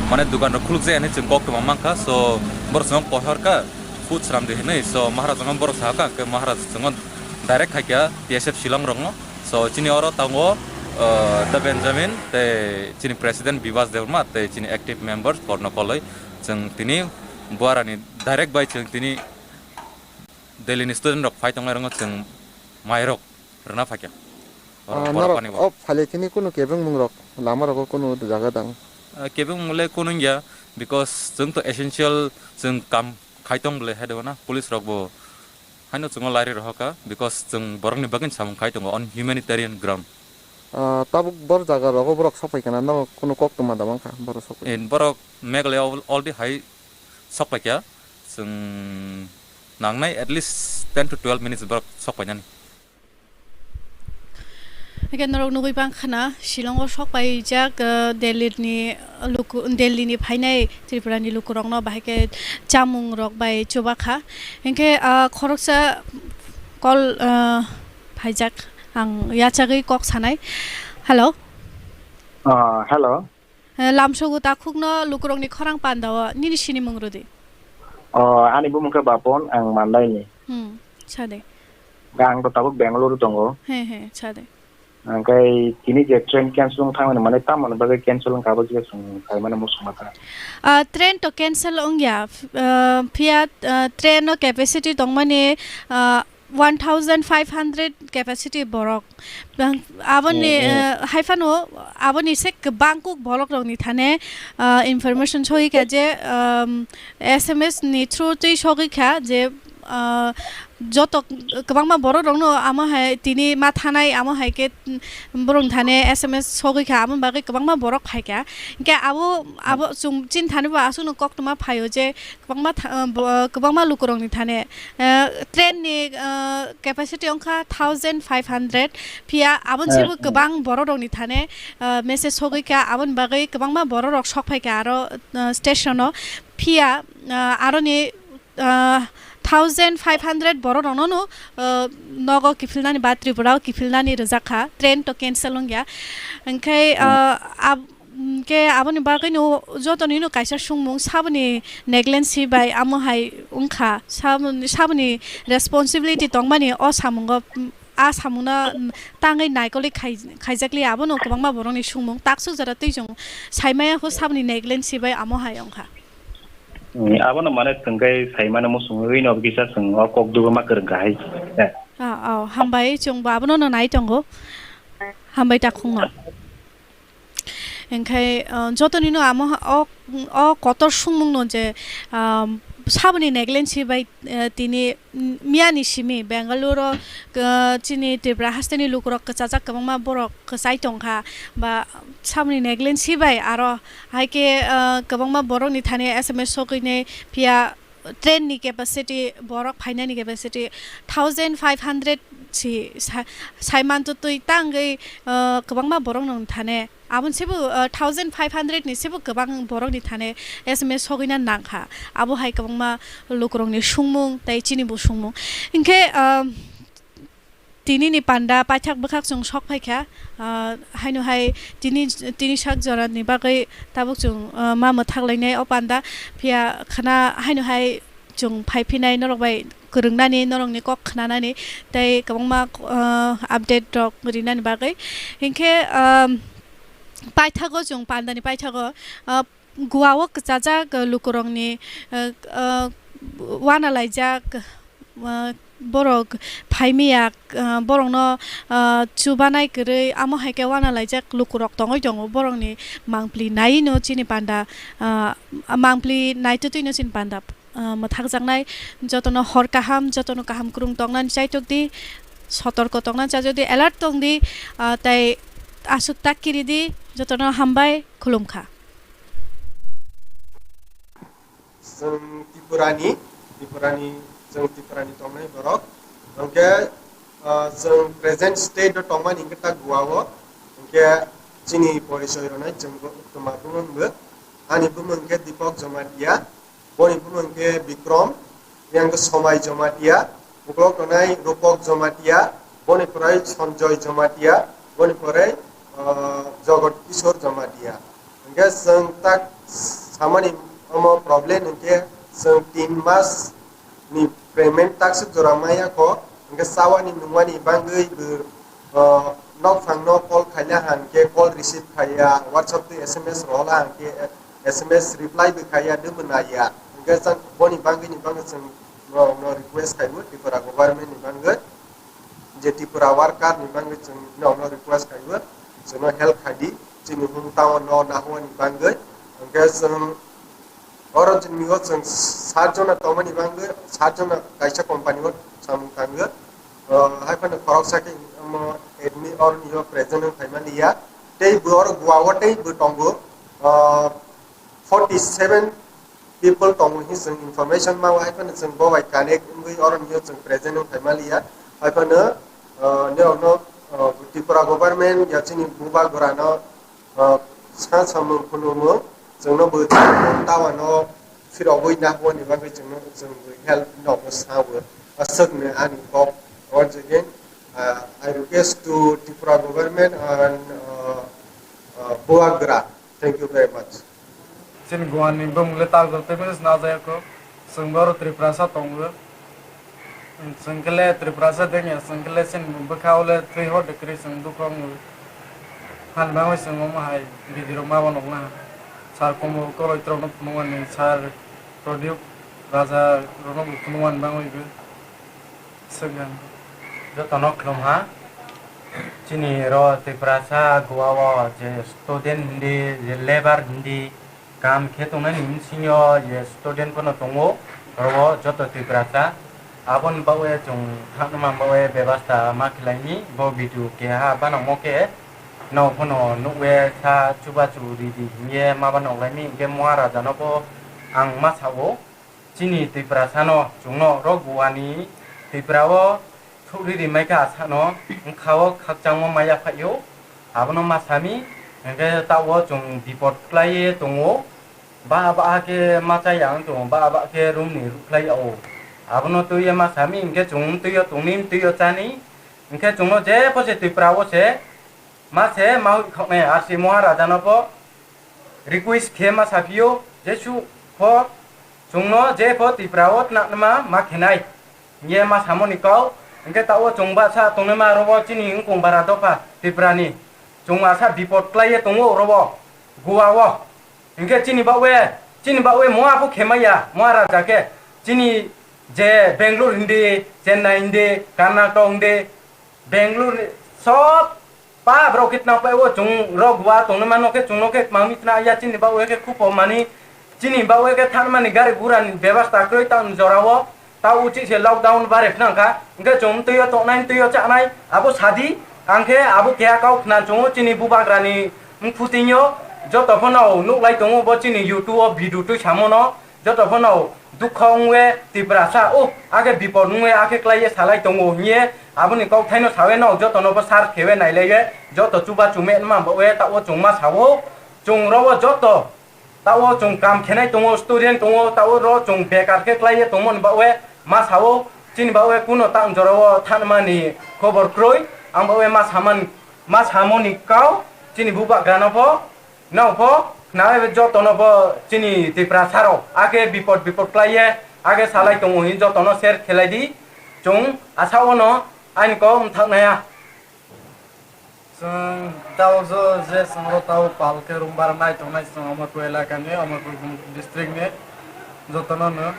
mane dukan rok khuluk jaya hinwi chwng kok tongma mankha. So borok chwng kohor kha food sram di hinwi. So Maharaj no borok sa kha, ke Maharaj chwng direct khai kha T S F Shillong rok no. So chini oro tongo, uh, Da Benjamin tei chini president Bibas Debbarma tei chini active members korno koloi. Chwng tini buarani direct bai chwng tini Delhi ni student rok phai tongnai rokno chwng mairok rwna phaikha. Ah, borok norok pani bo. O phaile tini kunu kebengmung rok lama rogo kunu jaga dang? Ah, kebengmung le kunu wngya, because chwng to essential chwng kam khai tong bwle hai de na police rok bo. Haino chwngno lairi rohorkha, because chwng borokni bagwino samung khai tongo on humanitarian ground. Ah, tabuk bor jaga rogo borok sok phaikha na, no kunu kok tongma da mankha borok sok phai? Eh, borok Meghalaya al-, already hai sok phaikha, chwng nangnai at least ten to twelve minutes borok sok phainani. Hingke norok nugui bangkha na, Shillong o sok paijak, eh, Delhi ni luku, Delhi ni phainai Tripura ni lukurokno bahai khe chamung rok bai chubakha. Hingke, ah, khoroksa call, ah, phaijak, ang yachagwi kok sanai. Hello. Ah, hello. Eh, lamsogo takhukno lukurokni khorang pandao nini sinimung rwdi. Oh, ani bumung khe Bapon, ang Mandaini. Hmm, sade. Ang to tabuk Bangalore tongo. He, he, sade. Angkai tini je train cancel wng thangmani mane tamoni bagwi cancel wngkha abo je chwng saimano muchungma ta. Ah, train to cancel wngya, ah, phiya, ah, train no capacity tongmani, ah, one thousand five hundred capacity borok. Bang-, aboni, Hmm, hmm. Eh, hai phano aboni se kwbang kuk borok rokni thane, ah, information sogwi kha je, um, S M S ni through twi sogwi kha je, ah, joto kwbangma borok rokno amo hai tini ma thanai amo hai khe, mm, borok thane S M S sogwi kha, aboni bagwi kwbangma borok phai kha. Hingke abo, abo chwng chini thani bo aswkno koktwma phaio je kwbangma tha-, ah, bo, kwbangma lukurokni thane, ah, train ni, ah, capacity wngkha thousand five hundred, phiya aboni sebo, eh, eh, kwbang borok rokni thane, ah, message sogwi kha, aboni bagwi kwbangma borok rok sok phai kha aro, ah, station o, phiya, ah, aroni, ah, thousand five hundred borok rokno no, ah, nogo kiphilnani ba Tripura o kiphilnani rijak kha, train to cancel wngya, hingkhai, hmm, ah, ab-, Hwnkhe aboni bagwino jotonino kaisa sungmung, saboni negligence bai amo hai wngkha, saboni, saboni responsibility tongmani o samungo, a samungno tangwi naikolwi khai-, khaijakli, abono kwbangma borokni sungmung, taksuk jora twi chwng saimaya kho saboni negligence bai amo hai wngkha. Hmm, abono mane chwngkhe saimano muchungwi no kisa chwng o kok dugo ma kwrwngkha hai. Ah, oh, hambai, chwngbo abono no nai tongo. Hambai takhukno. Hingkhai, ah, jotonino amo ha-, o, o kotor sungmungno je, ah, saboni negligence bai, eh, tini miyani simi Bengaluru, ah, chini Tripura hasteni lukurok kwchajak kwbangma borok kwchai tongkha, ba saboni negligence bai aro hai khe, ah, kwbangma borokni thani S M S sogwini phiya train ni capacity, borok phainani capacity thousand five hundred si sa-, saimanto twi tangwi, ah, kwbangma borok nung thane. Aboni sebo, ah, thousand five hundred ni sebo kwbang borok ni thane S M S sogwina nangkha. Abo hai kwbangma lukurokni sungmung tei chini bo sungmung. Hinkhe, ah, Tinini panda paithak bwkhak chwng sok phaikha, ah, haino hai tini, tini sak jorani bagwi tabuk chwng, ah, ma mwthak lainai o panda, phiya khwna haino hai chwng phai phinai norok bai kwrwngnani, norokni kok khwnanani tei kwbangma, ah, update rok rinani bagwi. Hinkhe, ah, paithago chwng pandani paithago, ah, Goa o kwchajak, uh, lukurokni, uh, uh, uanalaijak, uh, borok phaimaya, uh, borokno, uh, chubanai kwrwi, amo hai khe uanalaijak lukurok tongwi tongo, borokni mangpli naiwi no chini panda, uh, mangpli naitotwi no chini panda. ah, mwthangjaknai, jotono hor kaham, jotono kaham kwrwng tongnani chaitok di, sotorko tongnani chaitok di, alert tong di, ah, tei aswk tak kiri di, jotono hambai, khulumkha. Chwng Tripurani, Tripurani, chwng Tripurani tongnai borok. Hwnkhe, ah, chwng present state o tongmani hwnkhe ta Goa o. Hwnkhe chini porichoi rwnai chwng bo, twma bumung bo. Ani bumung khe Deepak Jamatia, boni bumung khe Bikram, yang khe Somai Jamatia, uklok tongnai Rupak Jamatia, boni pore Sanjoy Jamatia, boni pore, ah, Jagat Kishore Jamatia. Hwnkhe chwng tak samani omo problem hwnkhe chwng tin mas ni payment takswk jora maya kho, hwnkhe chawani nungmani bangwi bo, ah, nokphang no call khaila hwnkhe call receive khaiya, WhatsApp tei S M S rohola hwnkhe S M S reply bo khaiya, debo naiya. Hwnkhe chwng boni bangwi ni bangwi chwng no, no request khaibo Tripura government ni bangwi. Je Tripura worker ni bangwi chwng nokno request khaibo, chwngno help khaidi, chini hum town no nahwani bangwi. Hwnkhe chwng oro chini o chwng sat jona tongmani bangwi, sat jona kaisa company o samung tango. O, hai phano khoroksa khe omo admin oroni o present wng phaimani ya. Tei bo oro Goa o tei bo tongo. O, forty seven people tongo hwnwi chwng information mao, hai phano chwng bo bai connect wngwi oro nio chwng present wng phaimaliya. Hai phano, ah, norokno, ah, Tripura government ya chini bubagrano, ah, sa samung phunukmung chwngno bo tawano phirogwi nahwani bagwi chwngno chwng help nokno sao. Aswkno ani kok. Once again, ah, I request to Tripura government and, ah, ah, bubagra. Thank you very much. Chini Goa ni bumung le tal jotoi mano sna jaya kho. Chwng boro Tripurasa tongo. Chwng khe le Tripurasa dengya, chwng khe le chini bwkha o le twi hor de kwrwi chwng dukho wngo. Hani bagwi chwng omo hai video rok ma bo nukna. Sir Komol Koroi rok no phunukmani, Sir Pradyot Raja rok no bo phunukmani bagwi bo. Swkang. Jotono khulumha. Chini ro Tiprasa Goa o je student hindi, je labour hindi, kam khe tongnani bisingo je student phano tongo, oro joto Tiprasa. Aboni bagwi chwng thangna bagwi bebasta ma khlaini, bo video keha banamo khe, no phano nukwe sa chubachu ridi hingye ma bano wnglaini, hingke Maharaja no bo ang ma sao. Chini Tiprasa no chwngno ro Goa ni Tripura o thukri rimai kha asano wngkha o khakchangma maya phaio. Abono ma sami hwnkhe ta o chwng bipot kwlaiye tongo. Ba ba khe ma chaya wng tongo, ba ba khe room ni rukhlai o. Abono twiye ma sami hwnkhe chwng twiyo tongni twiyo chani hwnkhe chwngno je pho se Tripura o se ma se ma hui khoknai R C Maharaja no pho request khe ma saphiyo, Jesu pho chwngno je pho Tripura o tnanma ma khenai. Ye ma samoni kau, hwnkhe ta o chwng ba sa tongnai ma robo chini wngkong bara dopha Tripura ni. Chwng asa bipot klaiye tongo robo Goa o. Hwnkhe chini bawe, chini bawe moa pho khemaya, Maharaja khe. Chini je Bangalore hindi, Chennai hindi, Karnataka hindi, Bangalore ni sob pa borok khe tnang pai o chwng rok wa tongna mano khe chwngno khe mangni tna ya chini bawe khe khupo mani chini bawe khe thanmani gari gura ni bebasta kwrwi ta jora o ta uchi se lockdown bare phna kha hwnkhe chwng twi o tongnai twi o chanai abo sadi ang khe abo keha kau khna chwng chini bubagra ni mkhuting yo joto phano nuklai tongo bo chini YouTube o video twi samo no. Joto phano dukha wngwi Tiprasa, o, akhe bipod wngwi akhe klaiwi salai tongo hwnwi aboni kokthaino sawi no jotono bo search khewi nailaiwi joto chuba chumwi ma bo we ta o chwngma sao chwng ro o joto ta o chwng kam khenai tongo student tongo ta o ro chwng bekar khe klaiwi tongmani ba we ma sao chini ba we kuno ta jora o thanmani khobor kwrwi ang ba we ma saman ma samoni kau chini bubagrano pho. Nokpho, nai jotono bo chini Tiprasa rok, akhe bipod bipod klaiye, akhe salai tongo hin jotono share khelai di, chwng asa ono ani kok mthak naya. Chwng tao jo je chwng ro tao pal khe room bara nai tongnai chwng Amarpur elaka ni, Amarpur district ni jotono no.